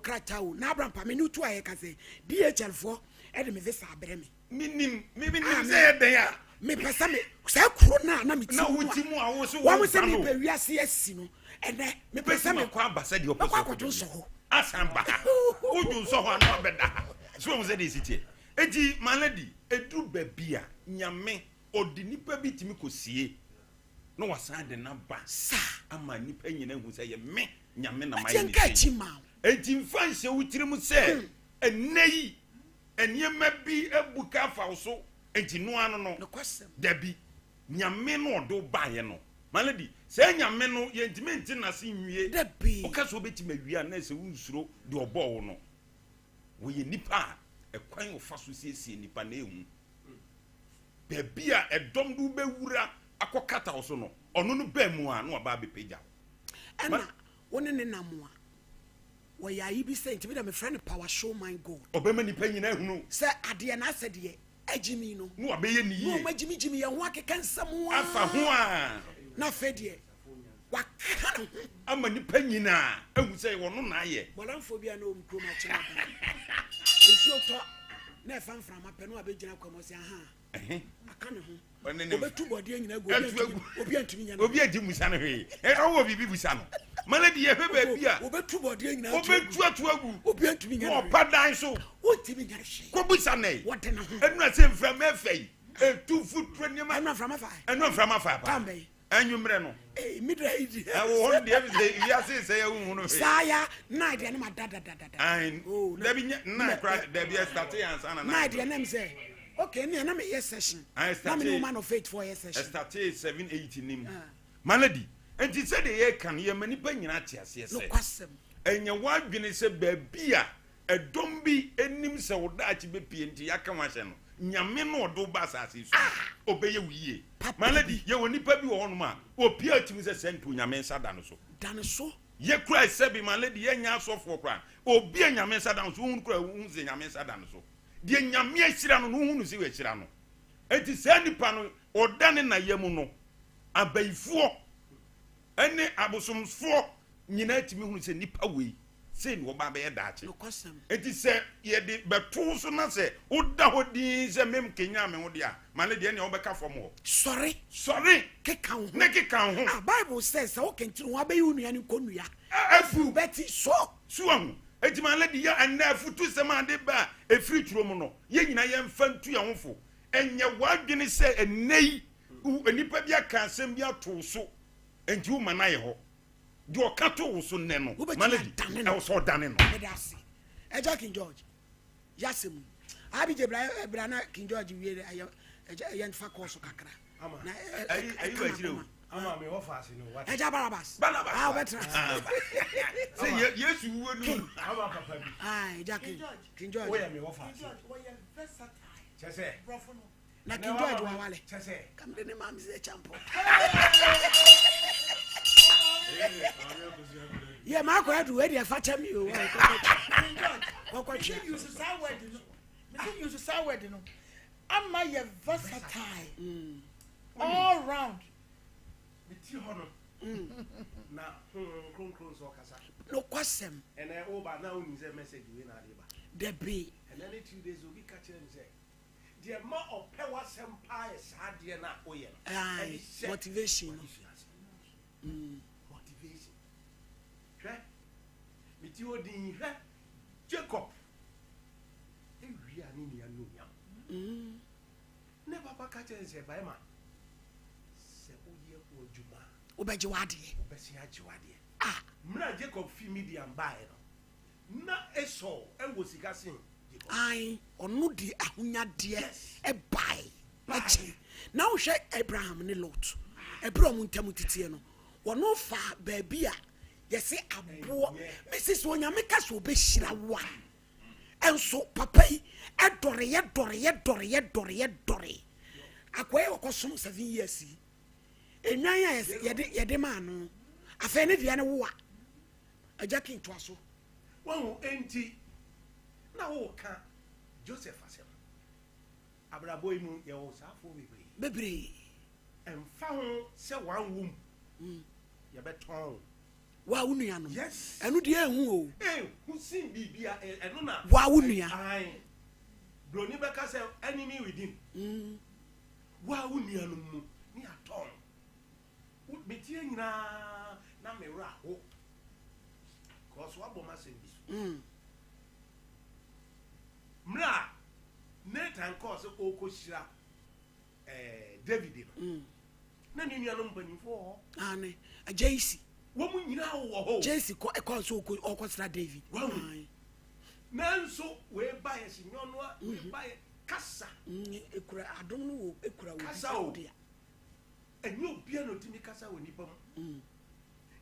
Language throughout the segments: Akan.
krataa o, na Abraham pa me ne wo tu a yɛka sɛ DHL foɔ de me visa abrɛ me. Menim, menim sɛ yɛ dɛn a. Mepɛ sɛ me saa kuro no a na mete mu no a wɔn sɛ mepɛ wiase asi no ɛnɛ mepɛ sɛ mekɔ aba sɛ deɛ ɔpɛ sɛ akɔdwo nsɔ hɔ asan ba ha wodwo nsɔ hɔ a na wabɛda ha so wɔn sɛ deɛ ɛsi teɛ eti my lady eduru baabi a nyame ɔde nipa bi tumi kɔ sie na wasan de n'aba ama nipa nyina hu sɛ yɛ me nyame na mayɛ ne sei eti nfa nhyɛ wo tirim sɛ ɛnɛ yi Nneɛma bi abu ka afa wo so nti no ano no. Nokwasɛm. Dabi. Nyame no ɔde wo baeɛ no. My lady, saa Nyame no yɛntumi nte n'ase nwie. Dabi. Woka sɛ wobɛtumi awie a na ɛsɛ wonsuro deɛ ɔbɔɔ wo no. Wɔyɛ nipa a ɛkwan ɔfa so siesie nipa na ɛhu. Baabi a ɛdɔm de wobɛwura akɔkata wo so no, ɔno no baa mu a na waba abɛpagya wo. Ɛna wo ne ne nam a. Wɔyɛ ayi bi sɛ nti me deɛ mefrɛ no power show my God. Ɔbɛma nipa nyinaa ahunu. Sɛ adeɛ na asɛ deɛ agyimi no. Na wabɛyɛ ne yie. Na wɔn agyimigyimi yɛn ho akeka nsɛm aa. Afa ho aa. Na afei deɛ waka ne ho. Ama nipa nyinaa ahu sɛ ɔno na ayɛ. Bɔdamfoɔ bi a na ɔwɔ me kurom akyem aban. Nsuo tɔ na ɛfa mframa pɛ na wabɛgyina kwa mu ɔsɛ ahaa. Aka ne ho. Ɔbɛtu bɔdeɛ nyina gu obi antumi nya no. Obi anti musa no hwee. Ɔwɔ biribi busa no. Malady yɛhwɛ baabi a. Ɔbɛtu bɔdeɛ nyina ɔbɛtu ato agu. Obi antumi nya no. Ɔpa dan so. Wontumi nya no hwee. Kɔ busa no yi. Wɔde ne ho. Ɛnu ase mframa ɛfɛ yi. Etu futuro nneɛma. Ɛnu mframa fa. Ɛnu mframa fa paa. Tambɛ yi. Anwummerɛ no. Ee mi dɛ yi di. Ɛwɔ hɔ no deɛ sɛ wiase sɛ yɛ huhu no hwee. Saa ya nine deɛ ne ma da da da da. Ayi oh, dabi nyɛ nine kora dabi ɛstate yɛ ansa na nine. Nine deɛ nam sɛ okay ne na me yɛ session. Na me ne woman of faith for yɛ session. Ɛstate 7 8 nim. Ah. Malady nti sɛ deɛ yɛka no yɛma nipa nyinaa te aseɛ sɛ. Nokwasɛm. Ɛnyɛ w'adwene sɛ baabi a ɛdɔm bi anim sɛ wo daakye bɛpie nti yɛaka wo ahyɛ no. Nyame no ɔde wo ba asase so no, ɔbɛyɛ wo yie. My lady, yɛwɔ nipa bi wɔ hɔnom a, opie a tumi sɛ sɛ nti Onyame nsa da no so. Da no so. Yɛ kura sɛbi, my lady, yɛnyɛ asɔfoɔ koraa. Obi a Nyame nsa da no so, wohunu koraa wohu sɛ Nyame nsa da no so. Deɛ Nyame ahyira no no, wohu no sɛ wahyira no. Enti saa nipa no, ɔda ne na yam no, abayifoɔ ne abosomfoɔ nyinaa tumi hunu sɛ nipa wei, sei na ɔba abɛyɛ daakye. Nokwasɛm. Enti sɛ yɛde bɛto wo so na sɛ woda hɔ dinn sɛ memkenyan me ho deɛ a, ma no deɛ ɛnneɛ wobɛka fam hɔ. Sɔre. Sɔre. Keka wo ho. Ne keka wo ho. Ah, Bible sɛ, sɛ wokentene wo ho abɛyi wo nua no nkonnua. Afu. Bɛte so. So wahu? Enti ma lady yɛ ɛnnɛ afutusɛm a ade ba a ɛfiri turo mu no, yɛn nyinaa yɛmfa ntu yɛn ho fo. Ɛnyɛ w'adwene sɛ ɛnnɛ yi nnipa bi aka asɛm bi ato wo so, enti woma no ayɛ hɔ. Deɛ ɔka to wo so nnɛ no, Wobɛtumi Malady, adane no. ɛwɔ sɛ ɔdane no. Meda ase. Agya King George, yɛ asɛm yi. Abigye bra eh, bra na King George wie dɛ ɛyɛ ɛgya ɛyɛ nfa kɔɔ so kakra. Ama. Na ɛ ɛ Ayi- ayi ɛka wɔ akyire o. n'akoma. Ama me wɔ faase no wate. Agya Barabas. Barnabas. Ah, wobɛtena ase. Ah, sɛ Ye- Yesu wuo no mu. Ama papa bi. Ah, Agya King King George. Woyɛ me wɔ faase. King George wɔyɛ versatile. Kyɛ sɛ. Brɔfo no. Na King George wawale. Kam de ne maame sɛ champo. Yɛ maa kɔ adu wei deɛ fa kyɛ mi o. King George. Kɔkɔ twɛ. Mese use saa word no. Mese use saa word no. Ama yɛ versatile. Mm. All round. Me ti hɔ no. Na honhom kronkron nso ɔkasa. Nokwasɛm. Ɛnɛ woba na wonim sɛ message wei na ade ba. Dabi. Ɛnɛ ne 2 days obi ka kyerɛ me sɛ deɛ ma ɔpɛ w'asɛm paa yɛ saa adeɛ no a woyɛ no. Aye, motivation no. Motivation. Hwɛ, meti hɔ din hwɛ Jacob ewia ne nua no nyam. Ne papa ka kyerɛ no sɛ barima sɛ woyɛ wo adwuma a wobɛgye w'adeɛ. Wobɛsen agye w'adeɛ. Ah. Mmerɛ a Jacob fi Midian baeɛ no, na Esau wɔ sika sen Jacob. Ae, ɔno de ahonyadeɛ bae kyɛn. Na wohwɛ Abraham ne Lot, ɛberɛ a wɔn ntam teteɛ no, wɔn faa baabi a yɛse aboɔ. Mese sɛ Onyame ka sɛ ɔbɛhyira wo a, ɛnso papa yi dɔreyɛ dɔreyɛ dɔreyɛ dɔreyɛ dɔre. Akoa yi a ɔkɔsom 7 years yi, nnwan a yɛde yɛde maa no, afei ne deɛ no wo a, Agya King toa so. Wahu enti na woka Joseph asɛm. Abrabɔ yi mu yɛwɔ saafoɔ bebree. Bebree. Ɛmfa ho sɛ wanwo mu, yɛbɛtɔn wo. Wa wo nuanom. Yes. Ɛno deɛ ɛhu o. Ehu sin biribia ɛno na. Wa wo nua. Ae. Broni bɛka sɛ enemy within. Mm. Wa wo nuanom mu ne atɔn. Wo metie nyinaa na me werɛ aho. Cause wabɔ m'asɛm bi so. Mm. Mmerɛ a Nathan kɔɔ sɛ ɔrekɔhyira eh, David no. Mm. Na ne nuanom mpanyimfoɔ wɔ hɔ. Aane. Jesse. Wɔn nyinaa wɔ hɔ. Jesse kɔ ɛkɔɔ sɛ ɔkɔ ɔkɔsra David. Wahu. Nanso wei ba yɛ si nyɔnoa, wei mhm. ba yɛ kasa. Mm, ekura adom no wɔ ekura wɔ kasa o. Ɛnyɛ obia na otumi kasa wɔ nipa mu. Mm.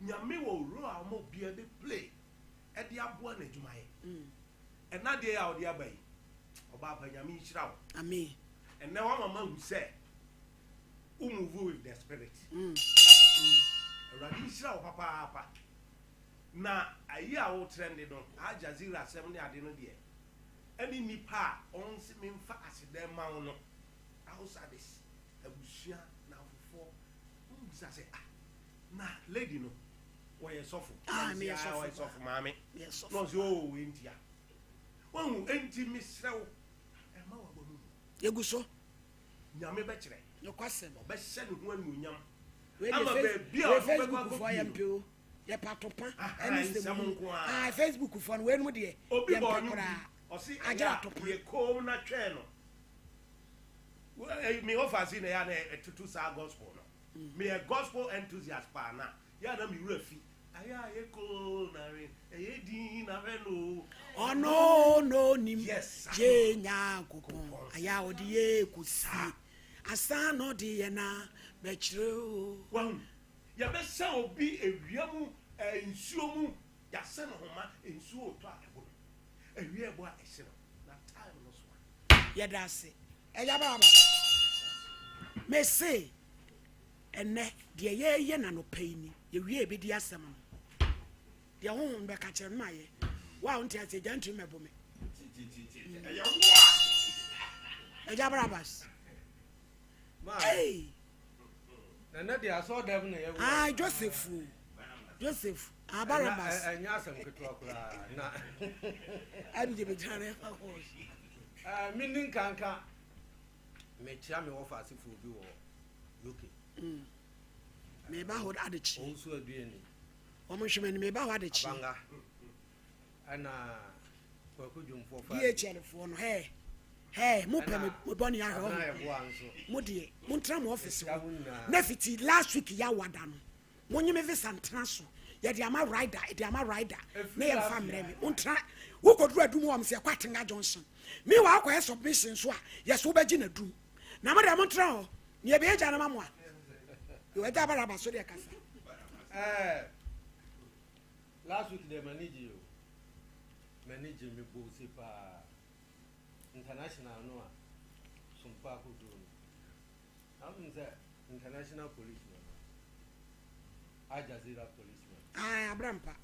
Nyame wɔ role a ɔma obia bɛ play ɛde aboa n'adwumayɛ. Mm. Ɛna deɛ a ɔde aba yi, ɔbaa pa Nyame nhyira wo. Amen. Ɛnɛ wama mahu sɛ wo move with the spirit. Awurade nhyira wo papaapa. Na ayi a wo trend no, Al Jazeera asɛm ne ade no deɛ, ɛne nnipa a ɔnse memfa aseda mma wo no, outsiders, abusua, namfofoɔ, wɔn bisa sɛ, ah, na lady no, wɔyɛ sɔfo. Ah, Na mese, meyɛ ah, sɔfo ɔyɛ sɔfo maame. Meyɛ sɔfo Na ɔse, oh, ɛntia. Wahu, enti mesrɛ wo, ɛmma w'aba mu mmu. Yɛgu so. Nyame bɛkyerɛ. Nokwasɛm. Ɔbɛhyɛ ne ho anuonyam. Wei deɛ Ama face baabi a wei ɔde wobɛkɔ Facebook foɔ akɔpie yɛ no. mpɛ o. Yɛ patopa Aha, ɛne nsɛm nsɛm hunu. nko ara. Ah, Facebook foɔ no weinom deɛ Obi yɛ bɔ mpɛ ɔnwom bi, koraa. ɔse ɛyɛ Agyera a topa. yɛ koom na twɛn no. Wo- eh, Me ɔfa na ɛyɛ a na ɛtoto saa gospel no. Meyɛ gospel enthusiast paa na yɛ a na me werɛ fi. Ayɛ a yɛ koom na we, ɛyɛ din na hwɛ no o. Ɔno na onim Yes, saa yɛ Nyankopɔn. Nyankopɔn. Ayɛ a ɔde yɛ kɔsie. Asa na ɔde yɛ na bɛkyerɛ o. Wahu? Yɛbɛsa obi awia mu, eh, nsuo mu, yɛasɛ no homa, nsuo retɔ a ɛbo no, awia ɛbɔ a ɛhye no, na time no so a. Yɛda ase. Agya Baaba, mese ɛnɛ deɛ yɛreyɛ no anɔpa yi ni, yɛwie a yɛbɛdi asɛm no. Deɛ honhom no bɛka kyerɛ no mayɛ. Wo a wonte aseɛ, gya ntumi mmɛbo me. Ɛyɛ wo a. Agya Barabas. Hey! Nana deɛ asɔɔdɛm na yɛwɔ. Ah, Joseph o. Joseph. Ah, Barabas. Ɛnyɛ asɛm ketewa koraa na. Ɛbi gye bɛgyina ne fa kɔɔ. Me ni nkanka mekyia me wɔfa asefoɔ bi wɔ UK. Meba hɔ adekye. Owusu Aduani. Wɔn nhwɛ m'anim meba hɔ adekye. Abanga. Ɛna Kwaku Dwomfoɔ fa. DHL foɔ no hɛɛ hɛɛ mo pɛ me bɔ ne ahwɛ ɔmo. Mo deɛ mo ntena mo ɔfisi hɔ. Na fiti last week ya wada no mo nye me visa ntena so yɛde ama rider yɛde ama rider na yɛn fa mmerɛ mi mo ntena wokɔduru adum hɔ mo sɛ yɛkɔ Atenga Junction meanwhile akɔyɛ submission so a yɛsɛ wobɛgye na dum na mo deɛ mo ntena hɔ nea ɛbɛyɛ gya no ma mo a yɛwɔ agya abaraba so deɛ kasa. Eh, last week deɛ m'ani gye o m'ani gye me bɔ ose paa international no a sompa akoduro no na wonim sɛ international policeman Al Jazeera policeman. Ah, abrampa.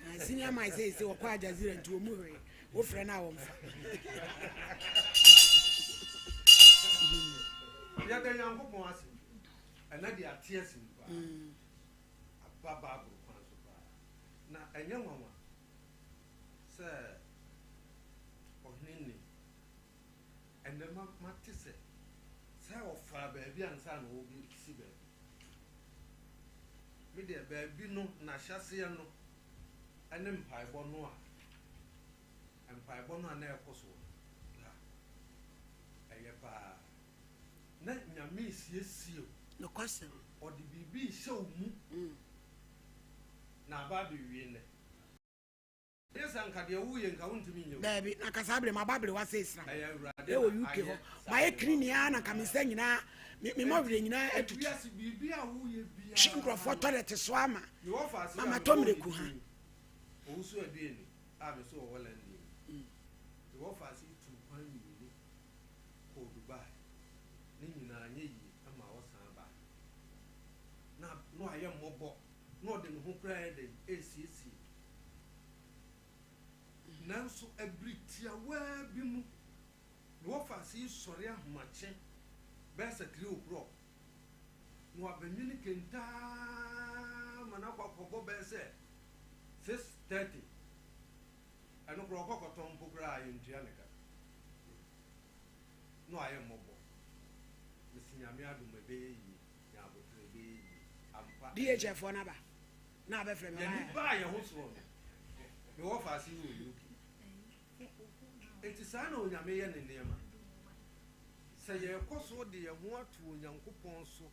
Ah, senior man sɛ sɛ wɔkɔ Al Jazeera nti wɔn mu hwee wofrɛ no a wɔmfa. Yɛda Nyankopɔn ase ɛnɛ de ate ase mu paa aba Bible kwan so paa na ɛnyɛ nwanwa sɛ ɔhene ne ɛnɛ mate sɛ sɛ ɔfaa baabi ansa na ɔbɛsi baabi. Me deɛ baabi no n'ahyɛseɛ no ne mpaebɔ no a mpaebɔ no a na ɛkɔ soɔ no ha ɛyɛ paa na Nyame resiesie wo. Nokwasɛm. Ɔde biribi rehyɛ wo mu na aba abɛwie nnɛ. Ɛnyɛ sɛ anka deɛ woreyɛ nka wontumi nyɛ o. Daabi, na anka saa bere maba aberewa sɛ Esra Ɛyɛ Awurade wɔ na UK ayɛ hɔ. saa Mayɛ ade no clean ama ara na anka me nsa nyinaa, me me mmɔwerɛ nyinaa Enti atutu. wiase biribi a woreyɛ Twe biara nkurɔfoɔ no, toilet so ama me wɔfa ase ma a matɔ mebɔɔ ne mmireku ha. din, Owusu Adueni a me so ɔwɔ London yi, me wɔfa ase tuu kwan mmienu kɔɔ Dubai, ne nyinaa anyɛ yie ma ɔsan baa. Na na wayɛ mmɔbɔ, na ɔde ne ho koraa yɛ dɛn resiesie. Nanso bere tiawaa bi mu, ne wɔfaase yi sɔre ahomakye bɛyɛ sɛ 3:00, na wabɛnwene kente ara ma. ama no akɔ akɔbɔ bɛyɛ sɛ 6:30. Ɛno koraa ɔkɔ kɔtɔn mpo koraa a yɛntua ne ka. Na wayɛ mmɔbɔ. Mese Nyame adom ɛbɛyɛ yie, nya aboterɛ ɛbɛyɛ yie. Ampa ɛbɛyɛ DHL foɔ no aba na abɛfrɛ me. Yɛn baa yɛn ho soɔ no, mewɔ faase yi wɔ UK. Enti saa na Onyame yɛ ne nneɛma. Sɛ yɛkɔ so de yɛn ho ato Onyankopɔn so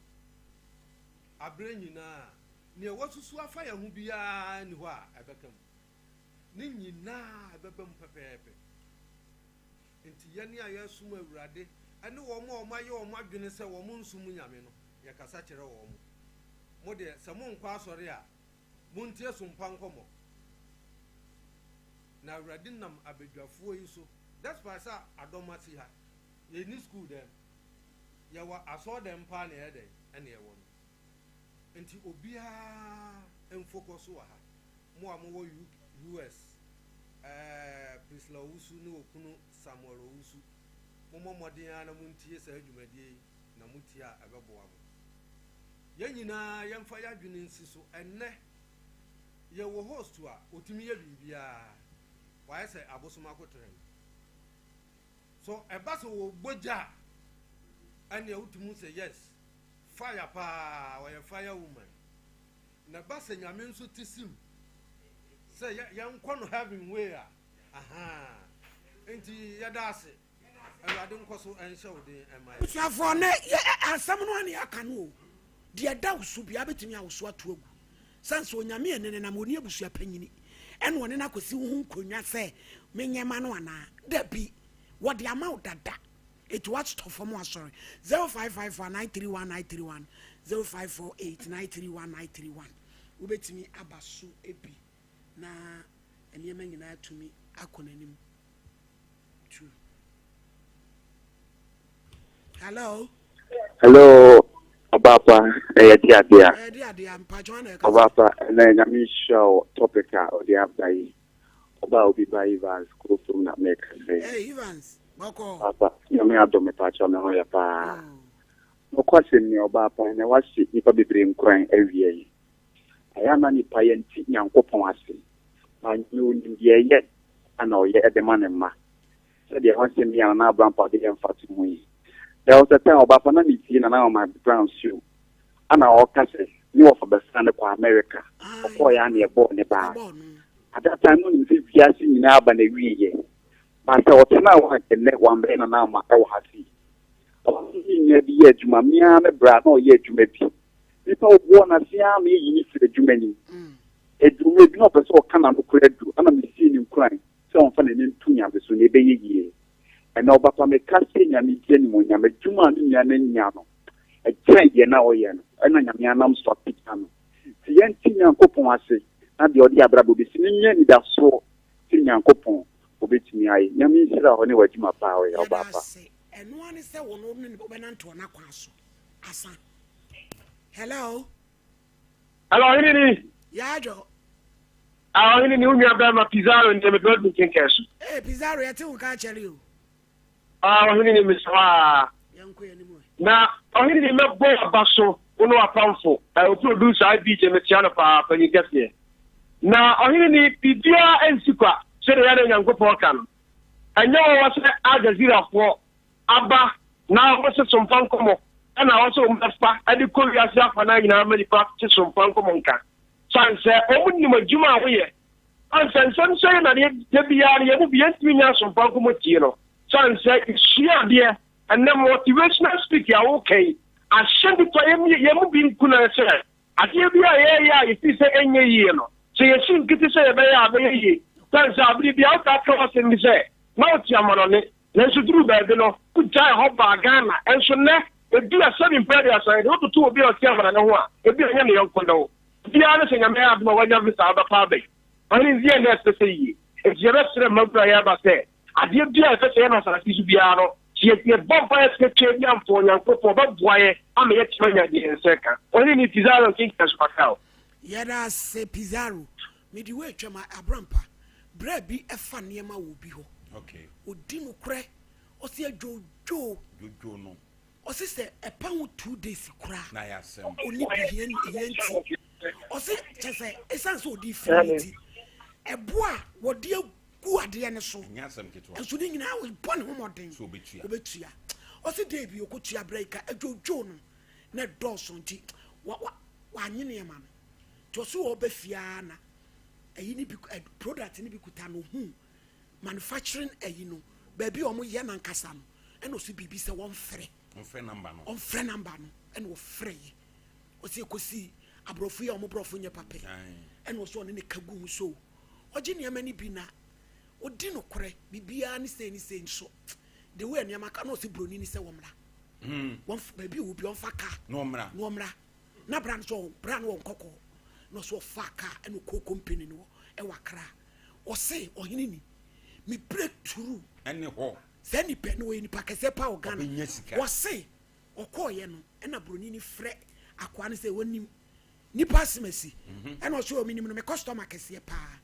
aberɛ nyinaa a, nea wasusu afa yɛn ho biara nni hɔ a ɛbɛka mu. Ne nyinaa ɛbɛba mu pɛpɛɛpɛ. Enti yɛn a yɛresom Awurade ne wɔn a wɔayɛ wɔn adwene sɛ wɔnsom Nyame no, yɛkasa kyerɛ wɔn. Mo deɛ, sɛ monkɔ asɔre a, montie sompa nkɔmmɔ. Na Awurade nam abadwafoɔ yi so, despite sɛ adɔm asi ha, yɛnni sukuu dɛm, yɛwɔ asɔɔdɛm paa na ɛyɛ dɛn ɛna yɛwɔ no. Nti obiara mfocus wɔ ha. Mo a mowɔ UK, US, ɛɛ Priscilla Owusu ne okunu Samuel Owusu, mommɔ mmɔden ara na montie saa dwumadie yi na motie a ɛbɛboa mo. Yɛn nyinaa yɛmfa yɛn adwene nsi so. Ɛnnɛ yɛwɔ host a ɔtumi yɛ biribiara, wayɛ sɛ abosom akoterɛ no. So ɛba sɛ wɔbɔ gya a, ɛnneɛ wotumi hu sɛ yes, fire paa, ɔyɛ fire woman. Na ɛba sɛ Nyame nso te sim sɛ yɛnkɔ no heaven way a, ahaa. Nti yɛda ase. Awurade nkɔ so nhyɛ wo den mma yɛn. Abusuafoɔ nɛ yɛ asɛm no a na yɛaka no o, deɛ ɛda wo so biara bɛtumi awoso ato agu, sane sɛ Onyame ɛne no nam, ɔni abusua panyini ɛna ɔne no akɔsi wo ho nkonnwa sɛ menyɛ ma no anaa, dabi, wɔde ama wo dada, eti woatotɔ fam asɔre, 0554 931 931, 0548 931 931, wobɛtumi aba so bi na nneɛma nyinaa atumi akɔ n'anim. True. Hello. Hello, Ɔbaapa, ɛyɛ de adeɛ a. Ɛyɛ de adeɛ a, mpakyɛ wɔn na ɛkasa. Ɔbaapa, ɛnɛ nyame nhyira wo topic a ɔde aba yi. Ɔbaa obi ba Evans kuro fam na mɛka sɛ. Hey Evans, bɔkɔ. Ɔbaapa, nyame adom mepakyɛ me ho yɛ paa. Oh. Nokwasɛm ni ɔbaapa, ɛnɛ wahye nipa bebree nkuran awia yi. Ɛyɛ a na nipa yɛnte Nyankopɔn ase. Na Nyame onim deɛ ɛyɛ na ɔyɛ de ma ne mma. Sɛdeɛ w'asɛm yi a Nana Abrampah de yɛ mfatoho yi. There was a time ɔba pa na me tie Nana Mama Brown show ana ɔka sɛ ne wɔfa bɛsra no kɔ America. Ɔkɔɔeɛ a na yɛbɔɔ ne baa. At that time no nim sɛ wiase nyinaa aba n'awieɛ. But sɛ ɔtenaa hɔ a nka nnɛ wambɛyɛ Nana Ama wɔ ha sei. Ɔno ne nua bi yɛ adwuma, me ara me bra na ɔyɛ adwuma bi. Nipa ɔboɔ n'ase ara ma yɛyi no firi adwuma no mu. Ɛduru mmerɛ bi na ɔpɛ sɛ ɔka n'ano koraa du, ɛna mesii no nkuran sɛ ɔmfa n'ani nto Nyame so na ɛbɛyɛ yie. Ɛnɛ ɔbapa meka sɛ Nyame di animuonyam, adwuma a me nua no anya no ɛkyɛn deɛ na ɔyɛ no, ɛna Nyame anam so apagya no. Nti yɛnte Nyankopɔn ase na deɛ ɔde abrabɔ bɛsi no nyɛ anidasoɔ sɛ Nyankopɔn ɔbɛtumi ayɛ. Nyame nhyira wo ne w'adwuma pa a woyɛ Yɛda ɔbapa. ase. Ɛno ara ne sɛ wo ne no wobɛnante wɔ n'akwan so. Asa. Hello. Hello, ɔhene ni. Yaadwo. Ah, ɔhene ni, wo nua bɛrima Pizarro ni, mede wadu nkenkan so. Ee, Pizarro, yɛte wo nka akyɛre o. Ah, ɔhene ni, mesrɛ aa. Yɛnkɔ yɛn anim ɛ. Na ɔhene ni, mɛbɔ w'aba so, wo ne w'apamfo, eh, wo producer IBJ, mekyea no paa, panyin kɛseɛ. Na ɔhene ni, biribiara nsi kwa, sɛdeɛ yɛn Nyankopɔn ka no. Ɛnyɛ nwanwa sɛ Al Jazeera foɔ aba na wɔse somfa nkɔmmɔ na ɛwɔ sɛ wɔbɛfa de kɔ wiase afanan nyinaa ma nnipa te somfa nkɔmmɔ nka. Sane sɛ wɔn nim adwuma a woyɛ. Sane sɛ nsɛm sɛe na deɛ da biara no yɛn mu bi yɛntumi nya somfa nkɔmmɔ tie no. Sane sɛ yɛsua adeɛ ɛnnɛ motivational speak a woka yi ahyɛ nnipa yɛn mu bi nkunan sɛ Adeɛ bi a yɛreyɛ a yɛfiri sɛ ɛnyɛ yie no, sɛ yɛsi nkete sɛ yɛbɛyɛ a, ɛbɛyɛ yie. Ɛsiane sɛ abere biara wotaa ka w'asɛm bi sɛ, na wote amanɔne, nanso duruu baabi no, wogyaee hɔ baa Ghana. Nso nnɛ, ebia sɛbi mpɛn aduasa yɛde wo toto obi a ɔte amanɔne ho a, ebia ɛnyɛ ne yɔnko ne wo. Biara ne sɛ Nyame ayɛ adom a woanya visa a wobɛkɔ aba yi. Ɔhene nti yɛn nnɛ ɛsɛ sɛ yie. Enti yɛbɛsrɛ mmabunu a yɛreba sɛ, Adeɛ biara a yɛpɛ sɛ yɛyɛ no asase yi so biara no, sɛ yɛbɔ mpaeɛ srɛ Tweaduampɔn Onyankopɔn, ɔbɛboa yɛn ama yɛatumi anya deɛ yɛn nsa reka. Ɔhene ni Pizarro nkenkan so kakra o. Yɛda ase Pizarro. Mede wo atwam a Abrampa. Bra bi fa nneɛma wɔ obi hɔ. Ɔdi nokorɛ. Ɔse adwoodwoo. Dwodwo no. Ɔse sɛ ɛpa ho 2 days koraa Na ayɛ asɛm. ɔnni bi hia hia nti. Ɔse kyɛ sɛ ɛsiane sɛ ɔde firi ne ti ɛbo a wɔde agu adeɛ no so nso ne nyinaa ɔbɔ ne ho mmɔden ɔbɛtua. Ɔse dee bi ɔkɔtua berɛ yi ka adwodwo no na ɛdɔɔso nti wanye nneɛma no nti ɔse ɔba fie ara na ɛyi ne bi product ne bi kuta no hu manufacturing ɛyi no baabi a wɔyɛ nankasa no ɛna ɔse biribi sɛ wɔmfrɛ ɔmfrɛ number no ɔmfrɛ number no ɛna ɔfrɛ yɛ ɔse ɛkɔsi aborɔfo yi a wɔn borɔfo nyɛ papa ɛna ɔsɛ ɔne ne ka gu mu so ɔgye nneɛma no bi na ɔdi nokorɛ biribiara ne sei ne sei nso the way nneɛma ka na ɔse buroni ne sɛ wɔmmra hmm. wɔn baabi wɔ bi ɔmfa kaa na ɔmmra na ɔmmra na bra no so bra no wɔ nkɔkɔɔ na ɔsɛ ɔfa kaa ɛna ɔkɔ company no ɛwɔ akra ɔse ɔhene ni me breakthrough ɛne hɔ saa nipa no ɔyɛ nipa kɛseɛ paa wɔ Ghana wɔse ɔkɔɔyɛ no ɛna buroni no frɛ akoa no sɛ wɔnim nipa asɛm asi mhm. ɛna ɔsɛ ɔmenim no me customer kɛseɛ paa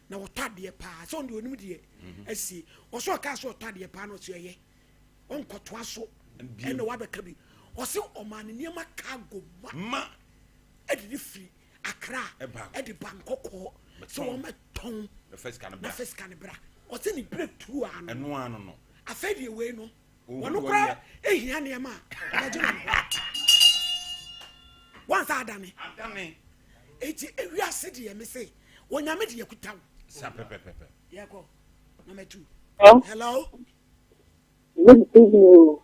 na ɔtɔ adeɛ paa sɛ ɔno deɛ ɔnim deɛ mhm. asie ɔsɛ ɔkaa sɛ ɔtɔ adeɛ paa na ɔsɛ ɛyɛ ɔnkɔtoa so ɛna wabɛka bi ɔsɛ ɔmaa ne nneɛma cargo ma ɛde ne firi Accra ɛde ba nkɔkɔɔ sɛ wɔn bɛtɔn na fɛ sika no bra ɔsɛ ne bere turu ano ɛno ano no afei deɛ wei no wɔn kora ehia nneɛma a ɔbɛgye na hɔ wɔn nsa adane adane eti ewiase deɛ me se onyame deɛ kuta wo sa pɛpɛpɛpɛ yɛkɔ number two hello good evening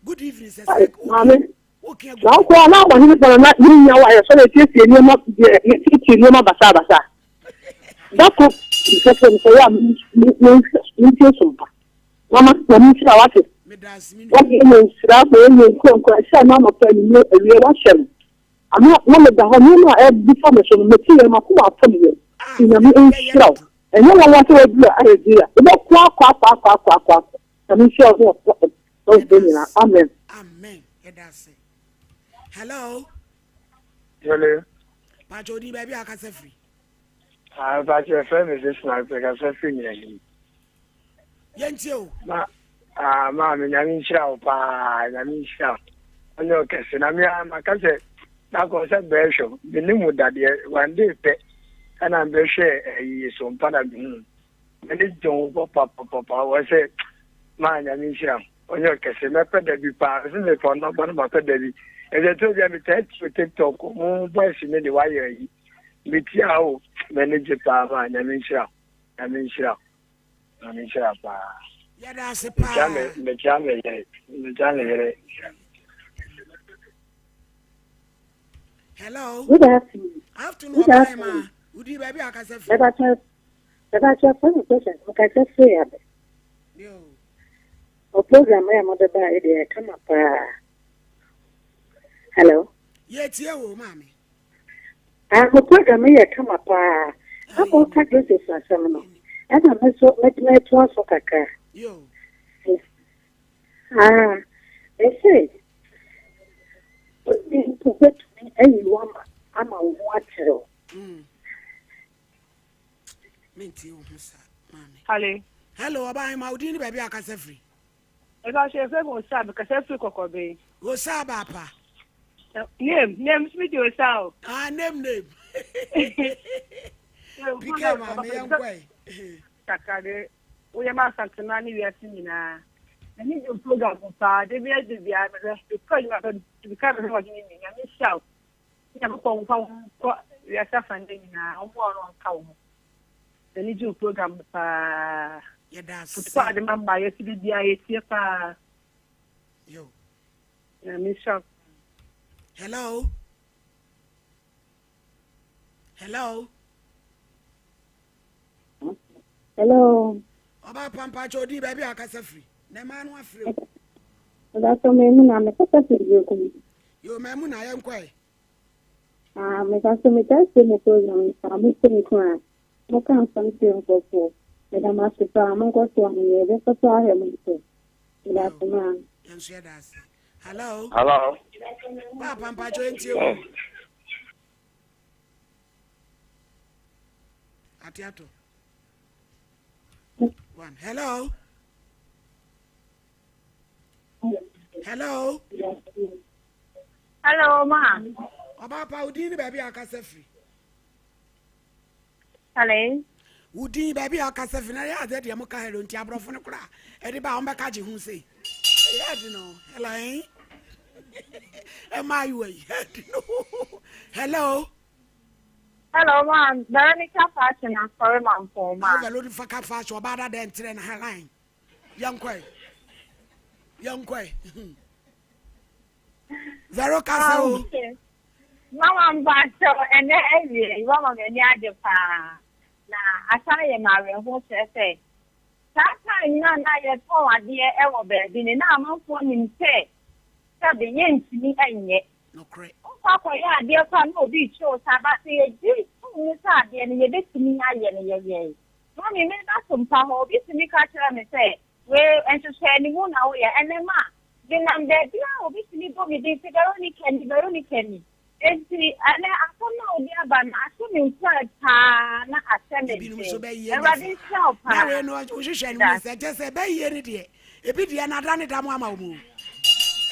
good evening sɛ sɛ maame Na wo koraa na ɔhene pɛ no na yɛnnya wo ayɛ sɛ yɛsiesie nneɛma yɛsiesie nneɛma basabasa. Da koro meka kyerɛ no sɛ yɛ a mentie som pa. Mama Nyame nhyira wate. Wayɛ yɛ nhyira ma yɛnyɛ nkurankuran hyɛ no anɔpa anwummerɛ awia wahyɛ no. Ano na meda hɔ nneɛma a ɛbu fa me so no mete yɛ makoma atɔ me yam. Nti Nyame nhyira wo. Ɛnyɛ nwanwa sɛ waduru ayɛgye a wobɛko akɔ akɔ akɔ akɔ akɔ akɔ. Nyame nhyira wo ne ɔsɔfo nyinaa. Amen. Amen. Yɛda ase. Hello. Hello. Pacho odin baabi a akasa firi. Ah, Pacho ɛfrɛ me sɛ Smart kasa firi nyina Yɛntie o. Ma ah maame nyame nhyira wo paa nyame nhyira wo. Ɔnyɛ ɔkɛse na me a maka sɛ nakɔ sɛ bɛhwɛ me ne mu dadeɛ one day pɛ ɛna mbɛhwɛ ayi so mpa na mehu M'ani gye ho papapapa wɔ sɛ maa nyame nhyira wo ɔnyɛ ɔkɛse mɛpɛ da bi paa mese mepɛ ɔno aba no mapɛ da bi ɛsɛ tɛ bia metaa tie tiktok mo voice ne de wayɛ ayi metia o m'ani gye paa maa nyame nhyira wo nyame nhyira wo nyame nhyira paa yɛda ase paa mekyia me yere mekyia me yere. Hello. Good afternoon. Afternoon. Good afternoon. Udi baabi akasa fi. Mepakyɛw fa me question mekasa firi abɛ. Mo program yi a mode baa yi deɛ ɛkama paa. Hello. Yɛtie wo maame. Ah, mo program yi yɛ kama paa. Na mo ka Joseph asɛm no. Ɛna me nso mɛtumi atoa so kakra. Yo. Ah, mese obi mpo bɛtumi ayi wo ama ama wo ho akyerɛ wo. Mm. mentie wo ho saa maame Hello. hello ɔbaa ma wodin ne baabi a akasa firi Ɛka sɛ ɛfɛ mu osa mekasa firi kɔkɔbe. Osa baapa. Name name simi di osa o. Ah name name. PK maame yɛn kɔɛ. Kakra de woyɛ ma Asantema ne wiase nyinaa. M'ani gye program ho paa de bi adi biara mehwɛ mekɔ adwuma pɛ meka mehwɛ wɔde ne nyame nhyira wo. Nyankopɔn mfa wo nkɔ wiase afanan nyinaa, ɔmmoa wo na ɔnka wo ho. M'ani gye wo program no paa. Yɛda ase. Foto a de ma mma yɛte de biara yɛtie paa. Yo. Nyame nhyira wo. Hello. Hello. Hello. Ọba Pampacho odi baabi a akasa firi. Na mmaa no afiri o. Ọba sọ mẹ́mu na mekasa firi Berekum. Yo mẹ́mu na yɛn kɔɛ. Ah, meka sɛ metaa tie mo program no paa, mo tie nko a, moka nsɛm kyerɛ nkurɔfoɔ. Meda mo ase paa, monkɔ so a monyɛ, yɛbɛkɔ so ahwɛ mo nso. Meda ase maa. Yɛn nso yɛda ase. Hello. Hello. Paa Pampacho yɛn tie wo. Ate ato. One. Hello. Hello. Hello, ma. Ɔbaa pa, wo din ne baabi a akasa firi. Hello. Wo din baabi a akasa firi na yɛ adeɛ deɛ mo ka hello nti aborɔfo no koraa ɛde ba a wɔn bɛka gye ho sei. Ɛyɛ adi no hello ɛn ɛma ayiwa yi ɛdi no hello. Hello ma Veronica Fashion asɔre ma mpɔn ma. Veronica Fashion ɔbaa dada ntirɛ na ha line yɛnkɔe yɛnkɔe. Vero kasa o. Mama mpakyɛw ɛnɛ awie yi wama m'ani agye paa na asan yɛ me awerɛhow kyerɛ sɛ saa time no a na yɛtɔn adeɛ ɛwɔ baabi no na amanfoɔ nim sɛ sɛbe yɛntumi nyɛ. Nokorɛ. Wokɔ akɔyɛ adeɛ koraa na obi rekyerɛ wo saa but sɛ yɛgye tom mu sɛ adeɛ no yɛbɛtumi ayɛ no yɛyɛe. Mami meba so mpa hɔ obi tumi ka kyerɛ me sɛ wei nhwehwɛanimu na woyɛ ɛnɛ ma Menam baabi a obi tumi bɔ me din sɛ Veronica ni, Veronica ni. Enti ɛnnɛ asɛm no a wode aba no ahyɛ me nkuran paa na ahyɛ me Ebinom nso den. bɛyie nyɛ Awurade fɛ. nhyira wo Na paa. wei no wohwehwɛ no mu Meda sɛ kyɛ sɛ bɛyie no deɛ ebi deɛ no ada ne da mo ama wɔn o.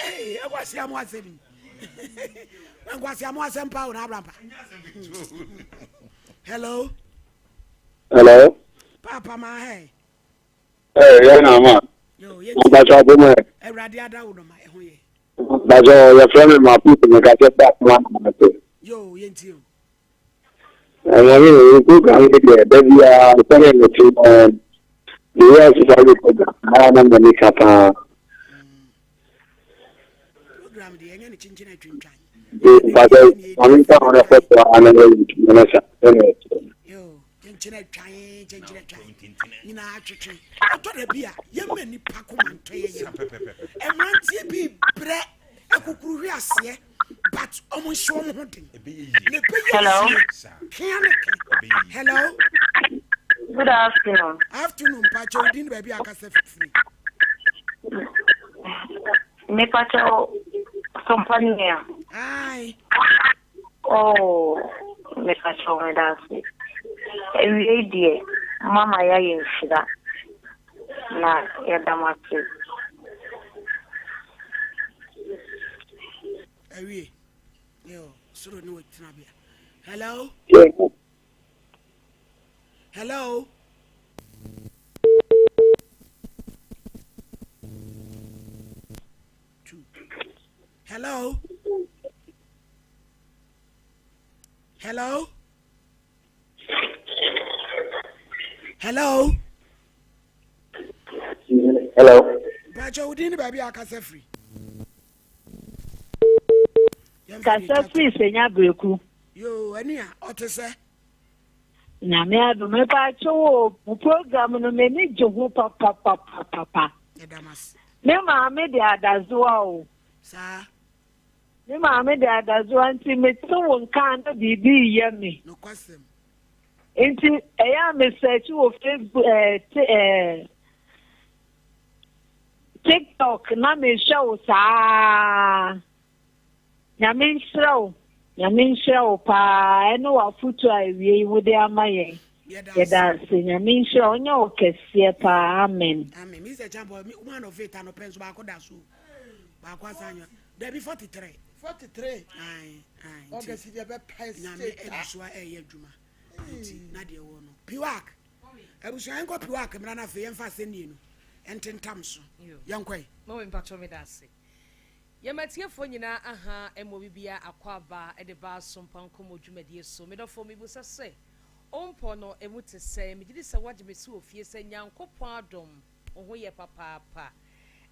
Ee ɛkwasi mo asɛm yi. Nkwasi mo asɛm paa o na abrampa. Hello. Hello. Papa ma hɛ. Ɛɛ yɛn na ama. Mpatsɔ abom ɛ. Awurade ada wo dɔma ɛho yɛ. Mpatsɔ yɛfrɛ me Maputo mekasa firi Akoma Kumase. Yoo yɛntie o. Ɛnyame wo program yi deɛ da biara sɛdeɛ mete no the way asesa yɛ program naa na m'ani ka paa. Program deɛ ɛnyɛ ne kyenkyen atwintwan. Mpatsɔ maame nka ho na fɔtɔ a na yɛ ntoma no sa ɛna ɛkyerɛ. Yoo. Kyenkyen atwan, kyenkyen atwan, nyinaa twetwe. Ɛtɔ da bi a, yɛmma nnipa koma ntɔ yɛ yam. Mmeranteɛ bi brɛ akukuru hwe aseɛ, but wɔn nhyɛ wɔn ho den. Na ɛbɛyɛ Hello. yie. Kea ne ke. Hello. Good afternoon. Afternoon, mpakyɛ odin ne baabi a akasa firi. Mepakyɛ Sompania. Aye. Oh mepakyɛw medase. Awiei deɛ moama yɛayɛ nhyira na yɛda mo ase. Awie yo soro ne wɔ tenabea. Hello. Hello. Two. Hello. Hello. Hello. Hello. Bàjẹ́ wo din ní baabi a akasa firi. Kasa firi Senya Breku. Yoo, ɛni a ɔte sɛ. Nyame adom mepaakyɛw o mo program no m'ani gye ho papapapapa. Me maame de adazoa o. Saa. Me maame de adazoa nti mete wo nka a na biribi reyɛ me. Nokwasɛm. Nti ɛyɛ a me search wɔ Facebook ɛɛ eh, te ɛɛ eh, TikTok na mehwɛ wo saa. Nyame nhyira wo Nyame nhyira wo paa ɛne w'afotu a awie yi wode ama yɛn yɛda ase Nyame nhyira wo ɔnyɛ wo kɛseɛ paa amen. Amen Mr. Champo woman of faith anɔpɛ nso baako da so baako asan nyɛ dabi 43 43 ae ae August deɛ bɛpae Nyame agu so a ɛyɛ adwuma nti na deɛ wɔ no piwak abusua yɛnkɔ piwak mmra no afei yɛmfa asɛnnie no ntentam so yɛnkɔe. Mɔmi mpatwɔ meda ase. Yɛn atiefoɔ nyinaa aha mmɔ bibia akwaaba de ba Asompa nkɔmmɔ dwumadie so. Me dɔfoɔ mebusa sɛ, wo mpɔ no ɛmu te sɛn? Megye di sɛ woagye me so wɔ fie sɛ Nyankopɔn adom wo ho yɛ papaapa.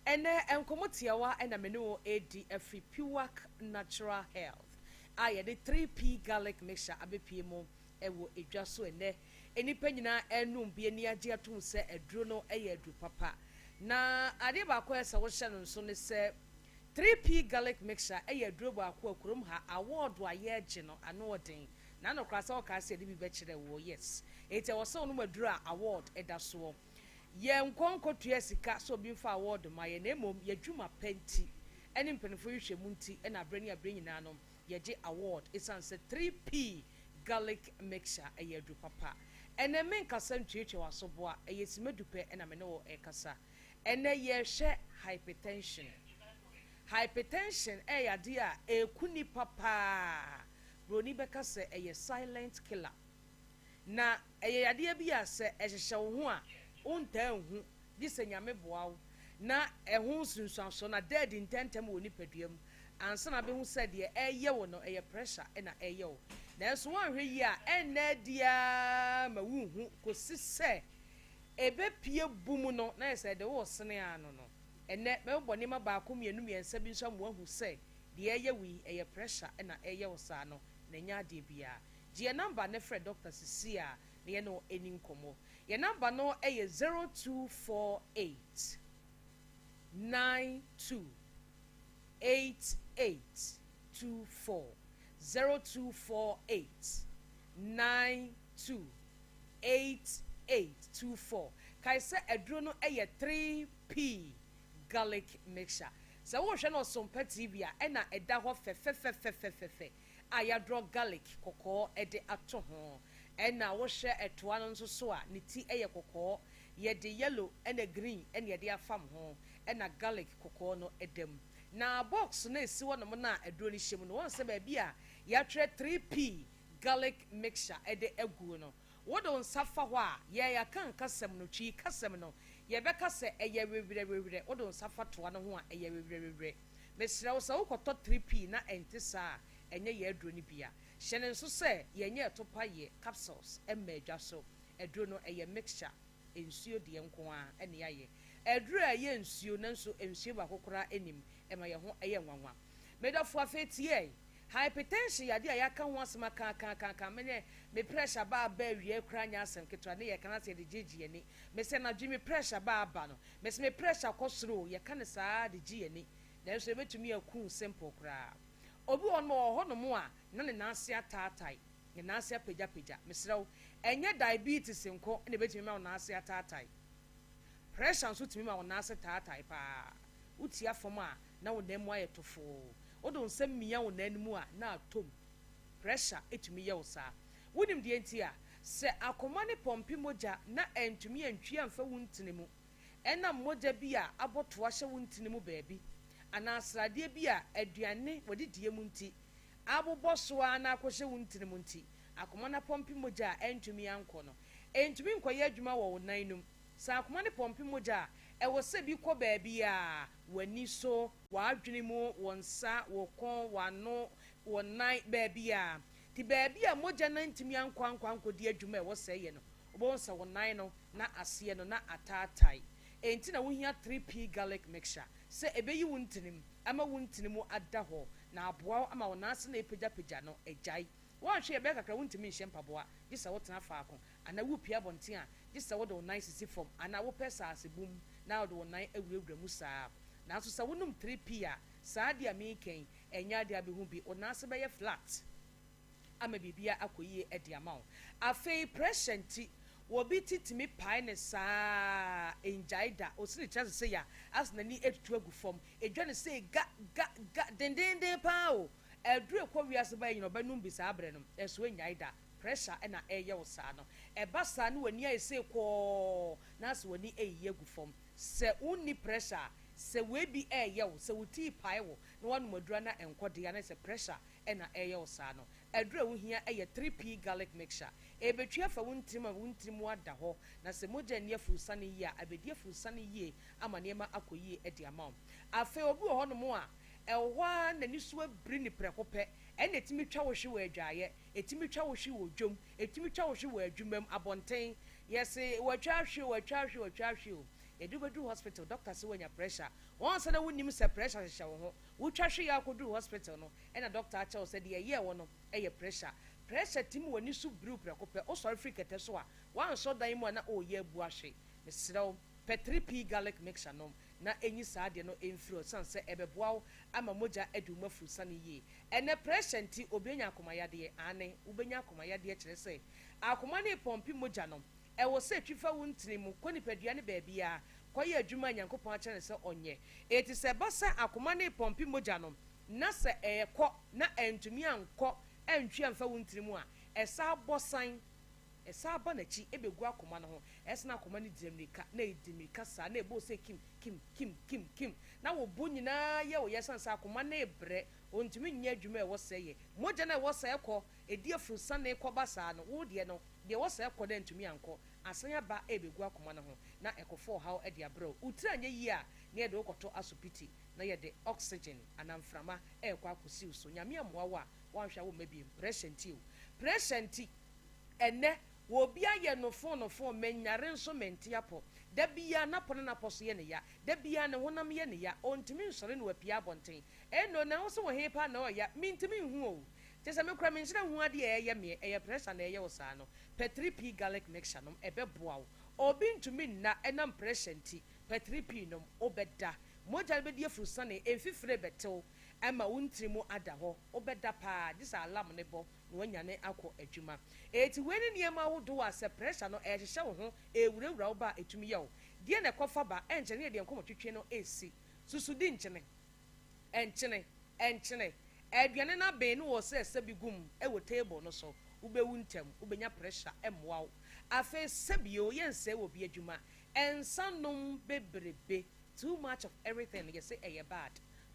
Ɛnnɛ nkɔmmɔ tiawa na me ne wo redi afiri Piwak Natural Health a yɛde 3P Garlic Mixture abɛpue mu wɔ edwa so ɛnnɛ. Nnipa nyinaa renom bi ani agye atom sɛ aduro no yɛ aduru papa. Na adeɛ baako a ɛsɛ sɛ wohyɛ no nso ne sɛ, 3P Garlic Mixture yɛ aduro baako a kurom ha awɔɔdo a yɛregye no ano ɔden. Na ano koraa sɛ wokaa sɛ yɛde bi bɛkyerɛ woɔ, yes. Enti ɛwɔ sɛ wonom aduro a awɔɔd da soɔ. Yɛnkɔ nkɔtua sika sɛ obi mfa awɔɔdo mma yɛn, na mmom yɛn adwuma pa nti ne mpanimfoɔ nhwehwɛmu nti na aberɛ ne aberɛ nyinaa no yɛgye award esiane sɛ 3P garlic mixture yɛ aduru papa. Ɛnnɛ menkasa ntuatua w'asoboa, ɛyɛ simma du pɛ na me ne wo rekasa. Ɛnnɛ yɛrehwɛ hypertension. Hypertension yɛ adeɛ a ɛku nnipa paa. Buroni bɛka sɛ ɛyɛ silent killer. Na ɛyɛ yadeɛ bi a sɛ ɛhyehyɛ wo ho a, wontaa nhu, gye sɛ Nyame boa wo na ɛho nsunsuansoɔ no ada adi ntɛmntɛm wɔ wo nipadua mu ansa na wobɛhu sɛ deɛ ɛreyɛ wo no, ɛyɛ pressure na ɛreyɛ wo. Nanso woanhwɛ yie a, ɛnna adi ara ma wonhu kɔsi sɛ ɛbɛpue bu mu no, na ayɛ sɛ ɛde wo resene ara no no. Ɛnnɛ, mɛbobɔ nneɛma baako, mmienu, mmiɛnsa bi nso ama woahu sɛ deɛ ɛreyɛ wo yi, ɛyɛ pressure na ɛreyɛ wo saa no, na ɛnyɛ adeɛ biara. Gye yɛn number na frɛ doctor sisi a na yɛne wo ɛni nkɔmmɔ. Yɛn number no yɛ 0248 92 88 24, 0248 92 88 24. Kae sɛ aduro no yɛ 3P garlic mixture. Sɛ worehwɛ no Ɔsompa TV a, ɛna ɛda hɔ fɛfɛfɛfɛfɛfɛ. a yɛadrɔ garlic kɔkɔɔ de ato ho. Ɛna wohwɛ ɛtoa no nso so a, ne ti yɛ kɔkɔɔ. Yɛde yellow ɛna green ɛna yɛde afam ho, ɛna garlic kɔkɔɔ no da mu. Na box no a ɛsi hɔnom no a aduro no hyɛ mu no, woahu sɛ baabi a yɛatwerɛ 3P garlic mixture de agu no, wode wo nsa fa hɔ a, yɛn yɛaka nkasɛm no, Twi kasɛm no, yɛbɛka sɛ ɛyɛ wewerɛwewerɛ. Wode wo nsa fa toa no ho a, ɛyɛ wewerɛwewerɛ. Mesrɛ wo, sɛ wokɔtɔ 3P na ɛnte saa a, ɛnyɛ yɛn aduro no bi a. Hyɛ no nso sɛ yɛnyɛ ɛtopa yɛ capsules mma adwa so. Aduro no, ɛyɛ mixture, nsuo deɛ nko ara na yɛayɛ. Aduro a ɛyɛ nsuo nanso nsuo baako koraa nnim, ɛma yɛn ho yɛ nwanwa. Me dɔfo afei tie ɛ, hypertension yɛ adeɛ a yɛaka ho asɛm akaakaakaaka, me ne me pressure ba aba awiei koraa nyɛ asɛm ketewa, ne yɛka no asɛ yɛde gyegye yɛn ani. Mese anadwo yi me pressure ba aba no, Mese me pressure kɔ soro o, yɛka no saa ara de gye yɛn ani, nanso ebetumi aku wo simple koraa. Obi wɔ hɔnom a, ɔwɔ hɔnom a na ne nan ase ataatae, ne nan ase apagyapagya. Mesrɛ wo, ɛnyɛ diabetes nko na ebetumi ama wo nan ase ataatae. Pressure nso tumi ma wo nan ase taatae paa. Wotia fam a, na wo nan mu ayɛ tofoo. Wode wo nsa mia wo nan no mu a, na atɔ mu. Pressure tumi yɛ wo saa. Wunim deɛ nti a? Sɛ akoma no pɔmpe mogya na antumi antwi amfa wo ntini mu, ɛnam mogya bi a abɔ toa hyɛ wo ntini mu baabi, anaa sradeɛ bi a aduane w'adidie mu nti abobɔ so ara na akɔhyɛ wo ntini mu nti, akoma no apɔmpe mogya a antumi ankɔ no, ɛntumi nkɔyɛ adwuma wɔ wo nan no mu. Sɛ akoma no pɔmpe mogya a, ɛwɔ sɛ bi kɔ baabiara, w'ani so, w'adwene mu, wo nsa, wo kɔn, w'ano, wo nan, baabiara. Nti baabi a mogya no antumi ankɔ ankɔ ankɔdi adwuma a ɛwɔ sɛ ɛyɛ no, wobɛhu sɛ wo nan no na aseɛ no na ataatae. Enti na wohia 3P garlic mixture sɛ ɛbɛyi wo ntini mu ama wo ntini mu ada hɔ na aboa wo ama wo nan ase no a ɛrepagyapagya no agyae. Woanhwɛ yie a ɛbɛyɛ kakra wontumi nhyɛ mpaboa gye sɛ wotena faako anaa worepue abɔnten a gye sɛ wode wo nan sisi fam anaa wopɛ saase bum na wode wo nan awurawura mu saa. Nanso sɛ wonom 3P a, saa adeɛ a mereka yi, Ɛnyɛ ade a bɛhu bi, wo nan ase bɛyɛ flat ama biribiara akɔ yie de ama wo. Afei pressure nti, obi ti tumi pae no saa ara, ɛngyae da. Ɔsi ne tiri ase sei a, asɛ n'ani atutu agu fam. Ɛdwa no sei ga ga ga dendeenden pa ara o. Aduru ɛkɔ wiase baeɛ nyinaa ɔbɛnom bi saa berɛ no, nso ɛnnyae da. Pressure na ɛreyɛ wo saa no. Ɛba saa na w'ani ayɛ sei kɔɔ na asɛ w'ani reyiyi agu fam. Sɛ wonni pressure a, sɛ wei bi reyɛ wo, sɛ wo ti repae wo na woanom aduru a na ɛnkɔ de a, na kyerɛ sɛ pressure na ɛreyɛ wo saa no. Aduru a wohia yɛ 3P garlic mixture. Ɛrebɛtwi afa wo ntirim ama wo ntiri mu ada hɔ, na sɛ mogya nni afurusiane yie a, ɛbɛdi afurusiane yie ama nneɛma akɔ yie de ama wo. Afei obi wɔ hɔnom a, ɛwɔ hɔ ara na n'ani so abiri no prɛko pɛ, ɛnna ɛtumi twa wo hwe wɔ adwaeɛ, ɛtumi twa wo hwe wɔ dwam, ɛtumi twa wo hwe wɔ adwuma mu, abɔnten. Yɛse watwa ahwe o, watwa ahwe o, watwa ahwe o. Yɛde wo bɛduru hospital, doctor se woanya pressure. Wɔn ansa na wonnim sɛ pressure hyehyɛ wo ho. Wotwa hwe yɛ akɔduru hospital no, ɛna doctor akyɛ wo sɛ deɛ ɛyɛɛ wo no yɛ pressure. Pressure tumi w'ani so biriw prɛko pɛ. Wosɔre firi kɛtɛ so a, woansɔ dan mu a na ɔreyɛ abu ahwe. Mesrɛ wo, pɛ 3P garlic mixture nom na ɛnyi saa adeɛ no mfiri hɔ ɛsiane sɛ ɛbɛboa wo ama mogya adi wo mu afurusane yie. Ɛnnɛ pressure nti obi anya akoma yadeɛ. Aane, wobɛnya akoma yadeɛ kyerɛ sɛ Akoma no repɔmpe mogya no, ɛwɔ sɛ etwi fa wo ntini mu kɔ nipadua no baabiara kɔyɛ adwuma a Nyankopɔn akyerɛ no sɛ ɔnyɛ. Enti sɛ ɛba sɛ akoma no repɔmpe mogya no na sɛ ɛrekɔ na antumi ankɔ antwi amfa wo ntini mu a, ɛsan bɔ san. Ɛsan ba n'akyi bɛgu akoma no ho. Ɛsene akoma no gyina mmirika, na ɛdi mmirika saa, na ɛbɔ sɛ kim, kim, kim, kim, kim, na wo bo nyinaa yɛ wo ya ɛsiane sɛ akoma no rebrɛ, ɔntumi nyɛ adwuma a ɛwɔ sɛ ɛyɛ. Mogya no a ɛwɔ sɛ ɛkɔ, ɛdi afurusane kɔba saa no, wo deɛ no, deɛ ɛwɔ sɛ ɛkɔ no antumi ankɔ, asan aba rebɛgu akoma no ho, na ɛkɔfa ɔhaw de abrɛ wo. Wo tiri anyɛ yie a, na yɛde wo kɔto asopiti, na yɛde oxygen anaa mframa rekɔ akɔsi wo so. Nyame ammoa wo a, woanhwɛ a womma bio. Pressure nti o. Pressure nti. Ɛnnɛ, wɔ obi ayɛ no fon no fon, menyare nso mente apɔ. Da biara n'apɔ ne n'apɔ so yɛ no ya. Da biara ne honam yɛ no ya. Ontumi nsɔre na wapue abɔnten. Eno, na wo se wo he paa na ɔɔya? Mentumi nhu o. Kyerɛ sɛ me koraa menhyɛ da nhu adeɛ a ɛɛyɛ meɛ. Ɛyɛ pressure na ɛɛyɛ wo saa no. Pɛ 3P garlic mixture nom, ɛbɛboa wo. Obi ntumi nna ɛnam pressure nti. Pɛ 3P nom, wobɛda. Mogya no bɛdi afurusane, mfifire bɛtew ma wo ntiri mu ada hɔ. Wobɛda paa, gye sɛ alarm no bɔ na wanyane akɔ adwuma. Enti wei ne nneɛma ahodoɔ a sɛ pressure no ɛrehyehyɛ wo ho, ɛrewurawura wo ba a ɛtumi yɛ wo. Deɛn na ɛkɔfa ba? Ɛnkyɛ na yɛde nkɔmmɔtwetwe no resi. Susudi nkyene, nkyene, nkyene. Aduane no aben na wɔ sɛ sɛ bi gu mu wɔ table no so. Wobɛwu ntɛm, wobɛnya pressure, ɛmmoa wo. Afei sɛbio yɛnsɛe obi adwuma. Nsa nom bebrebe, too much of everything no yɛse ɛyɛ bad.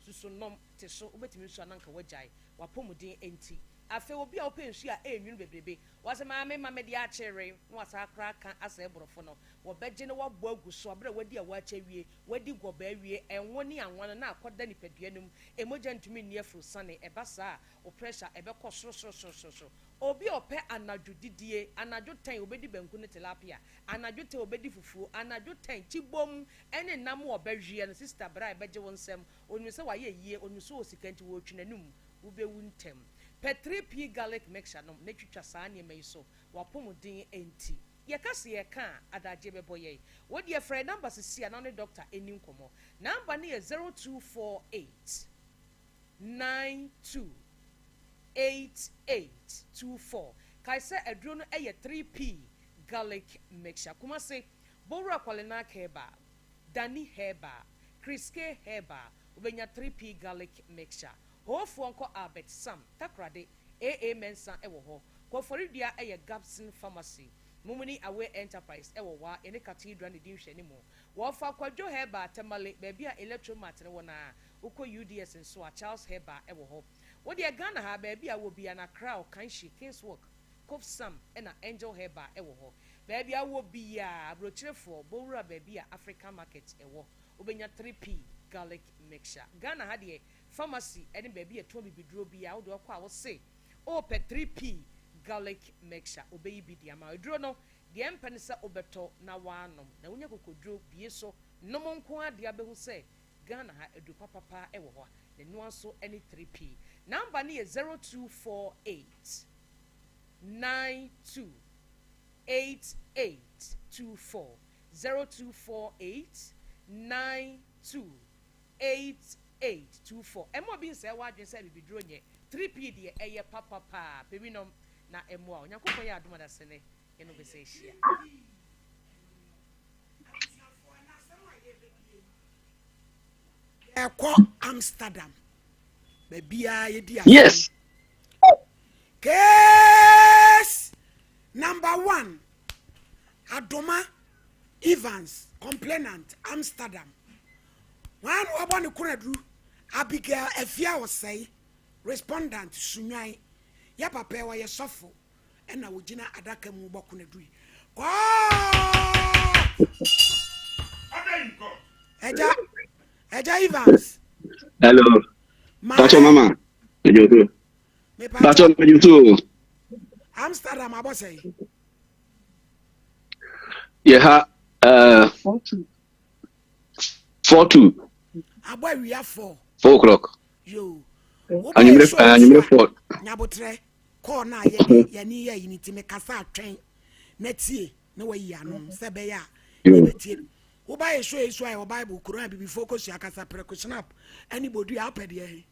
Susu nom, te so, wobɛtumi nso a na anka woagyae. W'apɔmuden nti. Afei obi a ɔpɛ nsu a ɛnwunu bebrebe, wase maame ma mede akyere na wasan akora aka asɛe borɔfo no. Wɔbɛgye na wabɔ agu so bere a wadi awaakye awie, wadi gɔbɛ awie, ɛnwo ne anwa no na akɔda nipadua no mu. Mogya ntumi nni afurusane, ɛba saa a wo pressure ɛbɛkɔ sorosorosoro. Obi a ɔpɛ anadwo didie, anadwo tɛn obɛdi banku ne tilapia, anadwo tɛn obɛdi fufuo, anadwo tɛn kyibom ne nam a ɔbɛweɛ no, sister bra ɛbɛgye wo nsam. Onim sɛ wayɛ yie, onim sɛ ɔwɔ sika nti wɔretwi n'anum. Wobɛwu ntɛm. Pɛ 3P garlic mixture nom na twitwa saa nneɛma yi so, w'apɔmuden nti. Yɛka sɛ yɛreka a, adagyeɛ bɛbɔ yɛn. Wo deɛ frɛ yɛn number sisi a na wo ne doctor nni nkɔmmɔ. Number no yɛ 0248 92 8824. Kae sɛ aduro no yɛ 3P garlic mixture. Kumasi, Bowura Kwalenak Herbal. Danny Herbal, Criskey Herbal, wobɛnya 3P Garlic Mixture. Hoofoɔ nkɔ Albert Sam, Takoradi, AA Mensah wɔ hɔ. Koforidua yɛ Gabson Pharmacy. Mumuni Away Enterprise wɔ Wa, yɛne Cathedral na ɛdi nhwɛanimu. Wɔfa Kwadwo Herbal, Tamale, baabi a Electromart no wɔ no ara. Wokɔ UDS nso a, Charles Herbal wɔ hɔ. Wo deɛ Ghana ha, baabi a wowɔ biara no, Accra, Okanshe, Kingswalk, Kofsam na Angel Herbal wɔ hɔ. Baabi a wowɔ biaa, aburokyerefoɔ, bɔ wura baabi a African market wɔ, wobɛnya 3P garlic mixture. Ghana ha deɛ, pharmacy ne baabi a yɛtɔn bibiduro biaa, wode ɔkɔ a wose wopɛ 3P garlic mixture, wɔbɛyi bi de ama wo. Aduro no, deɛ ɛmpɛ ne sɛ wobɛtɔ na woanom. Na wonya kokoduro, bue so nom nko ara deɛ wobɛhu sɛ Ghana ha aduro papa paa wɔ hɔ a ne noa nso ne 3P. Number no yɛ 0248 92 8824 0248 92 8824 Ɛmma obi nsɛe w'adwene sɛ abibiduro nyɛ 3P deɛ ɛyɛ papa paa pɛ bi nom na ɛmmoa wo. Nyankopɔn yɛ adom adasene yɛne wo bɛsan ahyia. Yɛkɔ Amsterdam baabiara yɛdi asɛm. Yes. Case number one, Adoma Evans, complainant, Amsterdam. Wɔn a wɔabɔ ne konaduru, Abigail Afia Osei, respondent, Sunwan. Yɛ papa yi ɔyɛ sɔfo ɛna ogyina adaka mu bɔ konaduru yi. Kɔɔ! Ɛgya, Ɛgya Evans. Hello. Pacho mama. Ejoto. Pacho ejoto. Amsterdam abɔ sɛn. Yɛ ha uh, 4-2. Abɔ awia 4. 4 o'clock. Yo. Anwumere anwumere 4. Nyabotrɛ kɔɔ na yɛ yɛni yɛ yi ne ti me kasa atwɛn na tie na wayi ano sɛ bɛyɛ a yɛbɛtie. Woba yɛ show yi so a yɛwɔ Bible, Koran, Abibifoɔ kosua kasa, prɛko, snap, ɛne bodua wopɛ deɛ he?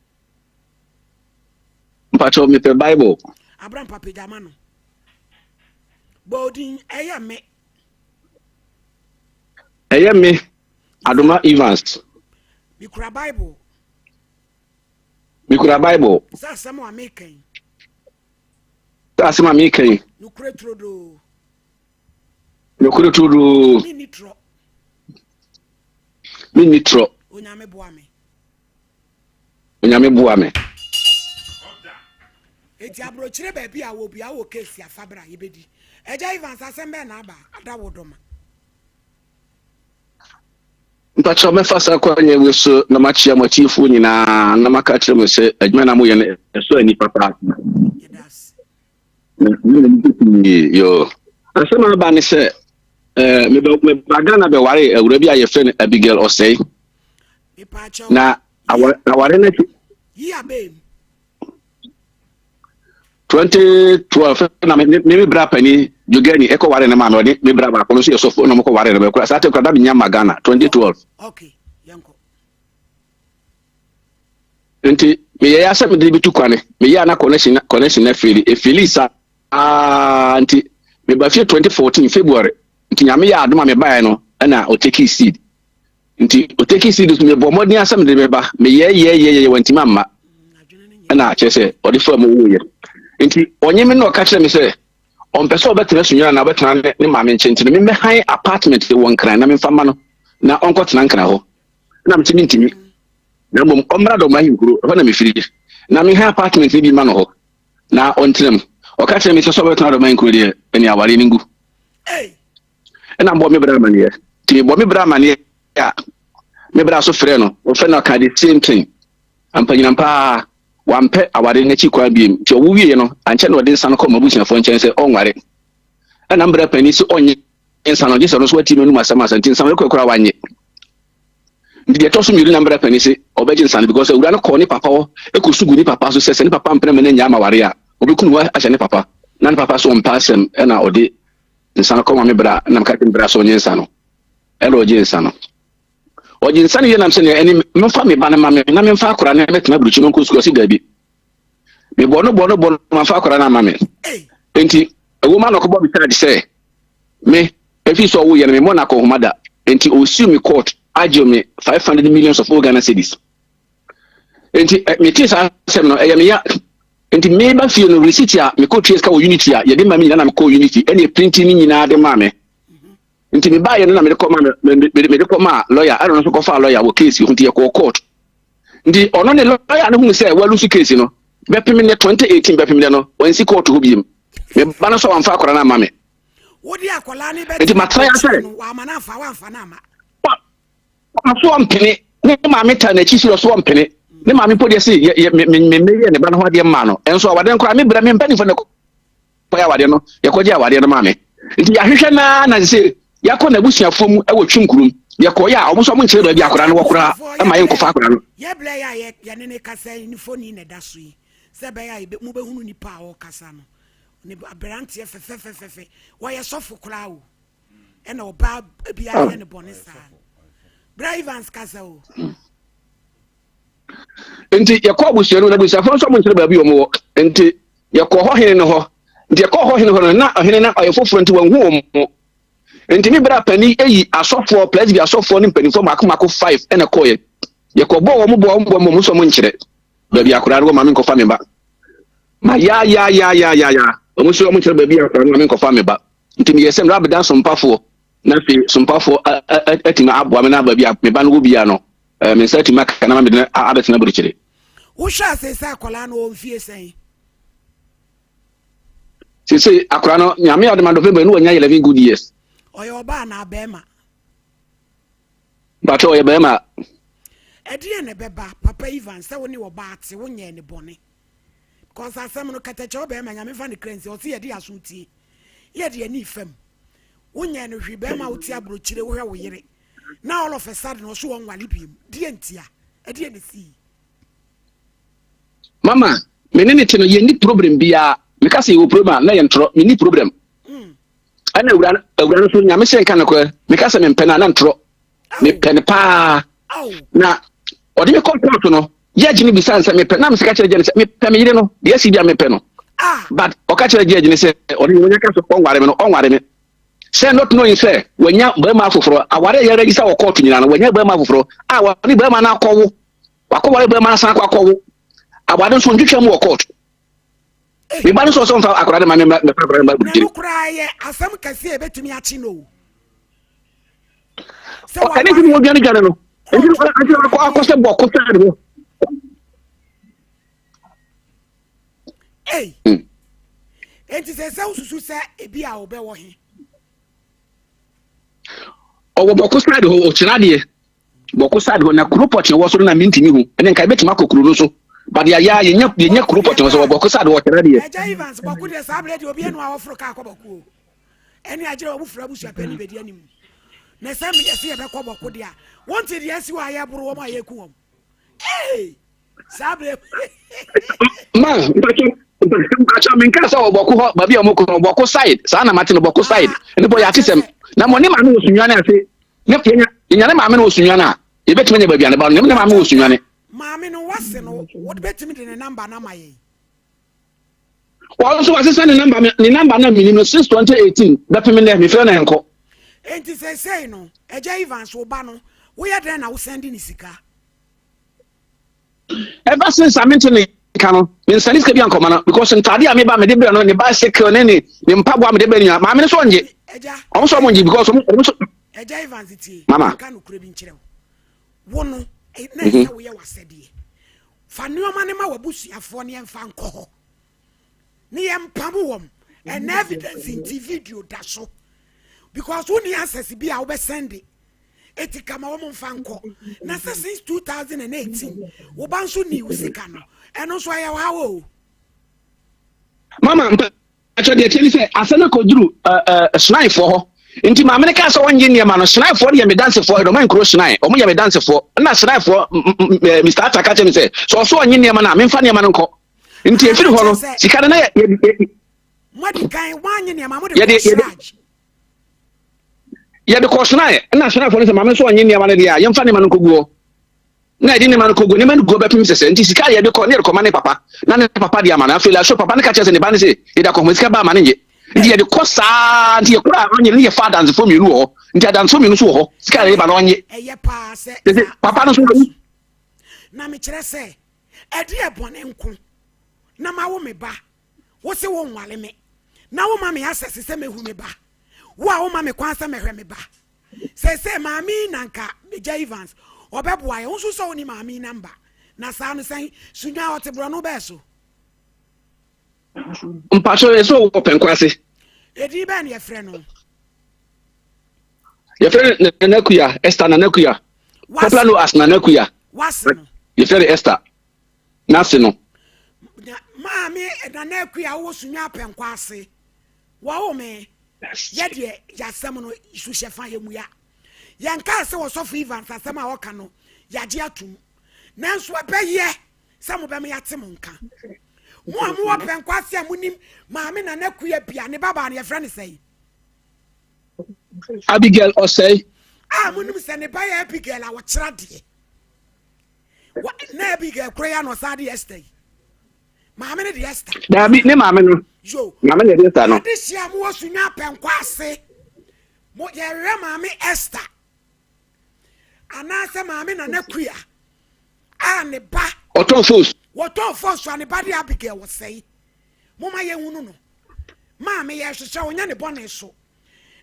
Mpakyɛw mepɛ Bible. Abrampa pagya ma no. Bɔ odin ɛyɛ me. Ɛyɛ me Adoma Evans. Mekura Bible. Mekura Bible. Sɛ asɛm a meka yi. Sɛ asɛm a meka yi. Nokorɛ turodoo. Nokorɛ turodoo. Menni torɔ. Menni torɔ. Onyame boa me. Onyame boa me. Eti aburokyire baabi a wɔ bia wɔ case afa bra yɛbɛdi. Agya Evans asɛm bɛn na aba ada wo dɔ ma. Mpakyɛw mɛfa saa kwan wei so na makyia mo atiefoɔ nyinaa na maka akyerɛ mo sɛ adwuma na moyɛ no ɛsɔ ani papaapa. Na me na nipa pii yo. Asɛm a aba ne sɛ eh, meba Ghana bɛware awura bi a yɛfrɛ no Abigail Ɔsɛe. Na aware no akyi 2012 na me me bra panin Jogani ɛkɔ ware ne maame ɔde me bra baako no nso yɛ sɔfo na ɔmokɔ ware no bɛkora saa te kora da menya ma Ghana 2012. Okay, yɛnkɔ. Nti meyɛ ya sɛ mede bɛtu kwane meyɛ a na connection connection na feli efeli saa nti meba fie 2014 February nti nyame yɛ adom a mebaeɛ no ɛna ɔteki seed nti ɔteki seed so mebɔ mmɔden asɛ mede bɛba meyɛ yɛ yɛ yɛ wantimi amma ɛna kyerɛ sɛ ɔde fa mu wuyɛ nti ɔnye me na ɔka kyerɛ me sɛ ɔmpɛ sɛ ɔbɛtena Sunyani na ɔbɛtena ne maame nkyɛn nti no memmɛhan apartment wɔ Nkran na memfa ma no na ɔnkɔtena Nkran hɔ na mete mentimi na mmom ɔmmra dɔm ahenkuro, ɛhɔ na mefiri, na menha apartment no bi ma no hɔ na ɔntena mu. Ɔka kyerɛ me sɛ sɛ ɔbɛtena dɔm ahenkuro deɛ, ɛne awareɛ no ngu. Ɛna mbɔ me bra amaneɛ. Nti mebɔ me bra amaneɛ a, me bra so frɛ no, ɔfrɛ no ɔka the same thing. Ampanyinam paa, wampɛ awareɛ no akyi kwan biem. Nti ɔwo wieɛ no, ankyɛ na ɔde nsa no kɔ m'abusuafoɔ nkyɛn sɛ ɔnware. Ɛna mbra panin sɛ ɔnyɛ nsa no, gye sɛ ɔno nso wati m'anum asɛm ansa. Nti nsa no kɔ koraa wanyɛ. Nti deɛ ɛtɔ so mmienu na mbra panin se ɔbɛgye nsa no because awura no kɔɔ ne papa hɔ ɛkɔ su gu ne papa so sɛ sɛ ne papa mpene ma no nnyaa maware a ɔbɛku ne ho ahyɛ ne papa na ne papa so ɔmpɛ asɛm ɛna ɔde nsa no kɔma me bra na meka kyerɛ me bra sɛ ɔnye nsa no ɛna ɔgye nsa no ɔgye nsa no yie nam sɛ nea ɛne memfa me ba no ma me na memfa akora no mɛtena aburukyi no nkɔ sukuu ɔse daabi mebɔ no bɔ no bɔ no mamfa akora no ama me nti ɛwɔ ma na ɔkɔbɔ me charge sɛ me Efi sɛ ɔwo yɛ no me mmɔ no akɔnhoma da nti ɔsiw me court agyew me 500 millions of old Ghana cedis nti eh, me tee saa asɛm no ɛyɛ me ya nti me ba fie no receipt a me kɔ tua sika wɔ unity a yɛde ma me nyinaa na me kɔ unity ɛne printing ne nyinaa de maa me nti me baayɛ no na mede kɔ ma me mede kɔ maa lawyer ɛna ɔno nso kɔfaa lawyer wɔ case ho nti yɛkɔɔ court nti ɔno ne lawyer no hunu sɛ walusu case no bɛpem ne 2018 bɛpem dɛ no wansi court hɔ biem me ba no sɛ wamfa akwadaa no ama me Wode akwadaa no Nti bɛtena matena ya aburokyire sɛ no, wama no amfa, wamfa no amma. ɔso ɔmpene ne maame taa n'akyi sɛ ɔso ɔmpene ne maame mpo deɛ se yɛ yɛ me me me meyɛ ne ba no ho adeɛ mmaa no ɛnso awadeɛ no koraa me brɛ me mpanimfoɔ no kɔyɛ awadeɛ no yɛkɔgye awadeɛ no maa me nti yɛahwehwɛ naa na sɛ yɛakɔ n'abusuafoɔ mu wɔ twem kurom yɛkɔyɛ a ɔmo nso ɔmo nkyerɛ baabi akwadaa no wɔ koraa ɛma yɛnkɔfa akwadaa no Yɛ berɛ yi a yɛ yɛne no kasa yi, ne foni na ɛda so yi, sɛ ɛbɛyɛ a yɛbɛ mobɛhunu nipa a ɔrekasa no. Ne aberanteɛ fɛfɛfɛfɛfɛ, wɔyɛ sɔfo koraa o, ɛna ɔbaa bi ayɛ ne bɔne saa. Bra Evans kasa o. Nti yɛkɔ abusua no na abusuafoɔ nso ɔmo nkyerɛ baabi ɔmo wɔ nti yɛkɔ hɔ hene no hɔ nti yɛkɔ hɔ hene hɔ no na ɔhene no ɔyɛ foforɔ nti wɔnhu wɔn mo nti me bra panin eyi asɔfoɔ presby asɔfoɔ ne mpanimfoɔ mako mako five ɛna kɔɔyɛ yɛkɔ bɔ wɔn bɔ wɔn bɔ wɔn nso ɔmo nkyerɛ baabi akwadaa no wɔ maame nkɔfa me ba ma ya ya ya ya ya ya wɔn nso wɔn nkyerɛ baabi akwadaa no maame nkɔfa me ba nti meyɛ sɛ mmerɛ abɛda sompafoɔ na afei sompafoɔ atumi aboa me na baabi a me ba no wɔ bia no me nsa atumi aka na ma mede no abɛtena burukyire. Wohwɛ a seesei akwadaa no wɔ mfie sɛn? Seesei akwadaa no nyame adom a November no wanya 11 good years. Ɔyɛ ɔbaa anaa bɛrima? Mpakyɛ ɔyɛ bɛrima. Ɛdeɛn na ɛbɛba Papa Ivan sɛ wo ne ɔbaa te wo nyɛɛ ne bɔne because asɛm no kɛtɛkyɛ ɔbɛrima nyame mfa ne kra nsi ɔse yɛde aso tie yɛde ani fam wo nyɛɛ no hwee bɛrima wote aburokyire wohwɛ wo yere na all of a sudden ɔso ɔnwale biem deɛ ntia ɛdeɛ na esii. Mama me ne ne te no yɛnni problem biara meka sɛ yɛwɔ problem a na yɛ ntorɔ menni problem ɛna awura awura no so nyame sɛ nka nokorɛ meka sɛ mempɛ no a na ntorɔ mepɛ no paa na ɔde me kɔ kɔɔto no judge no bisa sɛ mepɛ na mesɛ ka kyerɛ judge no sɛ mepɛ me yere no deɛ asi bia mepɛ no ah. but ɔka kyerɛ judge no sɛ ɔde wɔnya ka sɛ ɔnware me no ɔnware me sɛ not knowing sɛ wanya barima afoforɔ aware a yɛregister wɔ kɔɔto nyinaa no wanya barima afoforɔ a wɔne barima no akɔwo wakɔware barima no asan akɔ akɔwo aware nso ntwitwa mu wɔ kɔɔto Me ba no sɛ ɔsɛ ɔmfa akwadaa no ma me mɛfa akwadaa no ma aburukyiri. Na ɛno koraa yɛ asɛm kɛse a ebetumi akye no o. Ɛne nti na wɔdwane dwane no. Nti na akɔ akɔ sɛ bɔko side hɔ. Ei. Enti sɛ sɛ wosusu sɛ ebi a wɔbɛwɔ he. Ɔwɔ bɔko side hɔ ɔkyerɛ adeɛ. Bɔko side hɔ na kuro pɔtee wɔ so no na mentumi hu. Ɛne nka ebɛtumi akɔ kuro no so. But yɛayɛ a yɛnya yɛnya kuro pɔtee wɔ so wɔ bɔko side hɔ ɔkyerɛ adeɛ. Ɛgya Evans bɔko deɛ saa berɛ deɛ obi anu a wɔforo kaa kɔ bɔko o. Ɛne agyerɛ wɔn fura abusuapɛni bɛdi anim. Na sɛ meyɛ sɛ yɛbɛkɔ bɔko deɛ a wonte deɛ asi hɔ a yɛboro wɔn a yɛku wɔn. Ee! Saa berɛ Ma mpakyɛ mpakyɛ menka sɛ wɔ bɔko hɔ baabi a wɔn kɔ no bɔko side saa na mate no bɔko side ne bɔ yɛ ate sɛm na mo ne maame wɔ sunwane ase ne yɛnya yɛnya ne maame no wɔ sunwane a yɛbɛtumi anya baabi a ne ba no ne maame wɔ sunwane. Maame no wase no wobɛtumi de ne namba no ama yɛn. Wɔn nso wasesa ne namba ne namba na menim no since 2018 bɛpem nnɛ mefrɛ no ɛnkɔ. Enti seesei no Agya Evans wo ba no woyɛ dɛn na wo sɛnde ne sika? Ever since a mente ne nka no mensɛne sika bi ankɔma no because ntaade a meba mede brɛ no ne bicycle ne ne ne mpaboa mede brɛ no nyinaa maame no so ɔngye ɔmo so ɔmo ngye because ɔmo ɔmo so. Agya Evans tie Mama. nka nokorɛ bi nkyerɛ wo wo no na ɛsɛ woyɛ w'asɛdeɛ Fa nneɛma no ma w'abusuafoɔ ne yɛmfa nkɔ hɔ ne yɛmpam wɔn. Ɛna evidence nti video da so because wonni access bi a wobɛsɛnde eti kama wɔn mfa nkɔ. Na sɛ since 2018 wo ba nso ni wo sika no ɛno nso ɛyɛ ɔhaw o. Mama Mpakyɛ deɛ ɛteɛ ne sɛ asɛm no kɔduru Sinaifoɔ hɔ nti maame no kaa sɛ ɔnnye nneɛma no Sinaifoɔ no yɛ me dansefoɔ Ɛdɔma nkuro Sinai wɔn yɛ me dansefoɔ ɛna Sinaifoɔ Mr. Atta ka kyerɛ me sɛ sɛ ɔso ɔnnye nneɛma no a memfa nneɛma no nkɔ nti ɛfiri hɔ no sika no na yɛ yɛde yɛde kɔ Sinai ɛna Sinaifoɔ no sɛ maame nso ɔnnye nneɛma no deɛ a yɛmfa nneɛma no nkɔgu hɔ na yɛde nneɛma no kɔgu nneɛma no gu hɔ bɛpem sɛsɛ nti sika a yɛde kɔ ne yɛde kɔma ne papa na ne papa de ama no afei laso papa no ka kyerɛ sɛ ne ba no sɛ yɛde akɔhoma sika ba ama no nye nti yɛde kɔ saa nti yɛkora a ɔnye ne yɛfa adansefoɔ mmienu wɔ hɔ nti adansefoɔ mmienu nso wɔ hɔ sika a yɛde ba no ɔnye sɛ papa no nso na mekyerɛ sɛ ɛde ɛbɔne nko na mawo me ba wo se wo nwale me na woma me asɛse sɛ mehu me ba wo a woma me kwan sɛ mɛhwɛ me ba Seesei maame yi na nka Major Evans ɔbɛboa yɛn. Wo nso sɛ wonni maame yi namba. Na saa no sɛn? Sunyani ɔte borɔno bɛɛ so? Mpakyɛw yɛ sɛ ɔwɔ Pɛnkɔ ase. Edin bɛn na yɛfrɛ no? Yɛfrɛ no Nana Kuya, Esther Nana Kuya. Popular known as Nana Kuya. Wase no. Yɛfrɛ no Esther. N'ase no. Maame Nana Kuya wowɔ Sunyani Pɛnkɔ ase. Wɔwo me, yɛ deɛ yasɛm no suhyɛ fa yɛ mua. Yɛnkaa sɛ Ɔsɔfo Evans asɛm a ɔka no yɛagye atom. Nanso ɛbɛyɛ sɛ mobɛma yɛate mo nka. Mo a mowɔ pɛnkɔ ase a monim Maame Nana Akua Bia, ne babaa no yɛfrɛ no sɛn? Abigail Ɔsɛe. A monim sɛ ne ba yɛ Abigail a ɔkyerɛ adeɛ. Na Abigail koro yɛ na ɔsan de Esther yi. Maame no de Esther. Daabi, ne maame no. Yo. Maame na ɛde Esther no. Ade hyia mo wɔ sunya apɛnkɔ ase. Mo yɛhwehwɛ maame Esther. Anaasɛ maame Nana Kuya a ne ba. Ɔtɔn fos. Wɔtɔn fos a ne ba de Abigail wɔsɛe. Moma yɛhunu no. Maame yɛhwehwɛ ɔnyɛ ne bɔne so.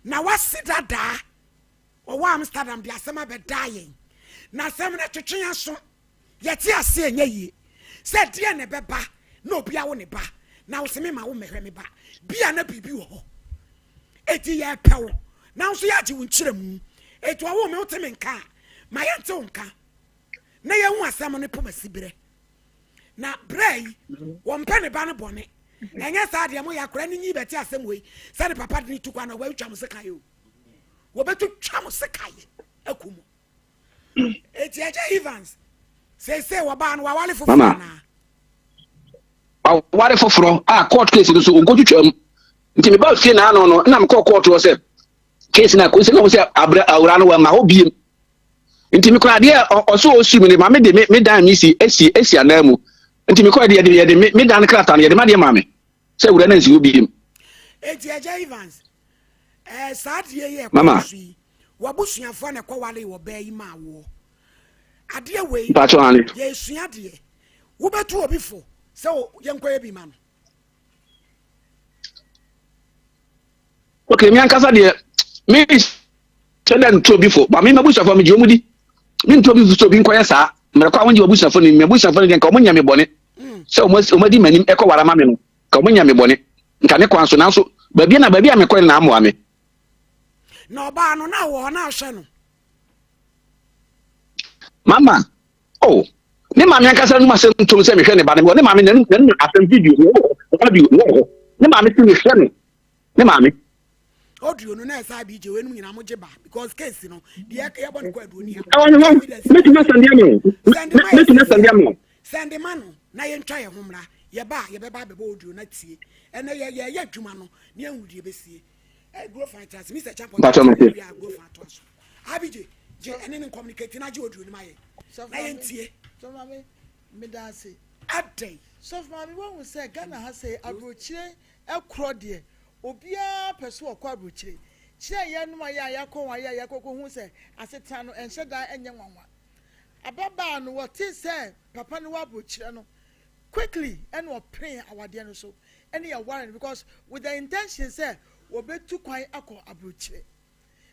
Na wase dadaa. Ɔwɔ Amsterdam de asɛm abɛdaa yɛn. Na asɛm no twetwe aso. Yɛte ase ɛnyɛ yie sɛ deɛn na ɛbɛba na obi awo ne ba na wose me ma wo mmɛhwɛ me ba bia na biribi wɔ hɔ eti yɛpɛ wo na wo nso yɛagye wo nkyerɛmu eti ɔwo me wote me nka a ma yɛnte wo nka na yɛhu asɛm no poma siberɛ na berɛ yi wɔmpɛ ne ba no bɔne ɛnyɛ saa deɛ moyɛ akora no nyi bɛte asɛm wei sɛ ne papa de ne tu kwa na wɔatwa mo sekae o wɔbɛtwitwa mo sekae aku mu Eti ɛgya Evans seesei wɔbaa no wawale foforɔ anaa? Waware foforɔ a court case no so ɔnkɔtwitwa mu nti meba fie na ano no na mekɔɔ court hɔ sɛ case no akɔsi na ɔmo sɛ abrɛ awura no wamma hɔ biem nti mekɔ adeɛ ɔso ɔsi mu ne maame de me dan me si esi esi anan mu nti mekɔ yɛde yɛde me dan krataa no yɛde ma deɛ maame sɛ awura no nsi hɔ biem. Eti ɛgya Evans ɛɛ saa adeɛ yi ɛkɔ so yi W'abusuafoɔ na ɛkɔwaree ɔbaa yi maa woɔ. Adeɛ wei, Mpakyɛw ane. yɛresua adeɛ. Wobɛtu obi fo sɛ yɛnkɔyɛ bi ma no? Okay, me ankasa deɛ, me Kyɛ dɛ nto obi fo, ba me m'abusuafo megye wɔn di. Mentu obi fo sɛ obi nkɔyɛ saa. Mmerɛ kɔ a wongye w'abusuafo ni, m'abusuafo no deɛ nka wɔn nyɛ me bɔne. Sɛ wɔn adi m'anim ɛkɔ ware ama me no, nka wɔn nyɛ me bɔne. Nka ne kwan so, nanso baabi na baabi a mekɔe no na amoa me. Na ɔbaa no, na ɔwɔ hɔ na ɔhwɛ no. Mama, oh, ne maame ankasa num asɛm tom sɛ mehwɛ ne ba no, mewɔ ne maame n'anum n'anum asɛm video mewɔ hɔ, audio mewɔ hɔ. Ne maame sɛ mehwɛ no, ne maame. Audio no na ɛsɛ abigye wei nom nyinaa mo gye ba because case no deɛ yɛbɔ no kɔ aduo ni ha. Ɛwɔ ne hɔ, mɛtumi asɛnde ama wo, mɛtumi asɛnde ama wo. Sɛnde ma no na yɛntwa yɛn ho mmra, yɛba a yɛbɛba abɛbɔ audio no atie. Ɛnɛ yɛ yɛyɛ adwuma no na yɛnhu deɛ ɛbɛsie. Grofa nkyerɛ ase, Mr. Champon Mpakyɛ mate. wia Grofa atoa so. Abigye, gye ɛne ne communicate na gye audio no ma yɛn na yɛntie. Sɔfo maame, meda ase. Adɛn? Sɔfo maame, woahu sɛ Ghana ha sɛ aburokyire korɔ deɛ, obiara pɛ sɛ ɔkɔ aburokyire. Kyerɛ yɛnom a yɛ a yɛakɔ hɔ a yɛ a yɛakɔkɔhu sɛ asetena no ɛnhyɛ da nyɛ nwanwa. Ababaa no wɔtee sɛ papa no wɔ aburokyerɛ no quickly ɛna ɔpenee awadeɛ no so ɛne yɛware no because with the intention sɛ wɔbɛtu kwan akɔ aburokyerɛ.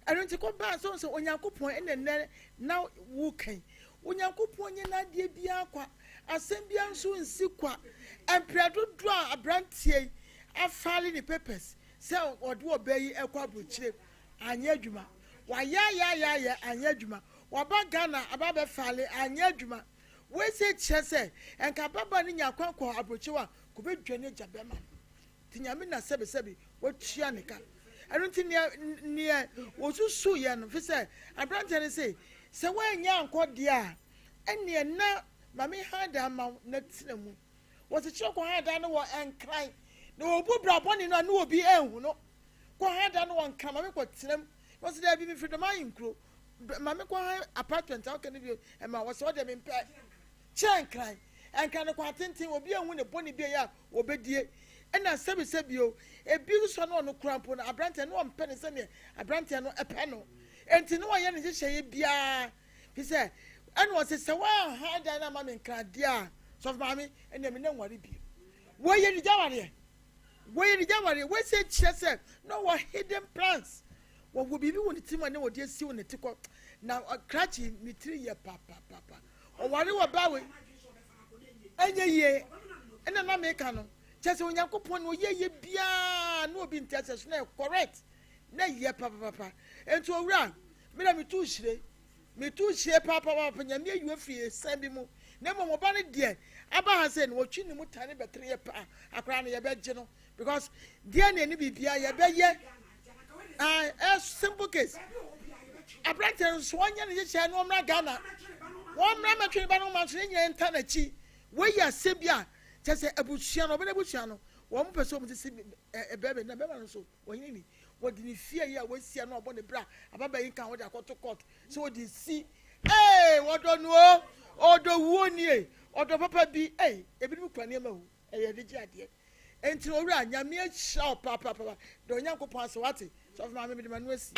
Ɛno nti kɔ baa sɛ sɛ Onyankopɔn ɛna nnɛ na woka yi Onyankopɔn nyɛ n'adeɛ biara kwa asɛm biara nso nsi kwa mprɛ dodoɔ a aberanteɛ yi afaale ne papers sɛ ɔde ɔbaa yi ɛkɔ aburokyerɛ anyɛ adwuma wayɛ ayɛ ayɛ ayɛ anyɛ adwuma Waba Ghana aba abɛ file anyɛ adwuma. Wei sei kyerɛ sɛ nka ababaa no nyaa kwan kɔɔ abrokyew a nka obedwane agya bɛɛma no. Nti Nyame na sɛbe sɛbe watua ne ka. Ɛno nti neɛ neɛ wɔsusu yɛ no fisɛ abranteɛ no se sɛ woannya ankɔ deɛ a ɛneɛ na ma me han dan ma wo na tena mu. Wɔkyekyere kɔ han dan no wɔ Nkran na wɔbu bra bɔne no a ne obi anhu no. Kɔ han dan no wɔ Nkran ma me kɔ tena mu. Na ɔse daabi mefiri Dɔm Ahenkuro ma me kɔ han apartment a ɔka no bio ɛma wɔ sɛ ɔdeɛ mempɛ kyerɛ nkran nkran no kwan tenten obi ehu ne bɔne bi a wɔbɛdie ɛna sɛbi sɛbi o ebi nso no ɔno kura mpo no aberanteɛ no ɔmpɛ ne sɛdeɛ aberanteɛ no ɛpɛ no enti no ɔyɛ ne nhyehyɛeɛ biara fi sɛ ɛna ɔsɛ sɛ wɔahan dan no ama me nkran deɛ a sɔfo maame ɛna me na nware bio wɔyɛ ne gya wareɛ wɔyɛ ne gya wareɛ wɔsɛ kyerɛ sɛ na ɔwɔ hidden plans Wɔwɔ biribi wɔ ne tirim a na wɔde asiw ne ti kɔ na krakye ne tiri yɛ papapapa. Ɔware wɔ baa wei ɛnyɛ yie ɛna na meka no kyɛ sɛ Onyankopɔn na ɔyɛ yɛ biara na obi nte asɛ so na ɛyɛ correct na ɛyɛ papapapa. Nti owura me na metu hyire metu hyire papapapa Nyame ayi wo afiri esiane bi mu na mmom ɔba no deɛ aba ha sɛ na wɔtwe ne mu tane bɛtere yɛ paa akwaraa no yɛbɛgye no because deɛ na ɛne biribiara yɛbɛyɛ Ah, eh, simple case. Aberanteɛ no nso wɔnyɛ ne nhyehyɛɛ na wɔmmra Ghana. Wɔmmra mmɛtwe ne ba no ma nso ne nyinaa nta n'akyi. Wei yɛ asɛm bi a kyɛ sɛ abusua no, ɔbɛn abusua no, wɔn pɛ sɛ wɔn sisi bɛrima na bɛrima no nso wɔnyɛ ni. Wɔde ne fie yi a wɔasi ano abɔ ne bra ababa yi nka ho de akɔto court sɛ wɔde si. Ee, wɔdɔ no o, ɔdɔ wuo nie, ɔdɔ papa bi. Ee, ebinom kura nneɛma o, ɛyɛ anigye adeɛ. Enti owura, Nyame ahyira wo papaapa. Da Onyankopɔn ase, wate? Sɔfo maame, mede m'ano asi.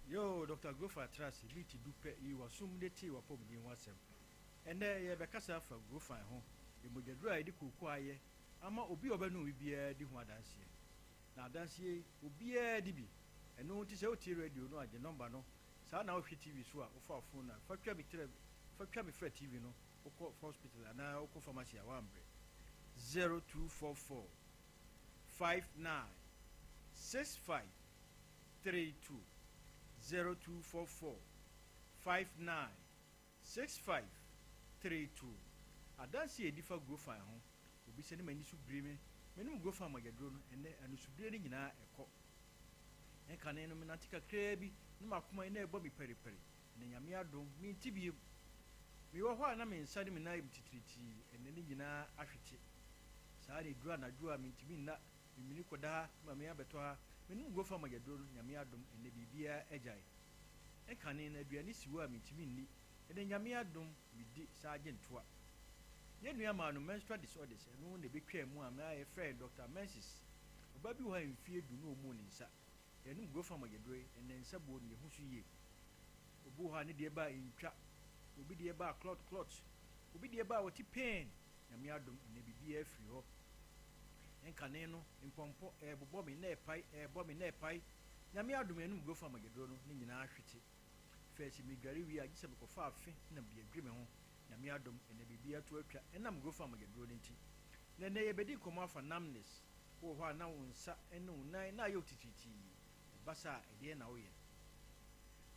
Yoo Doctor Grofa tra ase minti du pɛ yi w'asom de tee w'apɔmuden ho asɛm. Ɛnnɛ yɛrebɛkasa afa Grofan ho, mogyaduru a yɛde kooko ayɛ ama obi a ɔbɛnom bi biara di ho adanseɛ. Na adanseɛ yi, obiara di bi. Ɛno nti sɛ wotie radio no a gye nɔmba no, saa na wohwɛ TV so a wofa wo fon no a fa twa me trɛ fa twa me frɛ TV no wokɔ hospital anaa wokɔ pharmacy a woambrɛ. 0244 59 65 32 0244 59 65 32 Adanse a ɛdi fa Grofan ho, Obi sɛ ne m'ani so biri me, menom Grofan mogyaduro no, ɛnnɛ anisobire no nyinaa ɛkɔ. Ɛnkane no menante kakraa bi na m'akoma yi na ɛbɔ me paripari. Ɛnɛ Nyame adom, mente biem. Mewɔ hɔ a na me nsa ne me nan ayɛ me titiritii, ɛnɛ ne nyinaa ahwete. Saa na ɛduru anadwo a mentumi nna, memini kɔda ha na mame abɛtɔ ha, menom Gurofa mogyaduro no, Nyame adom, ɛnɛ biribiara agyae. Ɛnkane no aduane si hɔ a mentumi nni, ɛnɛ Nyame adom, medi saa gye ntoa. Yɛn nua maa no menstrual disorders, ɛno na ɛbɛtwaa mu a ma yɛfrɛɛ Doctor Menses. Ɔbaa bi wɔ hɔ a mfie du na ɔmmuu ne nsa. Yɛnom Gurofa mogyaduro yi, ɛnɛ nsa buo no yɛhu so yie. Obi wɔ hɔ a ne deɛ ba a ɛntwa, obi deɛ ba a clot clot, obi deɛ ba a ɔte pain. Nyame adom ɛnɛ biribiara firi hɔ. Nkane no mpɔmpɔ ɛɛbobɔ me na ɛpae, ɛɛbɔ me na ɛpae. Nyame adom yɛnom Grofa mogyaduro no ne nyinaa hwete. First me dware wie a gye sɛ mekɔfa afe na mede adwiri me ho. Nyame adom ɛnɛ biribiara to atwa ɛnam Grofa mogyaduro no nti. Na ɛnɛ yɛbɛdi nkɔmmɔ afa numbness. Wowɔ hɔ a na wo nsa ne wo nan na ayɛ wo titiritii. Ɛba saa a ɛdeɛn na woyɛ?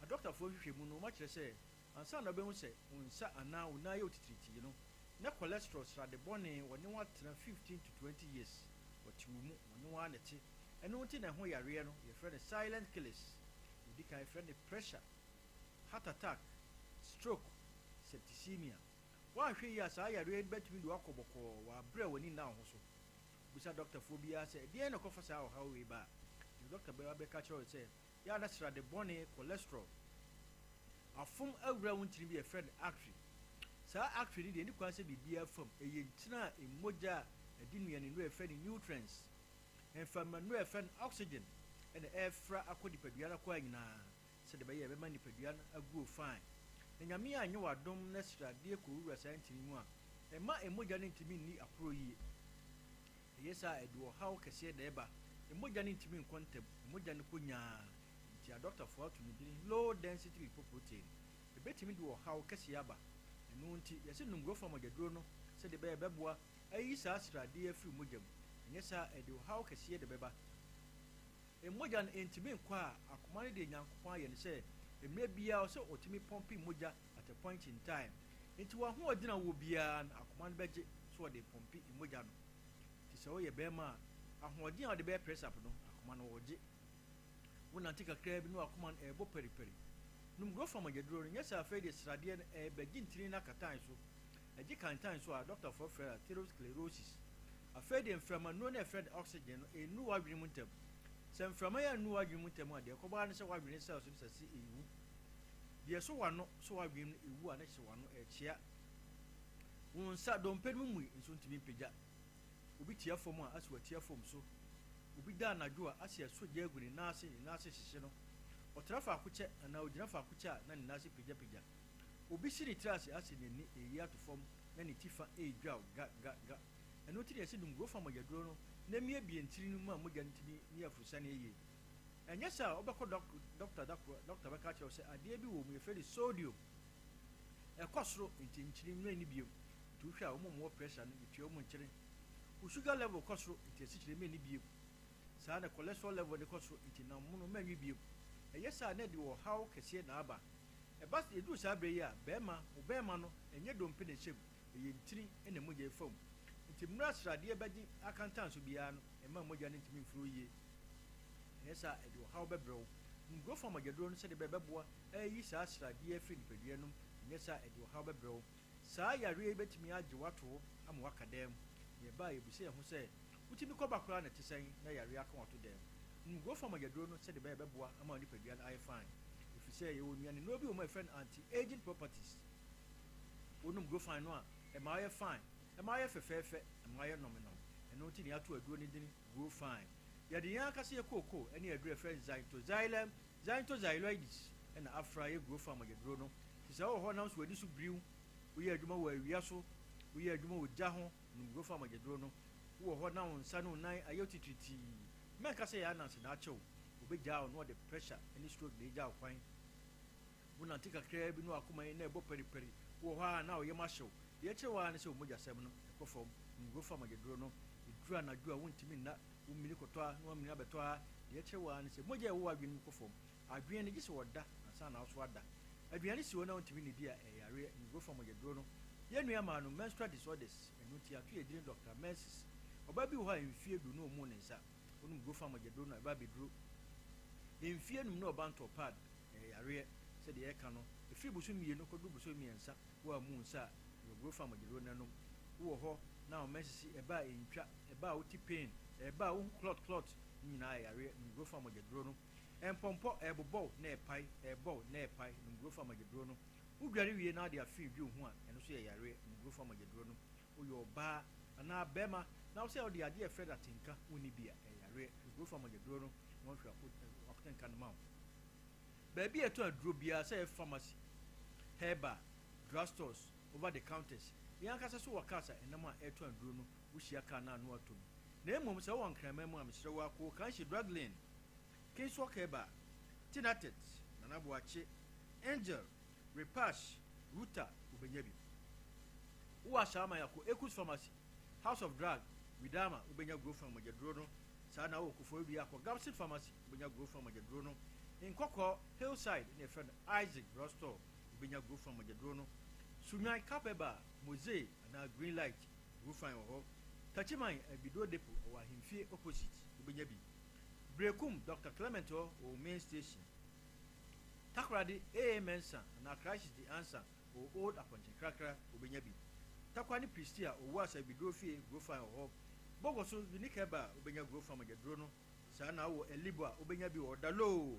Adɔktafoɔ nhwehwɛmu no wɔakyerɛ sɛ ansa na wobɛhu sɛ wo nsa anaa wo nan ayɛ wo titiritii no, na cholesterol, srade bɔne, wɔne wo atena 15 to 20 years. Wɔte wo mu, wɔne wo ara na ɛte. Ɛno nti na ɛho yareɛ no yɛfrɛ no silent killers. Deɛ ɛdi kan yɛfrɛ no pressure, heart attack, stroke, septicemia. Woanhwɛ yie a saa yareɛ yi bɛtumi de wo akɔ bɔkɔɔ wɔ aberɛ a w'ani nna wo ho so. Wobisa dɔktafoɔ biara sɛ ɛdeɛn na ɛkɔfa saa ɔhaw wei ba a, deɛ dɔkta bɛba bɛka akyerɛ wo sɛ yɛ a na srade bɔne, cholesterol, afom awura wo ntini bi a yɛfrɛ no artery. Saa artery no deɛ ɛnni kwan sɛ biribiara fa mu. Ɛyɛ ntini a mogya a ɛde nnuanennuro a yɛfrɛ no nutrients, mframanuro a yɛfrɛ no oxygen na ɛrefra akɔ nipadua no akwaa nyinaa sɛdeɛ ɛbɛyɛ a ɛbɛma nipadua no agrow fine. Na Nyame anyɛ wo adom na sradeɛ kɔwura saa ntini mu a, ɛmma mogya no ntumi nni aporɔ yie. Ɛyɛ saa a, ɛde ɔhaw kɛseɛ na ɛba. Mogya no ntumi nkɔ ntɛm, mogya no kɔ nyaa. Enti adɔktafoɔ ato no din low density lipoprotein. Ɛbɛtumi de ɔhaw kɛseɛ aba. Ɛno nti, yɛse nom Grofa mogyaduro no sɛdeɛ ɛbɛyɛ a ɛbɛboa ayi saa sradeɛ yi afiri mogya mu. Ɛnyɛ saa a, ɛde ɔhaw kɛseɛ na ɛbɛba. Mogya no ntumi nkɔ a, akoma no deɛ Nyankopɔn ayɛ no sɛ mmerɛ biara ɔsɛ ɔtumi pɔmpe mogya at a point in time. Nti w'ahoɔden a wowɔ biara no akoma no bɛgye sɛ ɔde repɔmpe mogya no. Nti sɛ woyɛ barima a, ahoɔden a wode bɛyɛ press up no, akoma no ɔgye. Wonante kakraa bi na w'akoma no ɛrebɔ paripari. Nom Grofa mogyaduro no, nyɛ saa afei deɛ sradeɛ no ɛrebɛgye ntini no akatan so. Ɛgye kantan so a, dɔktafoɔ frɛ no atherosclerosis. Afei deɛ mframa nnuro no a yɛfrɛ no oxygen no ɛnnuru w'adwene mu ntɛm. Sɛ mframa yi annuru w'adwene mu ntɛm a, deɛ ɛkɔba ara ne sɛ w'adwene cells no sɛse ɛrewu. Deɛ ɛsɔ w'ano sɔ w'adwene mu no ɛwu a na kyerɛ sɛ w'ano ɛrekyea. Wo nsa dompe no mu mmui nso ntumi mpagya. Obi tia fam a, ase watia fam so. Obi da anadwo a, ase asɔ gya agu ne nan ase, ne nan ase hyehye no. Ɔtra faako kyɛ anaa ogyina faako kyɛ a, na ne nan ase pagyapagya. Obi si ne tiri ase ase n'ani reyi ato fam na ne ti fa redwaw ga ga ga. Ɛno nti na yɛse nom Grofa mogyaduro no na emiebie ntini no mu a mogya no tumi ne afurusane yie. Ɛnyɛ saa a, wobɛkɔ dɔkta da koro a, dɔkta bɛka akyerɛ wo sɛ adeɛ bi wɔ mu, yɛfrɛ no sodium. Ɛkɔ soro nti nkyene nwura nni bio. Nti wohwɛ a wɔn a wɔwɔ pressure no, yɛtua wɔn nkyene. Wo sugar level kɔ soro nti asikyire mma nni bio. Saa na cholesterol level no kɔ soro nti nam mono mma nwe bio. Ɛyɛ saa a na ɛde ɔhaw kɛseɛ na aba. Ɛba ɛduru saa berɛ yi a, barima, wo barima no, ɛnyɛ dompe na ɛhyɛ mu, ɛyɛ ntini na mogya ɛfa mu. Nti mmerɛ a sradeɛ bɛgye akantan so biara no, ɛmma mogya no ntumi mflow yie. Ɛnyɛ saa a, ɛde ɔhaw bɛbrɛ wo. Nom Grofa mogyaduro no sɛdeɛ ɛbɛyɛ ɛbɛboa ayi saa sradeɛ yi afiri nipadua no mu, ɛnyɛ saa a, ɛde ɔhaw bɛbrɛ wo. Saa yareɛ yi bɛtumi agye wo ato hɔ ama woaka dan mu. Na ɛba a, yɛbisa yɛn ho sɛ, Wotumi kɔ ba koraa na ɛte sɛn na yareɛ aka wo ato dan mu? Nom Grofa mogyaduro no sɛdeɛ ɛbɛyɛ ɛbɛboa ama wo nipadua no ayɛ fine. Ɛfiri sɛ yɛwɔ nnuane nnuro bi wɔ mu a yɛfrɛ no anti-aging properties. Wonom Grofine no a, ɛma woyɛ fine, ɛma woyɛ fɛfɛɛfɛ, ɛma woyɛ nɔmenɔme. Ɛno nti na yɛato aduro no din Grofine. Yɛde yɛn ankasa yɛ kookoo ne aduro a yɛfrɛ no Xanthoxylum zanthoxyloides na afra yɛ Grofine mogyaduro no. Nti sɛ wowɔ hɔ na nso w'ani so biriw, woyɛ adwuma wɔ awia so, woyɛ adwuma wɔ gya ho, nom Grofine mogyaduro no. Wowɔ hɔ na wo nsa ne wo nan ayɛ wo titiritii, mɛnka sɛ ɛyɛ ananse na akyɛ wo. Obegyaa wo na ɔde pressure ne stroke na egyaa wo kwan. Wonante kakraa bi na w'akoma yi na ɛbɔ paripari. Wowɔ hɔ ara na wo yam ahyew. Deɛ ɛkyerɛ wo ara ne sɛ wo mogyasɛm no ɛkɔ fam. Nnuro fa mogyaduro no. Eduru anadwo a wontumi nna. Womini kɔtɔ a na wamini abɛtɔ ara. Deɛ ɛkyerɛ wo ara ne sɛ mogya a ɛwɔ w'adwene mu kɔ fam. Adwene no gye sɛ wɔda ansa na wo nso ada. Aduane si hɔ na wontumi nnidi a, ɛyɛ yareɛ. Nnuro fa mogyaduro no. Yɛn nua maa no menstrual disorders. Ɛno nti yɛato yɛn din Doctor Menses. Ɔbaa bi wɔ hɔ a mfie du na ɔmmuu ne nsa. Wonom Grofa mogyaduro no a, ɛba abɛduru mfie num na ɔba ntɔɔ pad. Ɛyɛ yareɛ. Sɛdeɛ yɛka no, ɛfiri bosome mmienu kɔduru bosome mmiɛnsa, woammu wo nsa a, yɛ Grofa mogyaduro no nom. Wowɔ hɔ na wo mensesi ɛba a ɛntwa, ɛba a wote pain, ɛba a wohu clot clot, ne nyinaa yɛ yareɛ. Nom Grofa mogyaduro no. Mpɔmpɔ, ɛrebobɔ wo na ɛrepae, ɛrebɔ wo na ɛrepae, nom Grofa mogyaduro no. Wodware wie na wode afe redwi wo ho a, ɛno nso yɛ yareɛ. Nom Grofa mogyaduro no. Woyɛ ɔbaa anaa barima na wo sɛ wode adeɛ a yɛfrɛ no atenka wonni bi a, ɛyɛ yareɛ. Hwɛ Grofa mogyaduro no na wɔnhwɛ w'atenka no ma wo. Baabi a yɛtɔn aduro biara, sɛ ɛyɛ pharmacy, herbal, drug stores, over the counters, yɛn ankasa nso wɔ cars a ɛnam a ɛretɔn aduro no, wohyia car no a na woatɔ bi. Na mmom sɛ wowɔ Nkraman mu a, mesrɛ wo ara kɔ Okanhye Drug Lane. Kingswalk Herbal, Tinatet, Nana Boakye, Angel, Repash, Ruta, wobɛnya bi. Wowɔ Ashaiman a, kɔ Ekus Pharmacy, House of Drug, Widama, wobɛnya Grofan mogyaduro no. Saa na wowɔ Koforidua a, kɔ Gabson Pharmacy, wobɛnya Grofan mogyaduro no. Nkɔkɔɔ, Hillside, na yɛfrɛ no Isaac Drug Store, wobɛnya Grofan mogyaduro no. Sunyani, Cap Herbal, Mosaic anaa Green Light, Grofan wɔ hɔ. Takyiman, Abiduro Depot, ɛwɔ Ahemfie opposite, wobɛnya bi. Berekum, Doctor Clement hɔ wɔ main station. Takoradi, AA Mensah anaa Crisis The Answer wɔ Old Apɔnkyenkrakra, wobɛnya bi. Tarkwa ne Prestea, Owuasa Abiduro Fie, Grofan wɔ hɔ. Bogoso, Unique Herbal, wobɛnya Grofan mogyaduro no. Saa na wɔ Elibo a, wobɛnya bi wɔ Daloo.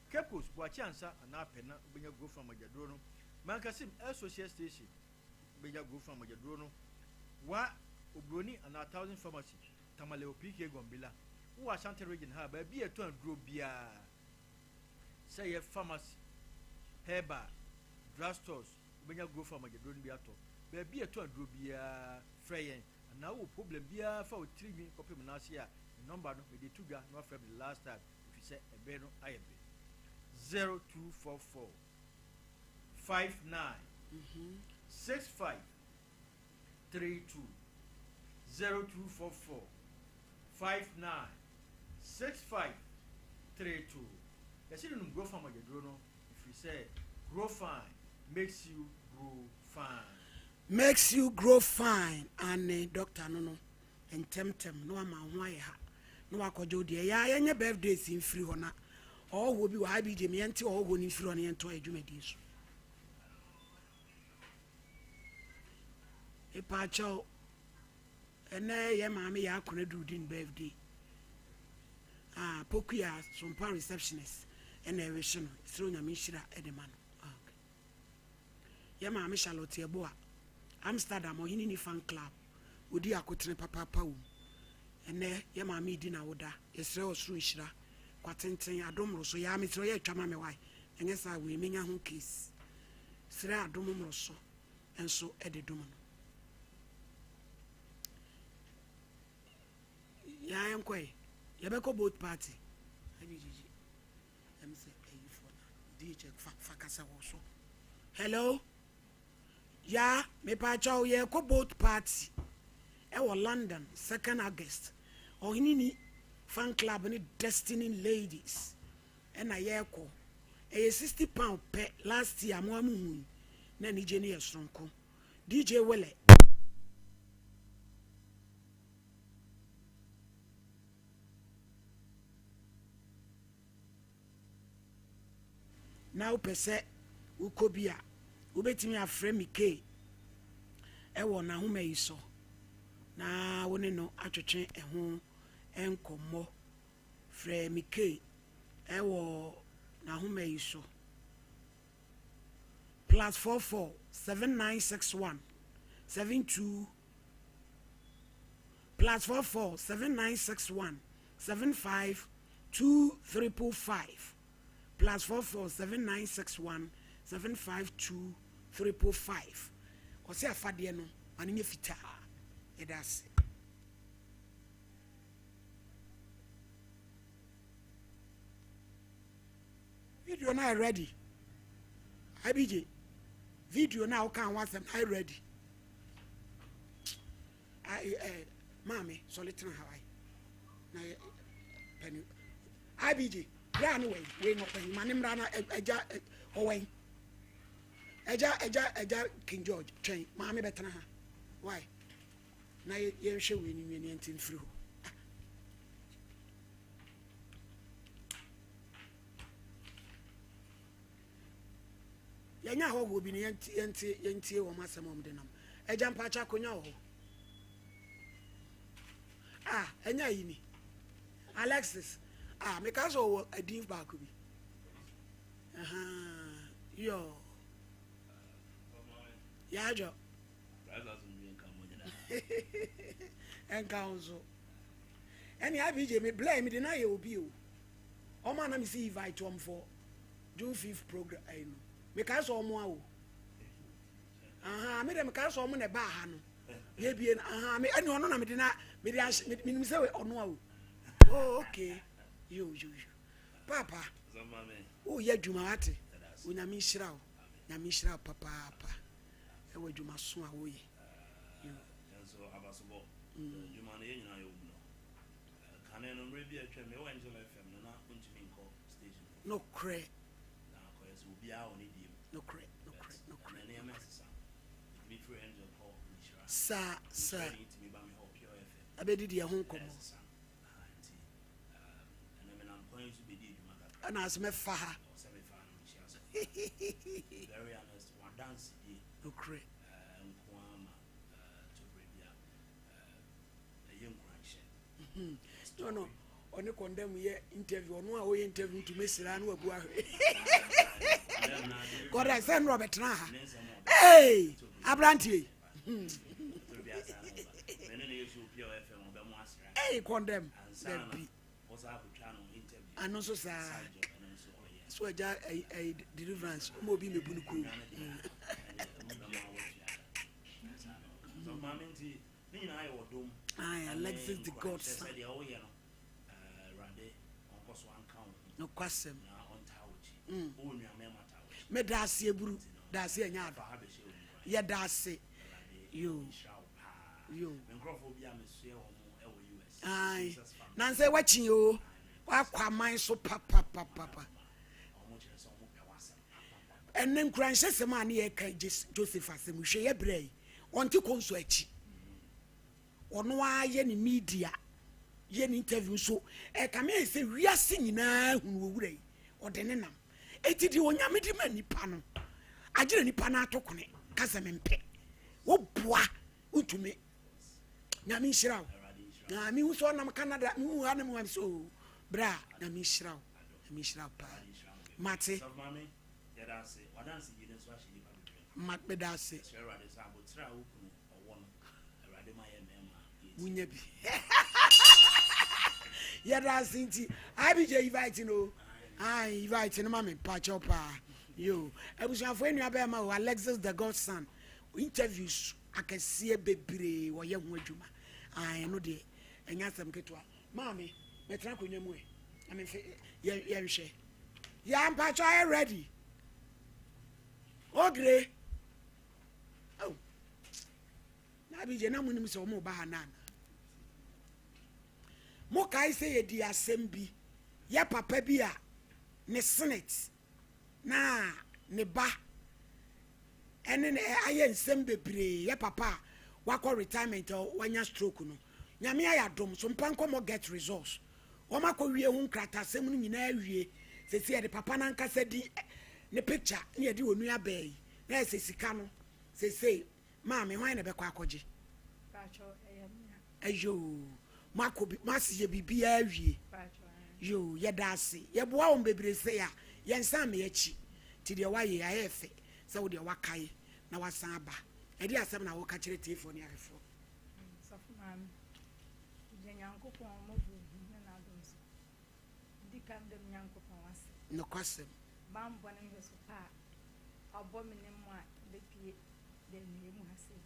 Cape Coast, Boakye Ansa anaa Pɛna, wobɛnya Grofan mogyaduro no. Mankasim, El Social Station, wobɛnya Grofan mogyaduro no. Wa, Oburoni anaa Thousand Pharmacy, Tamale wɔ PK Gombila. Wowɔ Ashanti Region ha a, baabi a yɛtɔn aduro biara, sɛ ɛyɛ pharmacy, herbal, drug stores, wobɛnya Grofan mogyaduro no bi atɔ. Baabi a yɛtɔn aduro biara, frɛ yɛn. Anaa wowɔ problem biara fa wo tiri nwi kɔpem no ase a, me number no mede to dwa na wafrɛ me the last time efisɛ ɛbere no ayɛ bere. 0244 59 65 32 0244 59 65 32 Yɛse no nom Grofan mogyaduro no ɛfiri sɛ Grofan makes you grow fine. Makes you grow fine aane doctor no no ntɛmtɛm na wama wo ho ayɛ ha na wakɔgye wo deɛ ɛyɛ a yɛnyɛ birthdays mfiri hɔ na ɔhɔhoɔ bi wɔ ha IBJ me yɛnte ɔhɔhoɔ no mfiri hɔ na yɛntoa yɛ dwumadie so mepaakyɛw ɛnɛ yɛ maame yɛ akona duru din birthday ah pokuya sompa receptionist ɛna ɛrehye no srɛ onyame nhyira ɛde ma no ah, okay. Yɛ maame Charlotte Yeboah, Amsterdam Ɔhene Ni Fan Club, ɔdi akotene papaapa wɔ mu. Ɛnnɛ, yɛ maame redi n'awoda. Yɛsrɛ ɔsoro nhyira, kwa tenten, adom mmoroso. Yaa mesrɛ wo yɛ twa ma me wae, ɛnyɛ saa a wei menya ho case. Srɛ adom mmoroso nso de dom no. Yaa yɛnkɔ ɛ, yɛbɛkɔ boat party. Agyegyegye. Ɛm sɛ ayifoɔ na DHL fa fa kasa wɔ so. Hello? Ya, mepaakyɛw yɛrekɔ boat party ɛwɔ London second August. Ɔhene ni fan club ne Destiny Ladies ɛna yɛrekɔ. Ɛyɛ 60 pound pɛ last year mo a mo hui na anigye no yɛ soronko. DJ Wele. na wopɛ sɛ wokɔ bi a, wobɛtumi afrɛ Mikey wɔ n'ahoma yi so na wo ne no atwetwe ɛho nkɔmmɔ. Frɛ Mikey wɔ n'ahoma yi so. +44 7961 72 +44 7961 75 2 555 +44 7961 752 555 Ɔse afadeɛ no ma no nyɛ fitaa. Yɛda ase. Video no ayɛ ready. IBJ, video no a woka ho asɛm no ayɛ ready. Ai, eh, maame, sɔle tena ha wai. Na yɛ pɛni. IBJ, bra no wai, wei no wai, ma ne mmra na agya ɔwɛn. Agya, agya, agya King George, twɛn, maame bɛtena ha. Wai. Na yɛnhwɛ wei no nwie ne yɛnte mfiri hɔ. Yɛnya ahɔhoɔ bi no yɛntie yɛntie wɔn asɛm a wɔde nam. Agya mpakyɛ akonnwa wɔ hɔ. Ah, ɛnyɛ ayi ni. Alexis. Ah, meka sɛ ɔwɔ adin baako bi. Yɔ. Yɛadwɔ. Ɛnka ho nso. Ɛne IBJ me blɛ me de na ayɛ obi o. Ɔmo a na me si invite wɔn for June 5th program ɛyi no. Me ka sɛ ɔmo awo. Aha, me de me ka sɛ ɔmo na ɛbaa ha no. Yɛ bie no. Aha, me ɛne ɔno na me de na me de ahyɛ me nim sɛ ɔno awo. Oh, okay. Yo yo yo. Paapa, woyɛ adwuma wate. Onyame nhyira wo. Nyame nhyira wo papaapa ɛwɔ adwumaso a woyɛ. Nso abasobɔ adwuma no yɛn nyinaa yɛ wɔ mu no. Kane no mmerɛ bi a atwam yɛwɔ Angel FM no na wontumi nkɔ station hɔ. Nokorɛ. Na akɔyɛ sɛ obiara wɔ ne deɛ mu. Nokorɛ, nokorɛ, nokorɛ. Ɛnɛ nneɛma ɛsesa. Ɛtumi firi Angel kɔ Nhyira. Saa, saa. Nhyira ni tumi ba me hɔ Pure FM. Abɛdidi ɛho nkɔmmɔ. Ɛsesa. Aha nti ɛnɛ menam kwan yi so bɛdi adwuma kakra. Ɛna ase mɛfa ha. Ɛwɔ sɛ mefa ha na mehyia so. Very honest, wadansedie. Nokorɛ. Nko ara ma tɔberɛ bi a ɛyɛ nkuranhyɛ. No no, ɔne kɔndɛm yɛ interview, ɔno a ɔyɛ interview ntumi sira no wabu ahwɛ. Kɔdɛ sɛ nnora ɔbɛtena ha. Ee, aberanteɛ. Ee, kɔndɛm, dabi. Ano nso saa. So agya ɛyi deliverance, ɔmo obi mebu no kurom. Aye, Alexis the Godson. Nokwasɛm. Mm. Meda ase eburu, da ase ɛnyɛ ado. Yɛda ase. Yo. Yo. Aye. Nansɛ wakyi o. Wakɔ aman so papapapapa. Ɛnɛ nkuranhyɛsɛm a ne yɛka Joseph asɛm hwɛ yɛ berɛ yi. Ɔnte kɔnso akyi. Ɔno ara yɛ ne media, yɛ ne interview nso. Ɛkame ayɛ sɛ wiase nyinaa hunu owura yi, ɔde ne nam. Eti deɛ Onyame de ma nipa no, agyina nipa no ato kone, ka sɛ mempɛ. Woboa, wontumi. Nyame nhyira wo. Na mehu sɛ ɔnam Canada, mehu ha na mehu ha so bra, Nyame nhyira wo. Nyame nhyira wo paa. Mate. Ma meda ase. Munya bi. Yɛda ase nti IBJ invite no. Ah, invite no ma me pa kyɛw paa. Yo, abusuafo enua bɛɛ ma o Alexis the Godson. Interviews akɛseɛ bebree wɔyɛ ho adwuma. Ah, ɛno deɛ ɛnyɛ asɛm ketewa. Maame, mɛtena akonnwa mu ɛ. Na memfe yɛnhwɛ. Yɛ mpakyɛ ayɛ ready. Ogre. Oh. Na abigye na monim sɛ wɔn ba ha nana. Mo kae sɛ yɛdi asɛm bi yɛ papa bi a ne senate na ne ba ɛne ne ayɛ nsɛm bebree yɛ papa a wakɔ retirement a wanya stroke no. Nyame ayɛ adom so mpa nkɔmmɔ get results. Wɔn akɔ wie ho nkratasɛm no nyinaa awie. Sɛsi yɛde papa no ankasa din ne picture ne yɛde onua baa yi na yɛ sɛ sika no sɛsei maame hwan na ɛbɛkɔ akɔgye? Ayoo mo akɔ bi mo ase yɛ biribiara awie yoo yɛda ase yɛboa wɔn bebree sɛ a yɛnsan mmɛ akyi nti deɛ wayɛ ayɛ fɛ sɛ wo deɛ wakae na wasan aba ɛde asɛm na woka kyerɛ tiefoɔ ne ahwɛfoɔ. Sɔfo maame. Megyina Nyankopɔn mmɔborɔhunu ne n'adom so. Medi kan da me Nyankopɔn ase. Nokwasɛm. Bammɔ ne nhwɛso pa a wabɔ me ne mo a yɛbɛpue da nnua mu ha sei.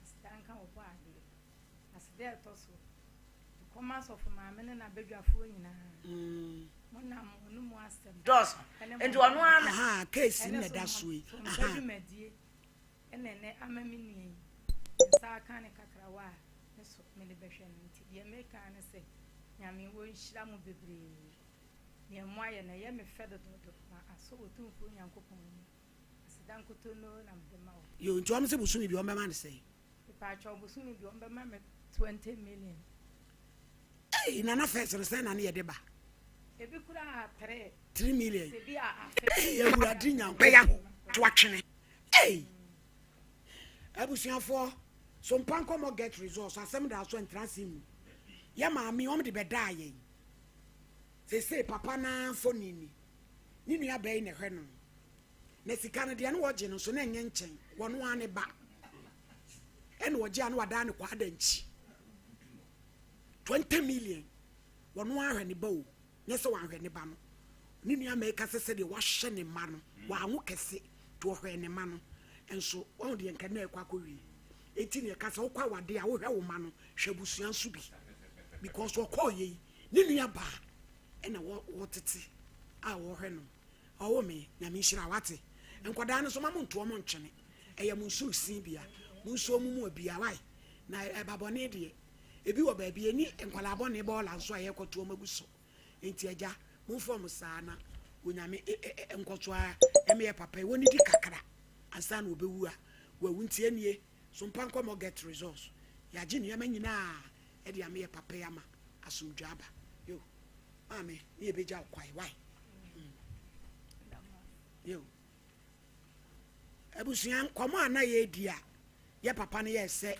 Aseda nka Ɔbɔadeɛ. Aseda a ɛtɔ so, de kɔma Sɔfo Maame ne n'abadwafoɔ nyinaa. Monam mo ano mu asɛm Dɔɔso. ne mo Nti ɔno ara na. Ahaa, case no ɛne na ɛda so yi. sompa Ahaa. dwumadie ɛna ɛnɛ ama me nua yi ne nsa aka ne kakrawa a me so mede bɛhwɛ no nti deɛ meka ara ne sɛ Nyame ɔnhyira mo bebree deɛ moayɛ no ɛyɛ me fɛ dododo na asɔ Otumfoɔ Nyankopɔn ani aseda nkotonnoo na mede ma wo. Yoo nti wɔn se bosome bi wɔn bɛma no sɛn? Mepaakyɛw bosome bi wɔn bɛma me 20 million. Ei nana first no sɛn na ne yɛde ba? Ebi koraa 3. 3 million. Sɛ bi a afe. Ei awurade Nyankopɔn to atwene. Ei! Abusuafoɔ, so mpa nkɔmmɔ get results, asɛm da so ɛntra ase ngu. Yɛ maame, wɔn de bɛdaa yɛn. Seesei papa no ara mfoni ni. Ne nua baa yi na ɛhwɛ no. Na sika no deɛ no wɔgye no nso na ɛnyɛ nkyɛn, wɔn ara ne ba. Ɛna ɔgye a na wadaa ne kwaada nkyi. 20 million, wɔn ara hwɛ ne ba o. Nyɛ sɛ wanhwɛ ne ba no. Ne nua mmaa ka sɛ sɛdeɛ wahwɛ ne mma no, wanwo kɛse, nti ɔhwɛɛ ne mma no. Nso wahu deɛ nka na ɛkɔ akɔwie. Enti na yɛka sɛ wokɔ awadeɛ a, wohwɛ wo mma no, hwɛ abusua nso bi. Because ɔkɔɔyɛ yi, ne nua baa ɛna wɔtete. a wɔhwɛ no. Ɔwo me, Nyame nhyira wo, wate? Nkwadaa no nso ma mo ntoɔ mo ntwene. Ɛyɛ mo nsoro sin bia. Mo nsuo mo mu abia, wai? Na ɛba bɔne deɛ, ebi wɔ baabi, ɛni nkwadaa bɔne bɔɔla nso a yɛkɔtoɔ mo agu so. Enti agya, momfa wɔn saa na Onyame nkɔso ara mmɛyɛ papa yi. Wɔnnidi kakra ansa na wɔbɛwu a, wɔawu. Nti ɛnie, so mpa nkɔmmɔ get results. Yɛagye nneɛma nyinaa de ameyɛ papa yi ama asomdwoe aba. Yo, maame, ne yɛbɛgya wo kwae, wai? Mm. Yo. Abusua nkɔmmɔ a na yɛredi a yɛ papa no yɛɛ sɛ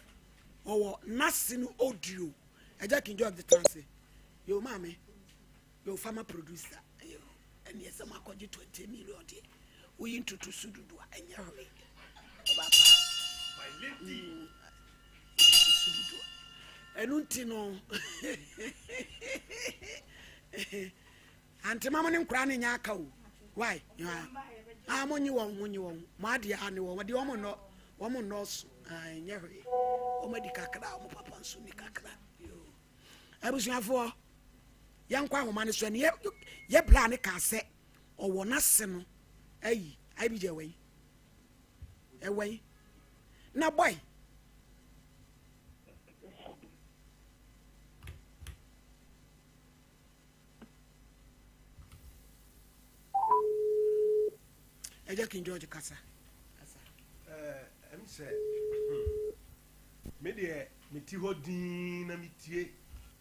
ɔwɔ n'ase no audio. Agya King George de tena ase. Yo maame, yo fama producer. Yo, ɛne ɛsɛ mo akɔgye 20 million deɛ. Woyi ntoto so dudu a ɛnyɛ hwee. Ɔba pa. Mm, ntoto so dudu a. Ɛno nti no. Ante ma mo ne nkoraa no nyɛ aka o. Why? Ah, mo nye wɔn, mo nye wɔn. Mo adeɛ a ne wɔn, deɛ wɔn nnɔ, wɔn nnɔɔso. Ah, ɛnyɛ hwee. Wɔn adi kakra, wɔn papa nso ni kakra. Yoo. Abusuafoɔ, yɛnkɔ ahoma no so ɛne yɛ yɛ bla ne kaa sɛ ɔwɔ n'ase no ayi ayi ɛwɔ yi ɛwɔ yi na bɔyi. Ɛgya King George kasa. Ɛm sɛ me deɛ mete hɔ dinn na metie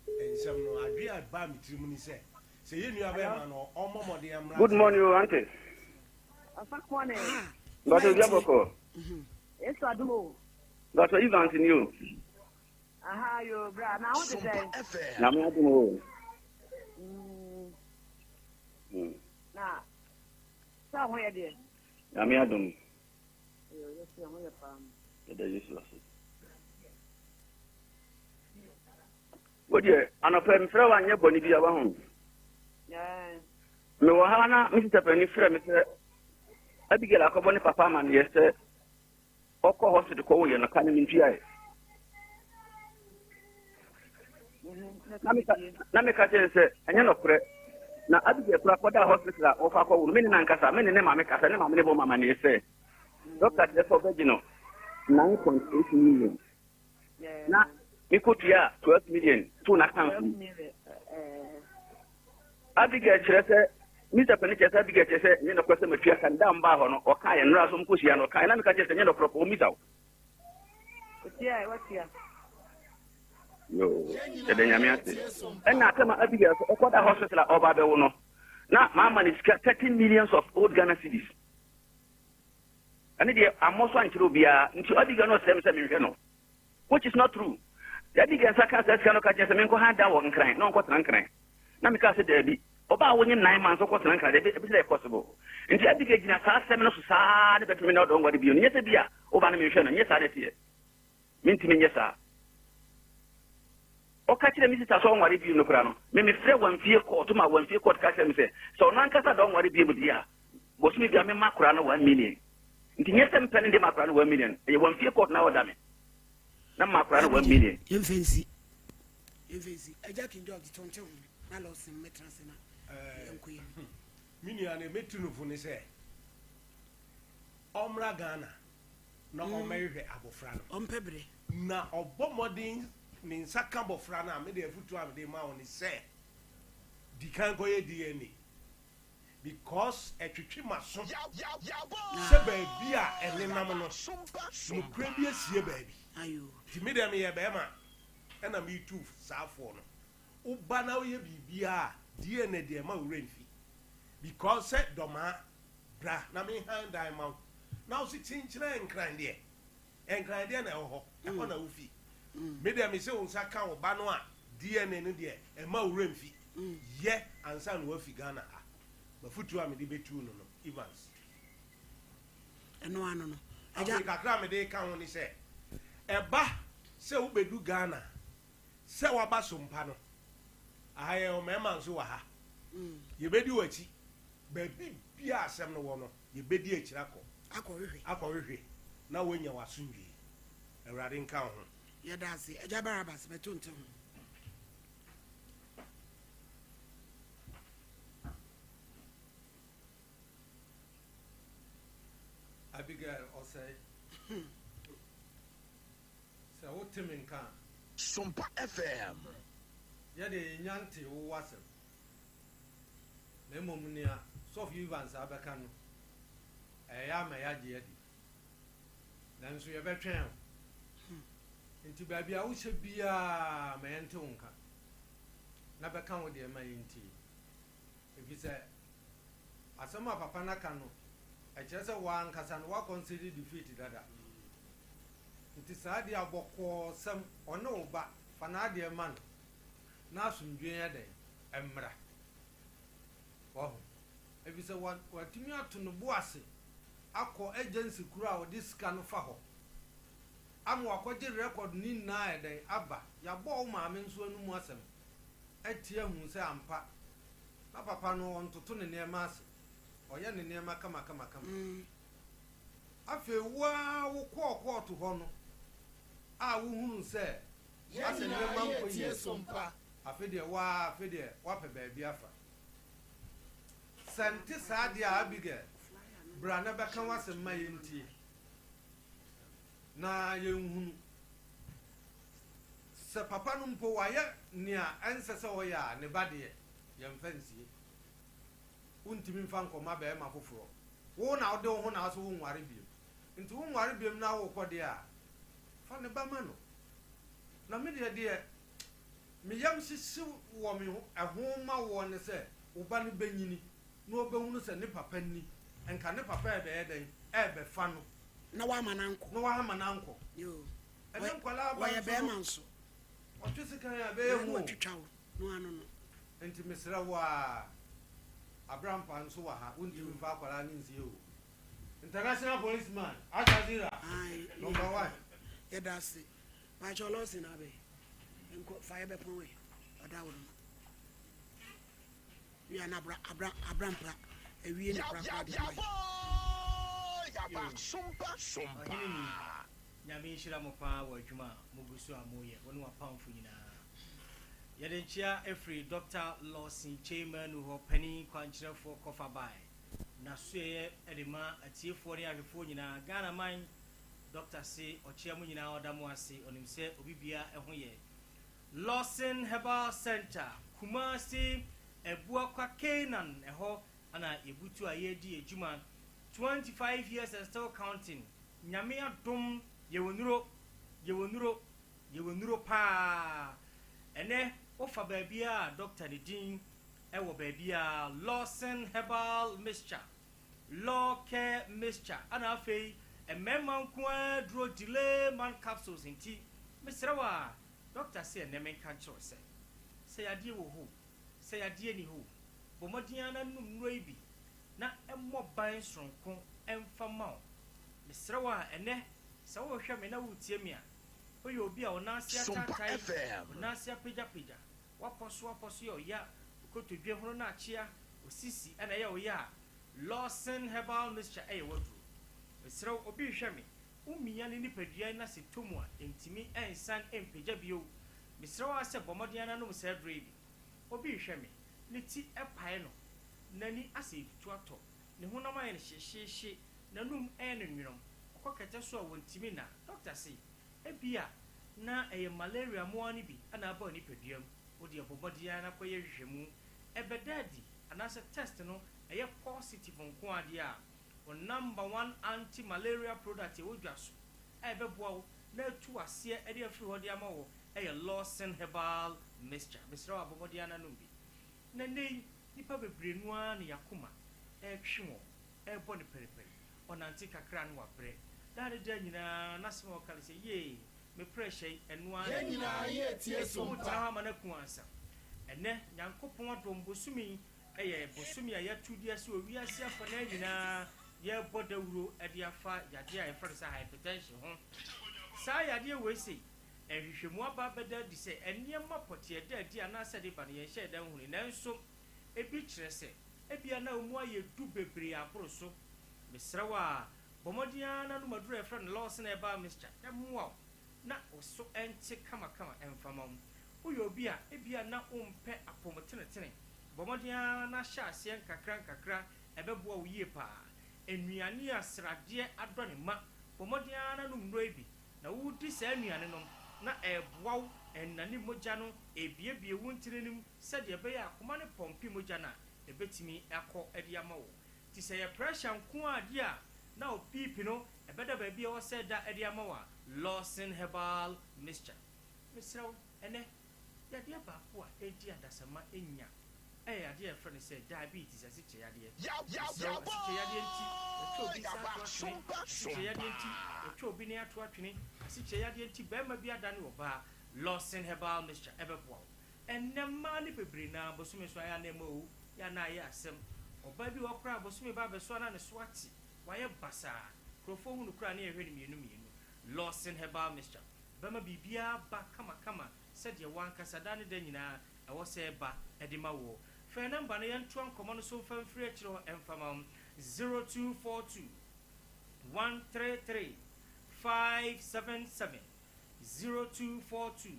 nsɛm no adwene a ɛbaa me tirim ni sɛ sɛ yɛ nua bɛrima no ɔmmɔ mmɔden mmra. Good morning o aunty. Afa morning. Bàtò obi abɔkɔ. Yesu adum o. Bàtò Evans ni o. Aha yo bra na ho te sɛn. Nyame adom o. Mm. Na sɛ ho yɛ deɛ. Nyame adom. Yo yɛsɛ ho yɛ paa. Yɛda Yesu ase. Wo deɛ anɔpɛ mfrɛ wo anyɛ bɔne bi a wahu. Mewɔ ha na me sista panin frɛ me sɛ Abigail akɔbɔ ne papa amanneɛ sɛ ɔkɔ hospital kɔ woyɛ no ka no mentuae. Na meka kyerɛ sɛ ɛnyɛ nɔkorɛ na Abigail kora kɔda hospital a wɔfa kɔwo no me ne nankasa me ne ne maame kasa ne maame ne bɔ ma amanneɛ sɛ dɔkta kyerɛ sɛ ɔbɛgye no 9.8 million na mekɔtua 12 million to n'account mu. Abigail kyerɛ sɛ Mr. Penny kyerɛ sɛ Abigail kyerɛ sɛ nyɛ nɔkorɛ sɛ matua ka no da mbaa hɔ no ɔkaa yɛn nnora so mkɔhyia no ɔkaa na meka kyerɛ sɛ nyɛ nɔkorɛ kɔ ɔmmisa wo. Yoo, yɛda Nyame ase. Ɛna atɛm a Abigail sɛ ɔkɔda hospital a ɔba bɛwo no na maama no sika 13 millions of old Ghana cedis. Ɛne deɛ ammɔ so ankyerɛ obiara nti Abigail no ɔsrɛ me sɛ menhwɛ no which is not true. Abigail nsa kaa saa sika no ka kyerɛ sɛ menkɔ ha da wɔ Nkran na ɔnkɔtena Nkran. Na mekaa sɛ daabi, ɔbaa a wonye nine months ɔkɔtena Nkran deɛ ɛbɛsi dɛ possible. Nti Abigail gyina saa asɛm no so saa ne bɛpem na ɔdɔ nware bio no nyɛ sɛ bi a woba no menhwɛ no nyɛ saa na ɛteɛ. Mentumi nyɛ saa. Ɔka kyerɛɛ me sista sɛ ɔnware bio no koraa no, me mefrɛɛ Wamfie court ma Wamfie court ka kyerɛɛ me sɛ, sɛ ɔno ankasa da ɔnware bio deɛ a, bosome biara memma akwadaa no 1 million. Nti nyɛ sɛ mepɛ no deɛ ma akwadaa no 1 million, ɛyɛ Wamfie court na ɔda me na mma akwadaa no 1 million. Yɛmfa nsi. Yɛmfa nsi. Agya King George to nte ho na Lawson mmɛtena ase na yɛnkɔ yɛn. Me nua no mɛtu no fo ne sɛ ɔmmra Ghana na ɔmmɛhwehwɛ abɔfra no. Ɔmpɛ bere. Na ɔbɔ mmɔden ne nsa ka bɔfra no a, me de afutuo a mede ma wo ne sɛ, di kan kɔyɛ DNA because ɛtwetwe m'aso sɛ baabi a ɛnenam no, nokorɛ bi asie baabi. Nti me deɛ meyɛ barima ɛna metu saa foɔ no. Woba na woyɛ biribiara a, DNA deɛ mma wo werɛ mfi because sɛ dɔmaa bra na menhan dan ma wo na wo se kyenkyerɛ nkran deɛ, Nkran deɛ na ɛwɔ hɔ, ɛhɔ na wofi. Me deɛ mese wo nsa ka wo ba no a DNA no deɛ ɛmma wo werɛ mfi. Yɛ ansa na woafi Ghana ha. M'afotuo a mede bɛtu no no, Evans. Ɛno ano no. Afei kakra a mede reka ho ne sɛ, ɛba sɛ wobɛdu Ghana sɛ woaba Sompa no, aha yɛwɔ mmarima nso wɔ ha. Yɛbɛdi w'akyi. Baabi biara a asɛm no wɔ no, Yɛbɛdi akyire akɔ. Akɔhwehwɛ. Akɔhwehwɛ na woanya w'asomdwoeɛ. Awurade nka wo ho. Yɛda ase. Agya Barabas, bɛto nte ho. Abigail Osei, sɛ wote me nka a. Sompa FM. Yɛ deɛ yɛnnya ntee wo w'asɛm, na mmom nea Sɔfo Evans abɛka no, ɛyɛ ama yɛagye adi. Nanso yɛbɛtwɛn wo. Nti baabi a wohyɛ biara ma yɛnte wo nka, na bɛka wo deɛ ma yɛntie. Efisɛ asɛm a papa no aka no, ɛkyerɛ sɛ wo ankasa no woakɔnsede defeat dada. Nti saa deɛ a bɔkɔɔ sɛm, ɔne wo ba, fa n'adeɛ ma no, na asomdwoeɛ nyɛ dɛn? Ɛmmra. Wahu? Efisɛ wa, watumi ato ne bo ase akɔ agency koro a ɔde sika no fa hɔ, ama wakɔgye record no nyinaa ayɛ dɛn? Aba. Yɛabɔ wo maame nso anum asɛm. atie ahu sɛ ampa na papa no ɔntoto ne nneɛma ase, ɔyɛ ne nneɛma kamakamakama. Afei wo ara wokɔɔ kɔɔto hɔ no a wohunuu sɛ asɛ nneɛma nkɔ yie no, afei deɛ wo ara afei deɛ woapɛ baabi afa. Sɛ nte saa deɛ a, Abigail, bra na bɛka w'asɛm ma yɛntie na yɛnhunu. Sɛ papa no mpo wayɛ nea ɛnsɛ sɛ ɔyɛ a, ne ba deɛ, yɛmfa nsie. Wontumi mfa nkɔma barima foforɔ. Wo na wode wo ho na wose wonware biom. Nti wonware biom na worekɔ deɛ a, fa ne ba ma no. Na me deɛ, deɛ me yam hyehye wɔ me ho ma woɔ ne sɛ, wo ba no bɛnyini na ɔbɛhunu sɛ ne papa nni, nka ne papa rebɛyɛ dɛn? Rebɛfa no. Na wama no ankɔ. Na wama no ankɔ. Yoo. Ɛnɛ nkwadaa aba Wɔyɛ nso bɛrima no, nso. wɔtwe sekan a ɛbɛyɛ hu o. Wɔatwitwa wo no ano no. Nti mesrɛ wo ara, Abrampa nso wɔ ha, wontumi mfa akwadaa no nsie o. International policeman, Al Jazeera, number one. Yɛda ase. Pakyɛ Lawson abɛ. Nkɔ fa yɛbɛpɔn ɛ. Ɔda wo no. Wia na abra abra abrampa awie ne korakora de ama yɛ. Sompa sompa. Ɔhene ni. Nyame nhyira mo paa wɔ adwuma a mogu so a moyɛ, wo ne w'apamfo nyinaa. Yɛde nkyea firi Dɔkta Lawson Kyei Manu hɔ, panin kwankyerɛfoɔ kɔfa bae n'asoɛeɛ de ma atiefoɔ ne ahwɛfoɔ nyinaa. Ghana man, Dɔkta se ɔkyea mo nyinaa, ɔda mo ase, ɔnim sɛ obi biara ho yɛ. Lawson Herbal Centre, Kumasi, Abuakwa Canaan, ɛhɔ na yɛbutu a yɛredi yɛn dwuma. 25 years and still counting. Nyame adom yɛwɔ nnuro, yɛwɔ nnuro, yɛwɔ nnuro paa. Ɛnɛ wofa baabiara a doctor ne din wɔ baabiara, Lawson herbal mixture, Law care mixture ɛna afei mmarima nko ara aduro delay man capsules nti mesrɛ wo a doctor se ɛnɛ menka nkyerɛ wo sɛ, sɛ yadeɛ wɔ hɔ o, sɛ yadeɛ nni hɔ o, bɔ mmɔden ara na nom nnuro yi bi na ɛmmɔ ban soronko mfa mma wo. Mesrɛ wo a, ɛnnɛ, sɛ worehwɛ me na woretie me a, woyɛ obi a wo nan ase Sompa ataatae, FM. wo nan ase apagyapagya, woapɔ so apɔ so yɛ ɔya, wo kotodwe hono no akyea, wo sisi na ɛyɛ wo ya a, Lawson Herbal Mixture yɛ w'aduro. Mesrɛ wo, obi rehwɛ me, womia ne nipadua na sɛ ɛtɔ mu a, ɛntumi nsan mpagya bio. Mesrɛ wo ara sɛ bɔ mmɔden ara na nom saa aduro yi bi. Obi rehwɛ me, ne ti pae no, n'ani asɛ retutu atɔ, ne honam ayɛ no hyehyeehye, n'anom yɛ no nwono, ɔkɔ kɛtɛ so a wɔntumi nna. Dɔkta se, ebia na ɛyɛ malaria mmoawa no bi na aba wo nipadua mu. Wo deɛ bɔ mmɔden ara na kɔyɛ nhwehwɛmu. Ɛbɛda adi anaasɛ test no ɛyɛ positive nko ara deɛ a, wo number one anti-malaria product a ɛwɔ dwa so a ɛbɛboa wo na atu aseɛ de afiri hɔ de ama wo yɛ Lawson Herbal Mixture. Mesrɛ wo a, bɔ mmɔden ara na nom bi. Na nnɛ yi, nnipa bebree no ara na yɛn akoma retwe wɔn, rebɔ no paripari. Ɔnante kakra a na wabrɛ. Daa ne daa nyinaa, n'asɛm a ɔka ne sɛ, Yee, me prɛhyɛ yi, ɛno ara na Yɛn nyinaa yɛretie Enti som wotena pa. hɔ ama no aku ansa. Ɛnnɛ, Nyankopɔn adom, bosome yi yɛ bosome a yɛato di ase wɔ wiase afanaa nyinaa, yɛrebɔ dawuro de afa yadeɛ a yɛfrɛ no sɛ hypertension ho. Saa yadeɛ wei sei, Nhwehwɛmu aba abɛda adi sɛ nneɛma pɔtee a ɛda adi anaasɛ ɛde ba no, yɛnhyɛɛ da nhui. Nanso, ebi kyerɛ sɛ ebia na wo mu ayɛ du bebree aboro so. Mesrɛ wo ara, bɔ mmɔden ara na nom aduru a yɛfrɛ no Lawson Herbal Mixture na ɛmmoa wo na wo so nte kamakama mfa mma wo. Woyɛ obi a ebia na wompɛ apɔwmutenetene? Bɔ mmɔden ara na hyɛ aseɛ nkakrankakra, ɛbɛboa wo yie paa. Nnuane a sradeɛ adɔ ne ma. Bɔ mmɔden ara na nom nnuro yi bi. Na woredi saa nnuane no, na ɛreboa wo, ɛnnane mogya no, ɛrebuebue wo ntini no mu sɛdeɛ ɛbɛyɛ a akoma no pɔmpe mogya no a, ɛbɛtumi akɔ de ama wo. Nti sɛ ɛyɛ pressure nko ara deɛ a, na wo BP no, ɛbɛda baabi a ɛwɔ sɛ ɛda de ama wo a, Lawson Herbal Mixture. Mesrɛ wo, ɛnnɛ, yadeɛ baako a ɛredi adasamma nya yɛ yadeɛ a yɛfrɛ no sɛ diabetes, asikyire yadeɛ. Mesrɛ wo, asikyire yadeɛ nti, yɛatwa obi nsa ato atwene, asikyire yadeɛ nti, yɛatwa obi nan ato atwene, asikyire yadeɛ nti, barima bi adane ɔbaa. Lawson Herbal Mixture ɛbɛboa wo. Ɛnnɛ mmaa no bebree no ara, bosome so ayɛ a na ɛma owu, yɛ a na ayɛ asɛm. Ɔbaa bi wɔ hɔ koraa a, bosome ba abɛso a na ne so ate, wayɛ basaa. Nkurɔfoɔ hu no koraa a na yɛhwɛ no mmienu mmienu. Lawson Herbal Mixture bɛma biribiara aba kamakama sɛdeɛ w'ankasa da ne da nyinaa ɛwɔ sɛ ɛba de ma woɔ. Frɛ nɔmba no yɛntoa nkɔmmɔ no so mfa mfiri akyire hɔ mfa ma wo, 0242 133 577, 0242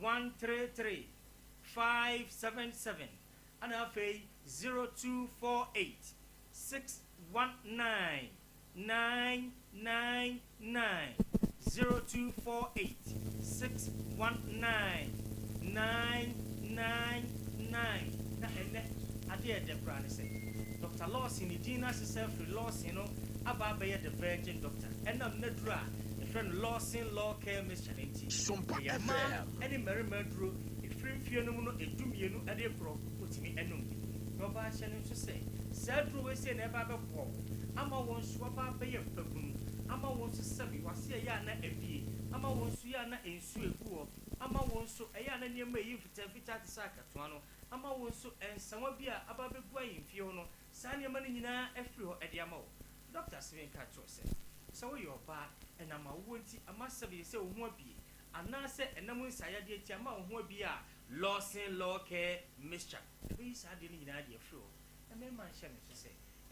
133 577, ɛna afei 0248 619 999 0248 619 999 Na ɛnnɛ, adeɛ a ɛdɛ koraa ne sɛ, Dɔkta Lawson ne din no asesa afiri Lawson no aba abɛyɛ The Virgin Doctor ɛnam n'aduro a yɛfrɛ no Lawson Law Care Mixture no nti. Ɛyɛ mmaa ne mmarima aduro, ɛfiri mfeɛ no mu no dumienu de rekorɔ, wotumi nom bi. Na ɔbaa hyɛ no nso sɛ, saa aduro wei sei na ɛba abɛboa wo ama wo nso woaba abɛyɛ mpabunu, ama wo nso sɛbe w'ase ɛyɛ a na abue, ama wo nso yɛ a na nsuo ɛgu hɔ, ama wo nso ɛyɛ a na nneɛma ɛyi mfitaa mfitaa te sɛ akatoa no, ama wo nso nsawa bi a aba abɛgu ahemfie hɔ no, saa nneɛma no nyinaa afiri hɔ de ama wo. Dɔkta Steven ka kyerɛ wo sɛ, sɛ woyɛ ɔbaa, ɛnam awoɔ nti ama sɛbe sɛ wo ho abue, anaasɛ ɛnam nsaeyadeɛ nti ama wo ho abue a, Lawson Law Care Mixture ɛbɛyi saa adeɛ no nyinaa de afiri hɔ. Na mmarima nhyɛ no nso sɛ,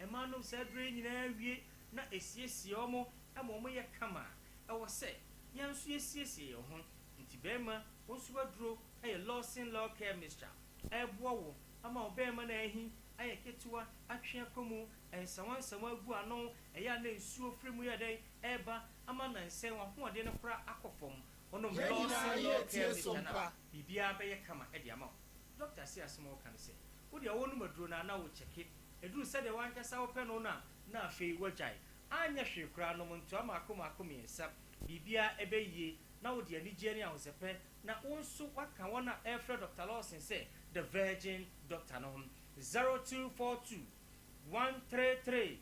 mmaa nom saa aduro yi nyinaa wie na ɛsiesie wɔn ma wɔyɛ kama a, ɛwɔ sɛ yɛn nso yɛsiesie yɛn ho. Nti barima, wo nso w'aduro yɛ Lawson Law Care Mixture. Ɛreboa wo ama wo barima no ahi ayɛ ketewa, atwe akɔ mu, nsawansawa agu ano, ɛyɛ a na nsuo firi mu yɛ dɛn ɛreba ama nansɛn w'ahoɔden no koraa akɔ fam. Wonom Yɛn nyinaa Lawson Law yɛ Care tie Mixture no a, sompa. biribiara bɛyɛ kama de ama wo. Dɔkta se asɛm a ɔka ne sɛ, wo deɛ wonom aduro no a na wo kyɛke, ɛduru sɛdeɛ w'ankasa wopɛ no no a na afei woagyae. Anyɛ hwee koraa nom ntoa mmaako mmaako mmiɛnsa, biribiara ɛbɛyɛ yie na wode anigyeɛ ne ahosɛpɛ na wo nso woaka wɔn a ɛrefrɛ Dɔkta Lawson sɛ The Virgin Doctor no ho. 0242 133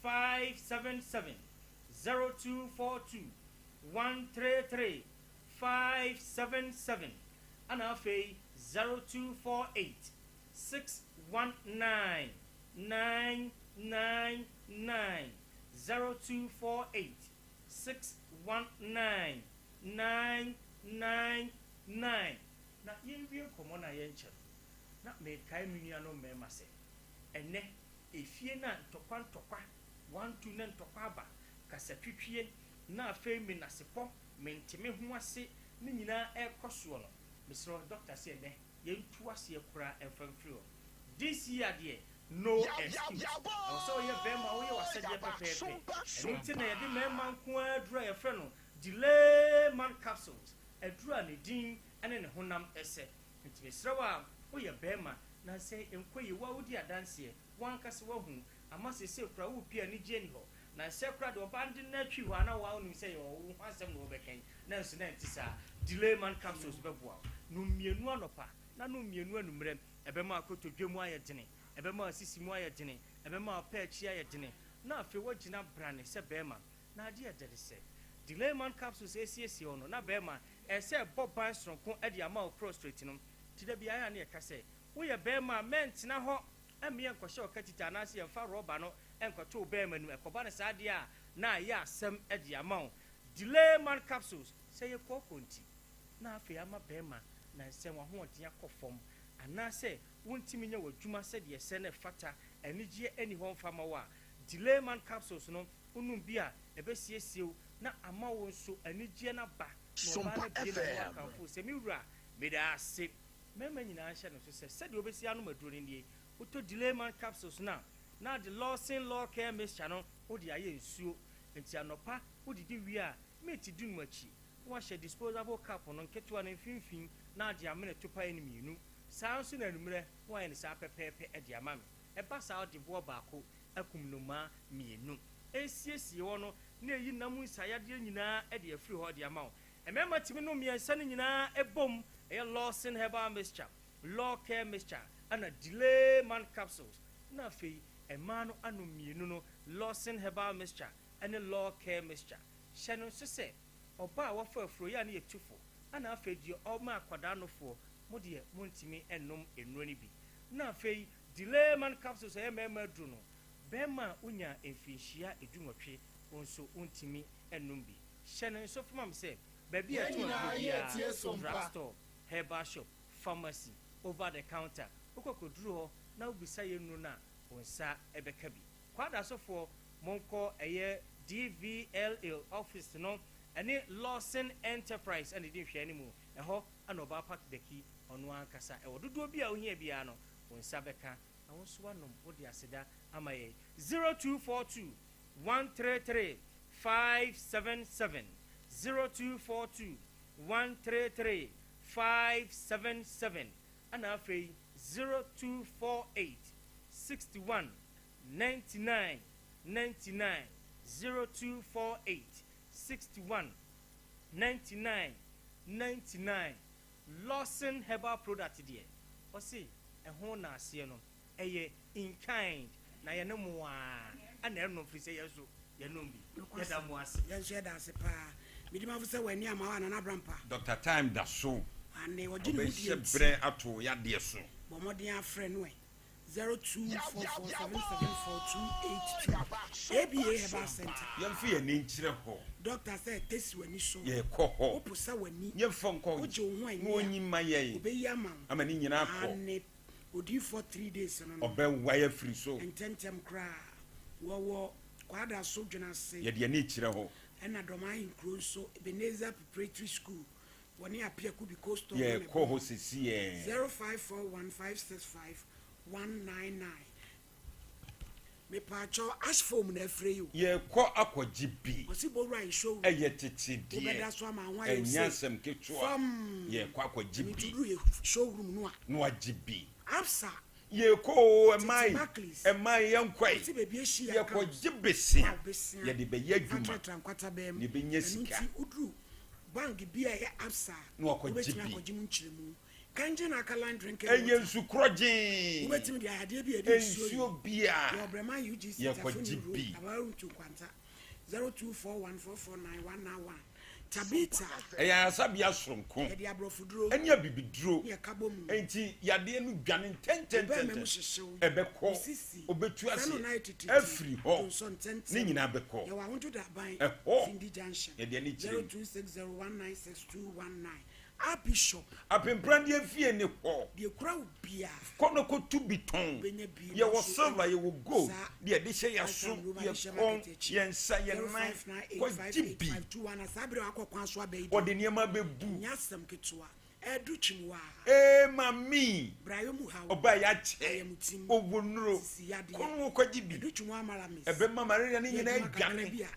577, 0242 133 577, ɛna afei 0248 619 999, 0248 619 999. Na yɛnwie nkɔmmɔ no a yɛnkyɛ no, na mekae me nuanom mmarima sɛ, ɛnnɛ, efie no a ntɔkwa ntɔkwa, wantu na ntɔkwa aba, kasatwitwie, na afei menasepɔ, mente me ho ase, ne nyinaa ɛrekɔ soɔ no, mesrɛ wo, dɔkta se ɛnnɛ, yɛntu aseɛ koraa mfa mfiri hɔ. This year deɛ, no excuse. Ɛwɔ sɛ woyɛ barima a woyɛ w'asɛdeɛ pɛpɛɛpɛ. Ɛno nti na yɛde mmarima nko ara aduro a yɛfrɛ no Delay Man Capsules, aduro a ne din ne ne honam sɛ. Nti mesrɛ wo a woyɛ barima, nansa yi nkɔ yie, wo a wodi adanseɛ, wo ankasa woahu, ama seesei koraa worepie a anigyeɛ nni hɔ. Nansa yi koraa deɛ ɔbaa no de no nan twi hɔ a na wo ara wonim sɛ ɛyɛ wo ho asɛm na wɔbɛka yi, nanso na ɛnte saa. Delay Man Capsules bɛboa wo. Nom mmienu anɔpa na nom mmienu anwummerɛ. Ɛbɛma akotodwe mu ayɛ dene, ɛbɛma asisi mu ayɛ dene, ɛbɛma ɔpɛ akyi ayɛ dene, na afei woagyina brane sɛ barima. Na adeɛ a ɛdɛ ne sɛ, Delayman capsules a ɛsiesie wo no, na barima, ɛsɛ sɛ ɛbɔ ban sononko de ama wo prostrate no. Nti da biara a na yɛka sɛ, woyɛ barima a, mɛntena hɔ mma yɛnkɔhyɛ wo katita anaasɛ yɛmfa rɔba no nkɔto wo barima no mu. Ɛkɔba no saa deɛ a, na ayɛ asɛm de ama wo. Delayman capsules, sɛ ɛyɛ kooko nti na afei ama barima nansɛn w'ahoɔden akɔ fam anaasɛ wontumi nyɛ w'adwuma sɛdeɛ ɛsɛ na ɛfata, anigyeɛ nni hɔ mfa mma wo a, Delayman capsules no, wonom bi a, ɛbɛsiesie wo na ama wo nso anigyeɛ no aba na ɔbaa no abue n'ano akamfo wo sɛ, Me wura, meda ase. Mmarima nyinaa nhyɛ no nso sɛ, sɛdeɛ wobɛsi anom aduro no nie, wotɔ Delayman capsules no a, na ade Lawson Law Care Mixture no. Wode ayɛ nsuo. Enti anɔpa wodidi wie a, miniti dunum akyi, na woahyɛ disposable cup no nketewa no mfimfini na ade amene topaeɛ no mmienu. Saa ara nso na anwummerɛ na woayɛ no saa pɛpɛɛpɛ de ama me. Ɛba saa a wode boɔ baako akum nnomaa mmienu. Ɛresiesie hɔ no na ɛyi nna mu nsaeyadeɛ nyinaa de afiri hɔ de ama wo. Mmarima tumi nom mmiɛnsa no nyinaa bom, ɛyɛ Lawson Herbal Mixture, Law Care Mixture ɛna Delay Man Capsules. Na afei mmaa no anom mmienu no, Lawson Herbal Mixture ne Law Care Mixture. Hyɛ no nso sɛ, ɔbaa a wafa afuro yɛ a ne yɛ tufo, ɛna afei deɛ ɔma akwadaa nofoɔ, mo deɛ montumi nnom nnuro no bi. Na afei Delay Man Capsules a ɛyɛ mmarima aduro no, barima a wonya mfirinhyia dunwɔtwe, wo nso wontumi nnom bi. Hyɛ no nso fa ma me sɛ, baabi a Yɛn ɛtɔn nyinaa aduro yɛ tie biara, sompa. drug store, herbal shop, pharmacy, over the counter, wokɔ kɔduru hɔ na wobisa yɛn nnuro no a, wo nsa bɛka bi. Kwadasofoɔ, monkɔ ɛyɛ DVLA office no ɛne Lawson Enterprise ɛna ɛdi nhwɛanimu, ɛhɔ ɛna Ɔbaa Park Daki ɔno ankasa ɛwɔ. Dodoɔ bi a wohia biara no, wo nsa bɛka na wo nso woanom, wode aseda ama yɛn. 0242 133 577, 0242 133 577, ɛna afei 0248 61 99 99, 0248 61 99 99. Lawson Herbal Product deɛ, ɔse ɛho naaseɛ no ɛyɛ in kind na yɛne mo ara na ɛnom firi sɛ yɛn nso yɛnom bi. Yɛda mo ase. Yɛn nso yɛda ase paa. Medi mafo sɛ w'ani amma wo a Nana Abrampah. Doctor Time da so. Ane ɔgye ne ho die Ɔbɛhyɛ nti. berɛ ato wo yadeɛ so. Bɔ mmɔden ara frɛ no ɛ. 0244774282 ABA Herbal Center. Yɛmfa yɛn ani nkyerɛ hɔ. Doctor sɛ tesi w'ani so. Yɛkɔ hɔ. Woposa w'ani. Yɛmfa nkɔ. Wogye wo ho Na anni ɔnyi a. mma yɛn. Ɔbɛyi ama wo. Ama ne nyinaa akɔ. Aane. Odiyifoɔ 3 days no no. Ɔbɛwae afiri so. Ntɛmntɛm koraa. Wɔwɔ Kwadaso Dwenase. Yɛde yɛn ani rekyerɛ hɔ. Ɛna Dɔm Ahenkuro nso, Ebenezer Preparatory School, wɔne Appiah Kubi Coastal no na Yɛrekɔ ɛbɔ hɔ sesiɛ. 0541565199. Mepaakyɛw, ash foam na afire yi o. Yɛrekɔ akɔgye bi. Ɔse bɔwura yi showroom. Ɛyɛ tete deɛ. Wobɛda so ama ho ayɛ wo Ɛnyɛ se. asɛm ketewa. Fam. Yɛrekɔ akɔgye Ɛno nti bi. woduru yɛ showroom no a. Na wagye bi. Absa. Yɛrekɔ oo, Tete ɛmmaa yi, Barclays. ɛmmaa yi, yɛnkɔ yi. Ɔse baabi ahyia accounts. Yɛkɔgye besia. Wow, besia. Yɛde bɛyɛ Fa adwuma. tratra nkwata bɛm. Na yɛbɛnya Ɛno sika. nti woduru bank bi a ɛyɛ Absa a, Na wakɔgye wobɛtumi bi. akɔgye mu nkyerɛmu. Kangen alkaline drinking Ɛyɛ water. nsu korɔgyee. Wobɛtumi de ayɛ adeɛ bi a ɛde nsuo yi. Nsuo biara. Yɛ Ɔbrɛma UGC Yɛkɔgye Tafoni Road, bi. Abaru to Nkwanta, 0241449191. Tabita. Ɛyɛ ayaresabea soronko. Yɛde aborɔfoduro. Ɛne abibiduro. Ne ɛka bɔ mu. Enti yadeɛ no dwane Wo bɛɛma mu ntɛntɛntɛntɛm. hyehye wo. Ɛbɛkɔ. Wo sisi. Ɔbɛtu Sɛ no aseɛ. nan tititi. Afiri hɔ. Dwonsɔ ntɛntɛm. Ne nyinaa bɛkɔ. Yɛwɔ Ahodwo Daban. Ɛhɔ. Findi Junction. Yɛde ani kyerɛ mu. 0260196219. Archbishop. Apemprandeɛ fie ne hɔ. Deɛ ekura wo biara. Kɔ na kɔtu bi tɔn. Wobɛnya bi Yɛwɔ nanso silver, yɛwɔ gold. Saa. Deɛ yɛde hyɛ yɛn aso, Alpha Roma yɛn de hyɛ kɔn, market akyi. yɛn nsa, yɛn nan. Kɔgye bi. 0598588521 na saa berɛ a wakɔ kwan so aba yi deɛ. Wɔde nneɛma bɛbu. Nyɛ asɛm ketewa. Ɛdu kyim waa. Ee mami. Brayɔ mu haw. Ɔbaa yɛ akyɛ. Ayɛmutim. Ɔwɔ nnuro. Sisi yadeɛ. Kɔ na wɔkɔgye bi. Ɛdu kyim waa malamis. Ɛbɛma malaria no Yɛ nyinaa adwuma kakra adwane. bi a.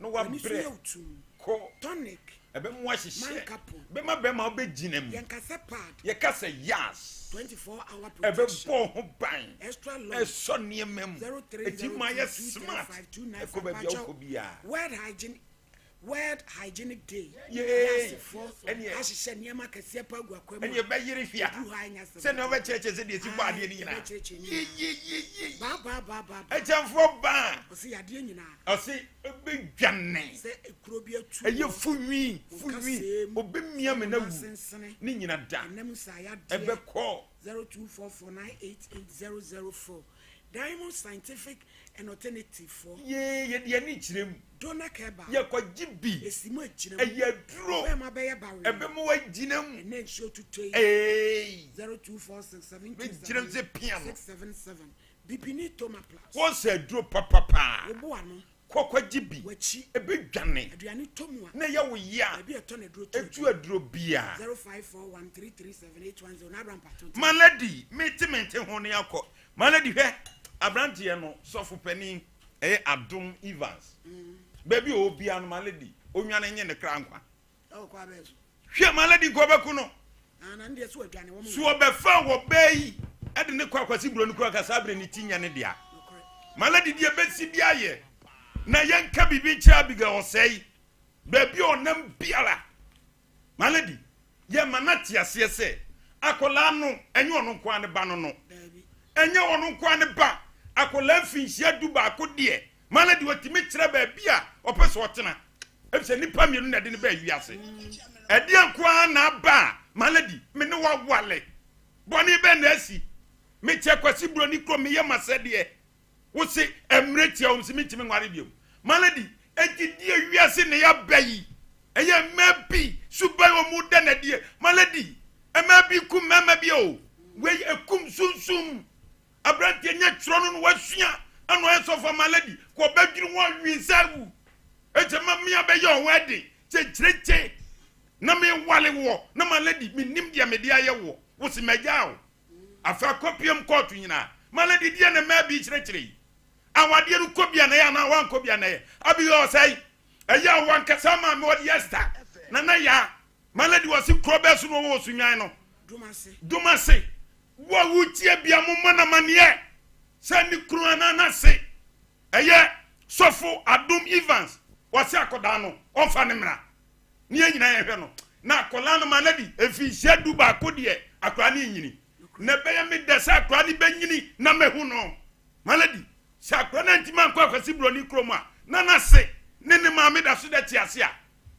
Na W'ani so wabrɛ. yɛ wo tumm. Kɔ. Tonic. Ɛbɛma wahyehyɛ. Mankapo. Bɛma bɛrima wobɛgyina mu. Yɛnka sɛ pad. Yɛka sɛ yas. 24 hour protection. Ɛbɛbɔ wo ho ban. Extra long. Ɛsɔ nneɛma mu. Ɛti ma yɛ smart. Ɛkɔ baabi a wokɔ biara. World Hygienic Day. Yay! Wiasefoɔ Ɛneɛ- ahyehyɛ nneɛma kɛseɛ pa agu akwan mu. Ɛneɛ ɛbɛyere hwea. Ɛduru hɔ a ɛnyɛ asɛm Sɛnea wobɛkyerɛkyerɛ sɛdeɛ ɛsi bɔ adeɛ no nyinaa. Yɛbɛkyerɛkyerɛ nyinaa. Baa baa baa baa baa. Akyɛnfoɔ baa. Ɔse yadeɛ nyinaa. Ɔse ɛbɛdwane. Sɛ ekuro bi atu. Ɛyɛ hɔ, funwi, wo funwi. kasɛɛ mu, Obɛmia me na wu. sensene, Ne nyina da. ɛnam nsaeɛ adeɛ. Ɛbɛkɔ. 0244988004 Diamond Scientific and Alternative foɔ. Yee, yɛde yɛn ani kyerɛ mu. Dona Keba. Yɛkɔgye bi. Esi mu agyina mu. Ɛyɛ aduro. Bɛrima bɛyɛ bawe. Ɛbɛma wagyina mu. Ɛnɛ nsuo tutɔ yi. Ee. 024672 Bɛgyina mu sɛ pia no. 677. Bibini Toma Plus. Wɔsɛ aduro papapaa. Wobo ano. Kɔkɔgye bi. W'akyi. Ɛbɛdwane. Aduane tɔ mu a. Na ɛyɛ wo ya. Baabi a ɛtɔ na aduro tɔ. Ɛtu aduro bia. 0541337810 na Abraham Pato. Malady, mete mente ho ne akɔ. Malady hwɛ, aberanteɛ no, sɔfo panin. Ɛyɛ Adom Evans. Baabi a ɔwɔ biara no, my lady, ɔnwane nye ne kra nkwa. Hwɛ, my lady, nka ɔbɛko no. So ɔbɛfa wɔ bɛɛ yi ɛde ne kɔ akwasi buroni kura ka saa berɛ ne ti nyɛ ne dea. My lady, deɛ bɛsi bi ayɛ na yɛnka biribi nkyerɛ Abigail ɔsɛe baabi a ɔnam biara. My lady, yɛma no ate aseɛ sɛ akwadaa no, ɛnyɛ ɔno nko ara ne ba no no. Ɛnyɛ ɔno nko ara ne ba. Akwadaa mfinhyia du baako deɛ, my lady, ɔtumi kyerɛ baabi a ɔpɛ sɛ ɔtena. Efisɛ nnipa mmienu na ɛde no baa wiase. Ɛdeɛ nko ara na aba a, my lady, me ne wo awale. Bɔne bɛn na asi? Mekyɛ Kwasi Buroni kurom, meyɛ m'asɛdeɛ. Wo se mmerɛ tia wɔm se mentumi nware biom. My lady, enti deɛ wiase na yɛaba yi, ɛyɛ mmaa bi suban wɔn da no adie. My lady, mmaa bi kum mmarima bi o. Wei ekum sunsum. Aberanteɛ nyɛ twerɛ no na wasua ɛna ɔyɛ sɔfo. My lady, kɔ bɛdwiri ho awi nsa awu. Ɛkyɛ ma mmea bɛyɛ ɔho ɛden kyekyerekye na mewale woɔ na my lady menim deɛ mede ayɛ woɔ. Wo se magyaa wo. Afei akɔpiam kɔɔto nyinaa. Ma lady deɛ na mmaa bi kyerɛkyerɛ yi. Awadeɛ no kɔ bi a na ɛyɛ anaa wankɔ bi a na ɛyɛ. Abigail ɔsɛe. Ɛyɛ a wankasa maame ɔde Esther. Nana yaa. Ma lady wɔse kuro bɛɛ so na ɔwɔ Osunwan no. Dumase. Wo a wotie bia mo mmɔ no amaneɛ sɛ ne kunu anaa n'ase ɛyɛ sɔfo Adom Evans wɔse akɔdaa no ɔmfa ne mmra. Ne yɛn nyinaa yɛhwɛ no na akwadaa no ma no adi mfinhyia du baako deɛ akwadaa no nyini na ɛbɛyɛ me dɛ sɛ akwadaa no bɛnyini na mɛhu no ma no adi sɛ akwadaa no antumi ankɔ akwasi buroni kurom a na n'ase ne ne maame da so dɛ te ase a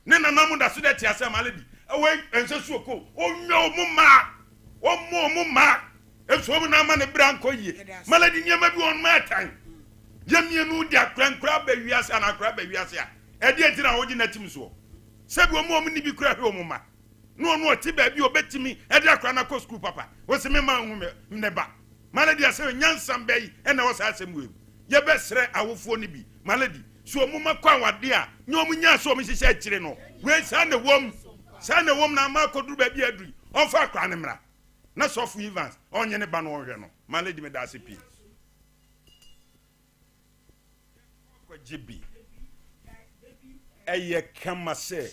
ne nanam da so dɛ te ase a ma no adi ɛwɔ ɛnsɛ so ɔkɔ ɔnwa ɔmo mmaa ɔmo ɔmo mmaa nso ɔmo na ama ne bra nkɔ yie ma no adi nneɛma bi wɔn mmaa tan yɛ mmienu de akora nkora aba wiase anaa akora aba wiase a Ɛdeɛn nti na wogye n'atim soɔ? Sɛbi wɔn a wɔnni bi koraa hwɛ wɔn mma, na ɔno ɔte baabi a ɔbɛtumi de akwadaa no akɔ sukuu papa. Wose me mma nhu me ne ba. Malady asɛm nyansa bɛn na ɛwɔ saa asɛm wei mu? Yɛbɛsrɛ awofoɔ no bi, Malady, sɛ wɔn mma kɔ awadeɛ a, nyɛ wɔn nyaa sɛ wɔn hyehyɛ akyire no. Wei saa na ɛwom, saa na ɛwom na ama akɔduru baabi a aduru yi. Ɔmfa akwadaa no mmra na Sɔfo Evans ɔnye ne ba no ɔnhwɛ no. Malady meda ase pii. Kɔgye bi. Ɛyɛ kama sɛ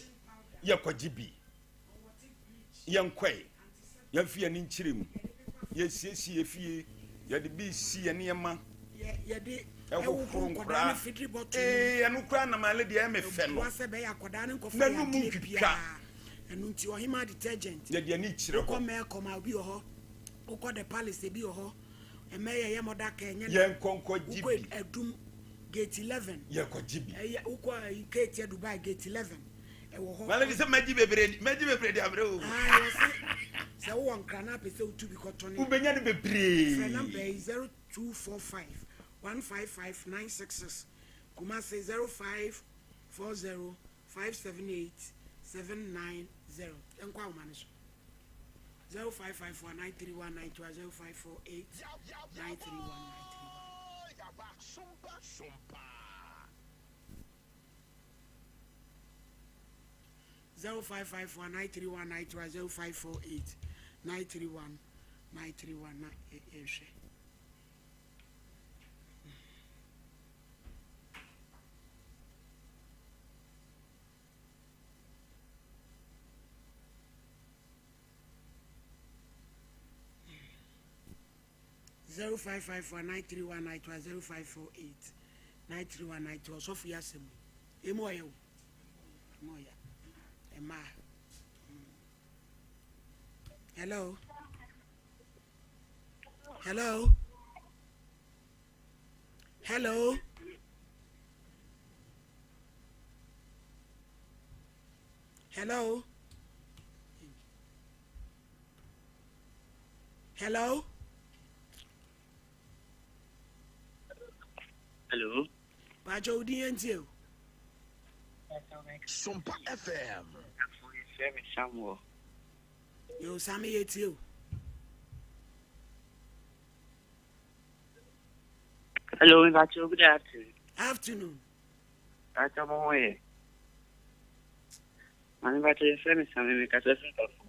yɛkɔgye bi. Yɛnkɔe. Yɛmfa yɛn ani nkyerɛ mu. Yɛsiesie yɛn fie. Yɛde bi si yɛn nneɛma. Yɛde ɛhohoro nkwadaa no fidiri bɔtɔ. Ee, ɛno koraa na maale deɛ ɛyɛ me fɛ no. Ɛboa sɛ bɛyɛ akwadaa no nkɔfa N'anum yadeɛ ntwitwa. biara. Ɛno nti ɔhemaa detergent. Yɛde ani kyerɛ hɔ. Wokɔ Melcom a obi wɔ hɔ. Wokɔ The Palace ebi wɔ hɔ. Ɛmɛ yɛ yɛ mɔda kɛ nyɛ na. Yɛn nkɔ nkɔ gye bi. Wokɔ Adum gate 11. Yɛ kɔ gye bi. Ɛyɛ wokɔ ayi Ketia Dubai gate 11. Ɛwɔ hɔ. Malady sɛ mɛgye bebree mɛgye bebree de abrɛ o. Ayi wɔsi sɛ wowɔ nkra na apɛ sɛ wotu bi kɔtɔ ne. Wobɛnya no bebree. Frɛ number yi 0245 155 966 Kumasi 0540 578 790. Yɛnkɔ ahoma no so. 0554 931 921 0548 931 931. 0554 931 921 0548 931 931 na yɛnhwɛ. 0554 931 921 0548 931 921 ɔsɔfo yi asɛm yi emu ɔyɛ o emu ɔyɛ ɛmaa hello hello hello. Hello. Hello. Hello. Pàjọ odi yẹn ti o. Sompa FM. Yɛfrɛ me Samuel. Yo, Sami yɛ tie o. Hello, Mpacho, good afternoon. Afternoon. Mpacho, mo ho yɛ. Maame Mpacho, yɛfrɛ me Sami, mekasa firi Bafo.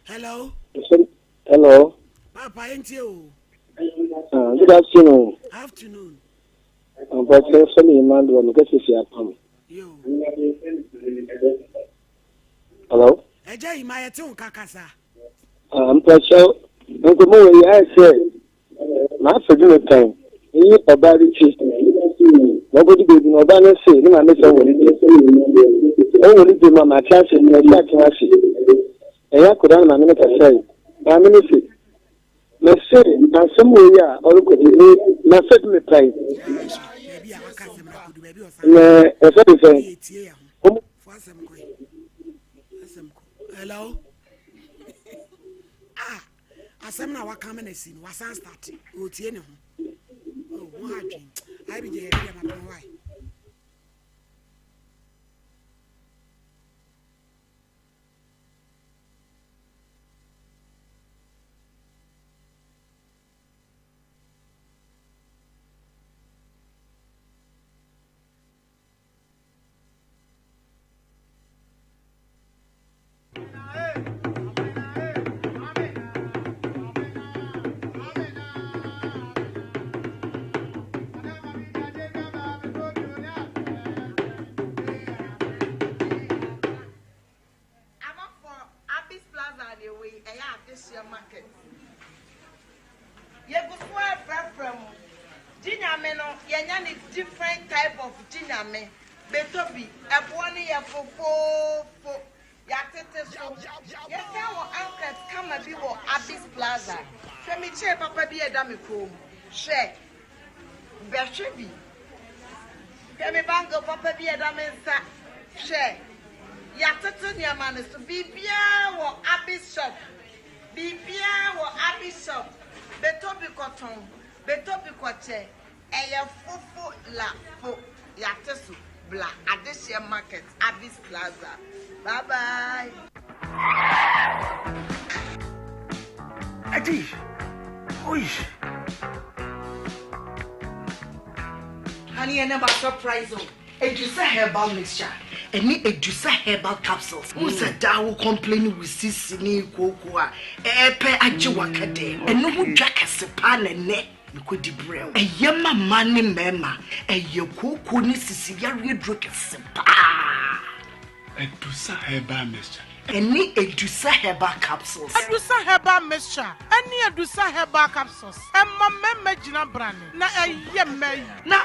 Hello. Hello. Papa yɛntie o. Ah, good afternoon. Afternoon. Mpakyɛ fɛ me Emmanuel me kɛse fi apam. Yo. Hello. Ɛgya yi ma yɛte wo nka kasa. Ah, mpakyɛ nkɔmɔ wɔ yi ayɛ sɛ m'afɛ bi me pɛn yi ɔbaa bi ti. Wɔkɔdi baabi na ɔbaa no se ne maame sɛ ɔwɔ ne bi. Ɔwɔ ne bi mu a mate ase mate atena ase. Ɛyɛ akɔda na maame no kasae. Maame no se Mese asɛm wei a ɔrekɔ yi me m'afɛ bi me pan. Na ɛfɛ de sɛn. Hello. Ah, asɛm na waka me na si no wasan start. Otie ne ho. Oh, mo ha dwen. Ai bi je bi ma pon why. Amafoɔ Abis Plaza na ɛwɔ yi, ɛyɛ adehyeɛ market. Yɛgu so ara frɛfrɛ mo. Gye Nyame no, yɛanya ne different type of Gye Nyame. Bɛtɔ bi, ɛboɔ no yɛ fofoofo. Yɛatete so. Yɛsan wɔ anklet kama bi wɔ Abis Plaza. Hwɛ me chain papa bi a ɛda me kɔn mu. Hwɛ. Bɛhwɛ bi. Hwɛ me bangle papa bi a ɛda me nsa. Hwɛ. Yɛatoto nneɛma no so. Biribiara wɔ Abby's shop. Biribiara wɔ Abby's shop. Bɛtɔ bi kɔtɔn. Bɛtɔ bi kɔkyɛ. Ɛyɛ fofo la fo. Yɛate so. Bla Adehyeɛ Market, Abby's Plaza. Bye bye. Adi. Oi. Honey, ɛnɛ ma surprise o. Edusa herbal mixture ɛne Edusa herbal capsules. Wohu sɛ daa wo complain wo sisi ne kooko a ɛɛpɛ agye waka dɛm. Ɛno ho dwa kɛse paa na ɛnɛ mekɔdi brɛ wo. Ɛyɛ ma mmaa ne mmarima. Ɛyɛ kooko ne sisi yareɛ duro kɛse paa. Edusa herbal mixture. Ɛne Edusa herbal capsules. Edusa herbal mixture ɛne Edusa herbal capsules ɛma mmarima gyina brane na ɛyɛ mmaa yi. Na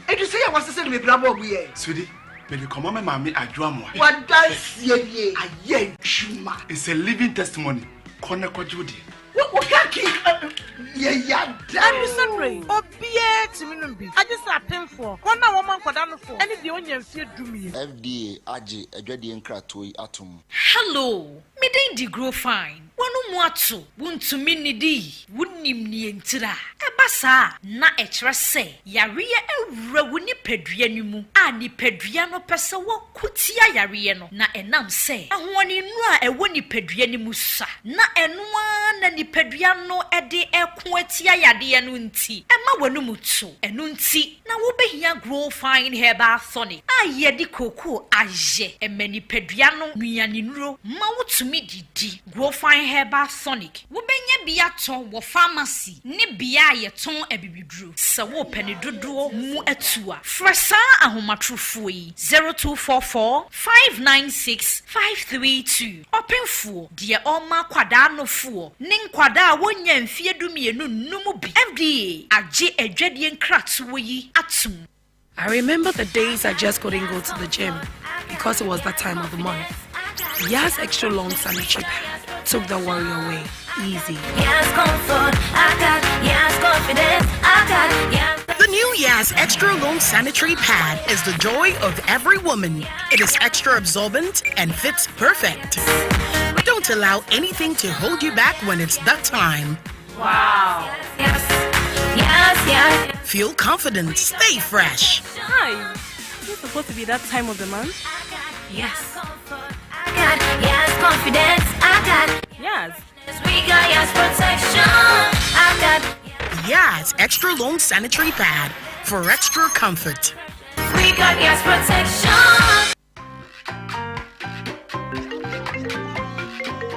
Edusa yi a wasesa no me bra bɔ ɔbo yɛ. Sweetie, mede kɔma me maame Adwo Amoah. W'adanseɛ nie, ayɛ adwuma. It's a living testimony, kɔ na kɔgye wo deɛ. Wo wo ka ki yɛ ya da. Ɛdu sɛ berɛ yi, obiara tumi nom bi, agye sɛ apemfoɔ, wɔn a wɔma nkwadaa nofoɔ, ne deɛ ɔnnya mfeɛ dumien. FDA agye adwadie nkratoɔ yi atom. Hello, me din de Grow Fine. W'ano mu ato, wuntumi nnidi, wunnim nea entira. Ɛba saa a, na ɛkyerɛ sɛ yareɛ awura wo nipadua no mu a nipadua no pɛ sɛ wɔko tia yareɛ no, na ɛnam sɛ ahoɔdennuro a ɛwɔ nipadua no mu sua, na ɛno ara na nipadua no de reko atia yadeɛ no nti, ɛma w'anom to. Ɛno nti na wobɛhia Grow Fine Herbal Tonic a yɛde kookoo ayɛ. Ɛma nipadua no nnuanennuro ma wotumi didi. Grow Fine Herbal Tonic, wobɛnya bi atɔ wɔ pharmacy ne bea a yɛtɔn abibiduro. Sɛ worepɛ ne dodoɔ mu atu a, frɛ saa ahomatorofoɔ yi, 0244 596 532. Ɔpemfoɔ, deɛ ɔrema akwadaa nofoɔ ne nkwadaa a wɔnnya mfeɛ dumienu nnom bi. FDA agye adwadie nkratoɔ yi atom. I remember the days I just couldn't go to the gym because it was that time of the month. Yas Extra Long Sanitary Pad took the worry away. Easy. Yas comfort, I got Yas confidence, I got Yas. The new Yas Extra Long Sanitary Pad is the joy of every woman. It is extra absorbent and fits perfect. Don't allow anything to hold you back when it's that time. Wow. Yes, yes, yes. Feel confident, stay fresh. Hi. Is it supposed to be that time of the month? Yes. I got yes confidence. I got yes. We got yes protection. I got Yas Extra Long Sanitary Pad for extra comfort. We got yes protection.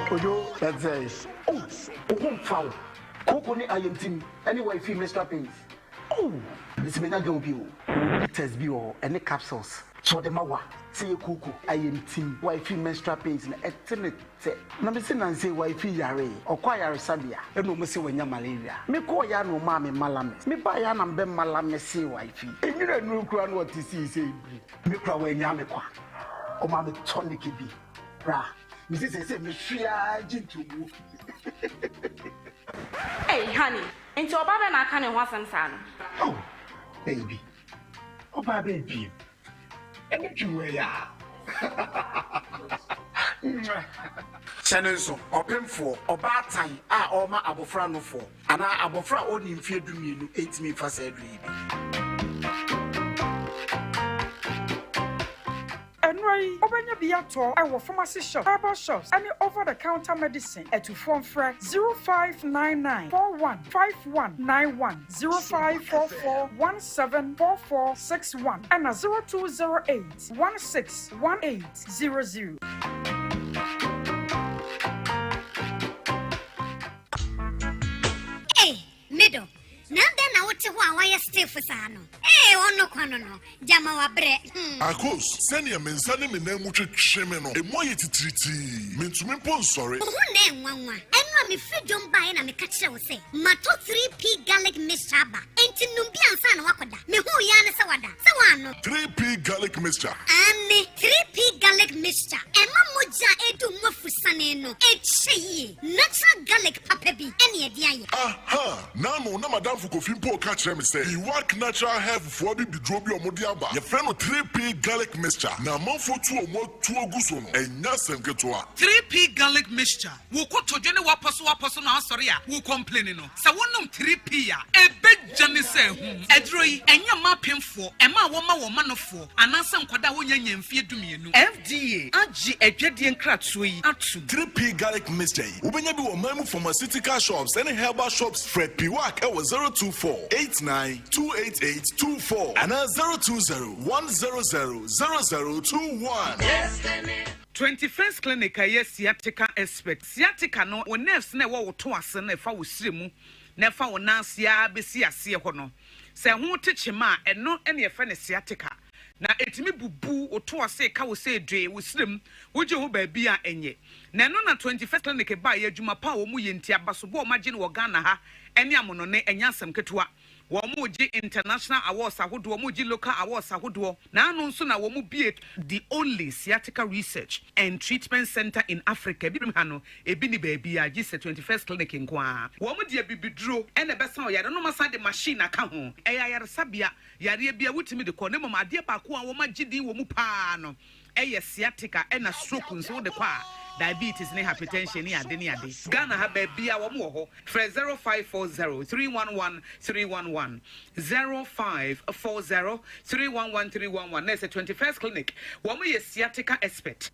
Kojo, that's it. Oh, wo ho mfa wo. Kooko ne ayamtim ɛne wifey menstrual pains. Oh! Mese menya girl bi o. Ɔwɔ bitters bi wɔ hɔ ɛne capsules. Sɛ ɔde ma wa sɛ yɛ kooko ayamtim wifey menstrual pains no ɛte ne tɛ. Na mese nansa yi wifey yaree ɔkɔ ayaresabea ɛna ɔmo se wanya malaria. Me kɔɔ yɛ a na ɔmaa me malamis. Me baa yɛ a na mebɛ malamese wifey. Enwura nnuru koraa na ɔte sii sɛ ebiri. Me koraa wannya me kwa. Ɔmaa me tonic bi. Bra. Mese seesei mehwe ara gye ntomu. Ei honey, nti ɔbaa bɛn na aka ne ho asɛm saa no? Oh baby, ɔbaa bɛn bio? Ɛne dwuma yi a. Hyɛ no nso, ɔpemfoɔ, ɔbaatan a ɔrema abɔfra nofoɔ, anaa abɔfra a ɔnnii mfeɛ dumienu ntumi mfa saa aduro yi bi. Nnuro yi, wobɛnya bi atɔ wɔ pharmacy shops, herbal shops ne over the counter medicine. Atufoɔ mfrɛ 0599 41 5191, 0544 17 4461 ɛna 0208 16 1800. Ei, me dɔ, na adɛn na wote hɔ a woayɛ stiff saa no? Ei, ɔno kwa no no, gyama wabrɛ, hmm. Akos, sɛnea me nsa ne me nan mu twetwe me no, emu ayɛ titiritii. Mintumi mpo nsɔre. Wo ho na ɛnwanwa. Ɛno a mefiri dwom baeɛ na meka kyerɛɛ wo sɛ matɔ 3P garlic mixture aba, enti nom bi ansa na woakɔda. Mehuu yi ara ne sɛ wada. Sɛ woannom. 3P garlic mixture. Aane, 3P garlic mixture. Ɛma mogya a ɛredi wo mu afusane no kyɛ yie. Natural garlic papa bi ɛne ɛde ayɛ. Aha! Naano na m'adamfo Kofi mpo reka kyerɛ me sɛ Iwak Natural Health foɔ abibiduro bi a wɔde aba, yɛfrɛ no 3P Garlic Mixture, na amanfoɔ tu wɔn atuo gu so no, ɛnyɛ asɛm ketewa. 3P Garlic Mixture, Wo kotodwe ne w'apɔsowapɔso no asɔre a wo complaini no, sɛ wonom 3P a, ɛbɛgya ne sɛ ahum. Aduro yi, ɛnyɛ mma apemfoɔ, ɛma a wɔma wɔn manofoɔ, anaasɛ nkwadaa a wɔnnya nnya mfeɛ dumienu. FDA agye adwadie nkratoɔ yi atom. 3P Garlic Mixture yi, wobɛnya bi wɔ ɔman mu pharmaceutical shops ne herbal shops. Frɛ Piwak wɔ 024 89 288 24 anaa 020 100 0021. 21st Clinic a ɛyɛ sciatica expert. Sciatica no, wo nerves no a ɛwɔ wo to ase no a ɛfa wo srɛ mu na ɛfa wo nan ase ara bɛsi aseɛ hɔ no, sɛ ɛho te kyema a, ɛno na yɛfrɛ no sciatica. Na ɛtumi bubu wo to ase, ɛka wo sɛ dwee, wo srɛ mu, wogye ho baabi a ɛnyɛ. Na ɛno na 21st Clinic baeɛ, adwuma pa a wɔyɛ nti, abasobɔ a wɔagye no wɔ Ghana ha ne amonɔne, ɛnyɛ asɛm ketewa. Wɔregye international awards ahodoɔ, wɔregye local awards ahodoɔ. N'ano nso na wɔbue the only sciatica research and treatment centre in Africa. Ebi ha no, ebi nni baabiara gye sɛ 21st Clinic nko ara. Wɔde abibiduro na ɛbɛsa wo yareɛ na wɔasan de machine aka ho. Ɛyɛ ayaresabea, yareɛ biara wotumi de kɔ na mmom adeɛ baako a wɔagye din wɔ mu pa ara no yɛ sciatica ɛna stroke nso wode kɔ a diabetes ne hypertension ne ade ne ade. Ghana ha baabia wɔn wɔ hɔ frɛ 0540 311 311 0540 311 311 na ɛsɛ 21st clinic wɔn yɛ sciatica expert.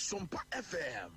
Sompa FM.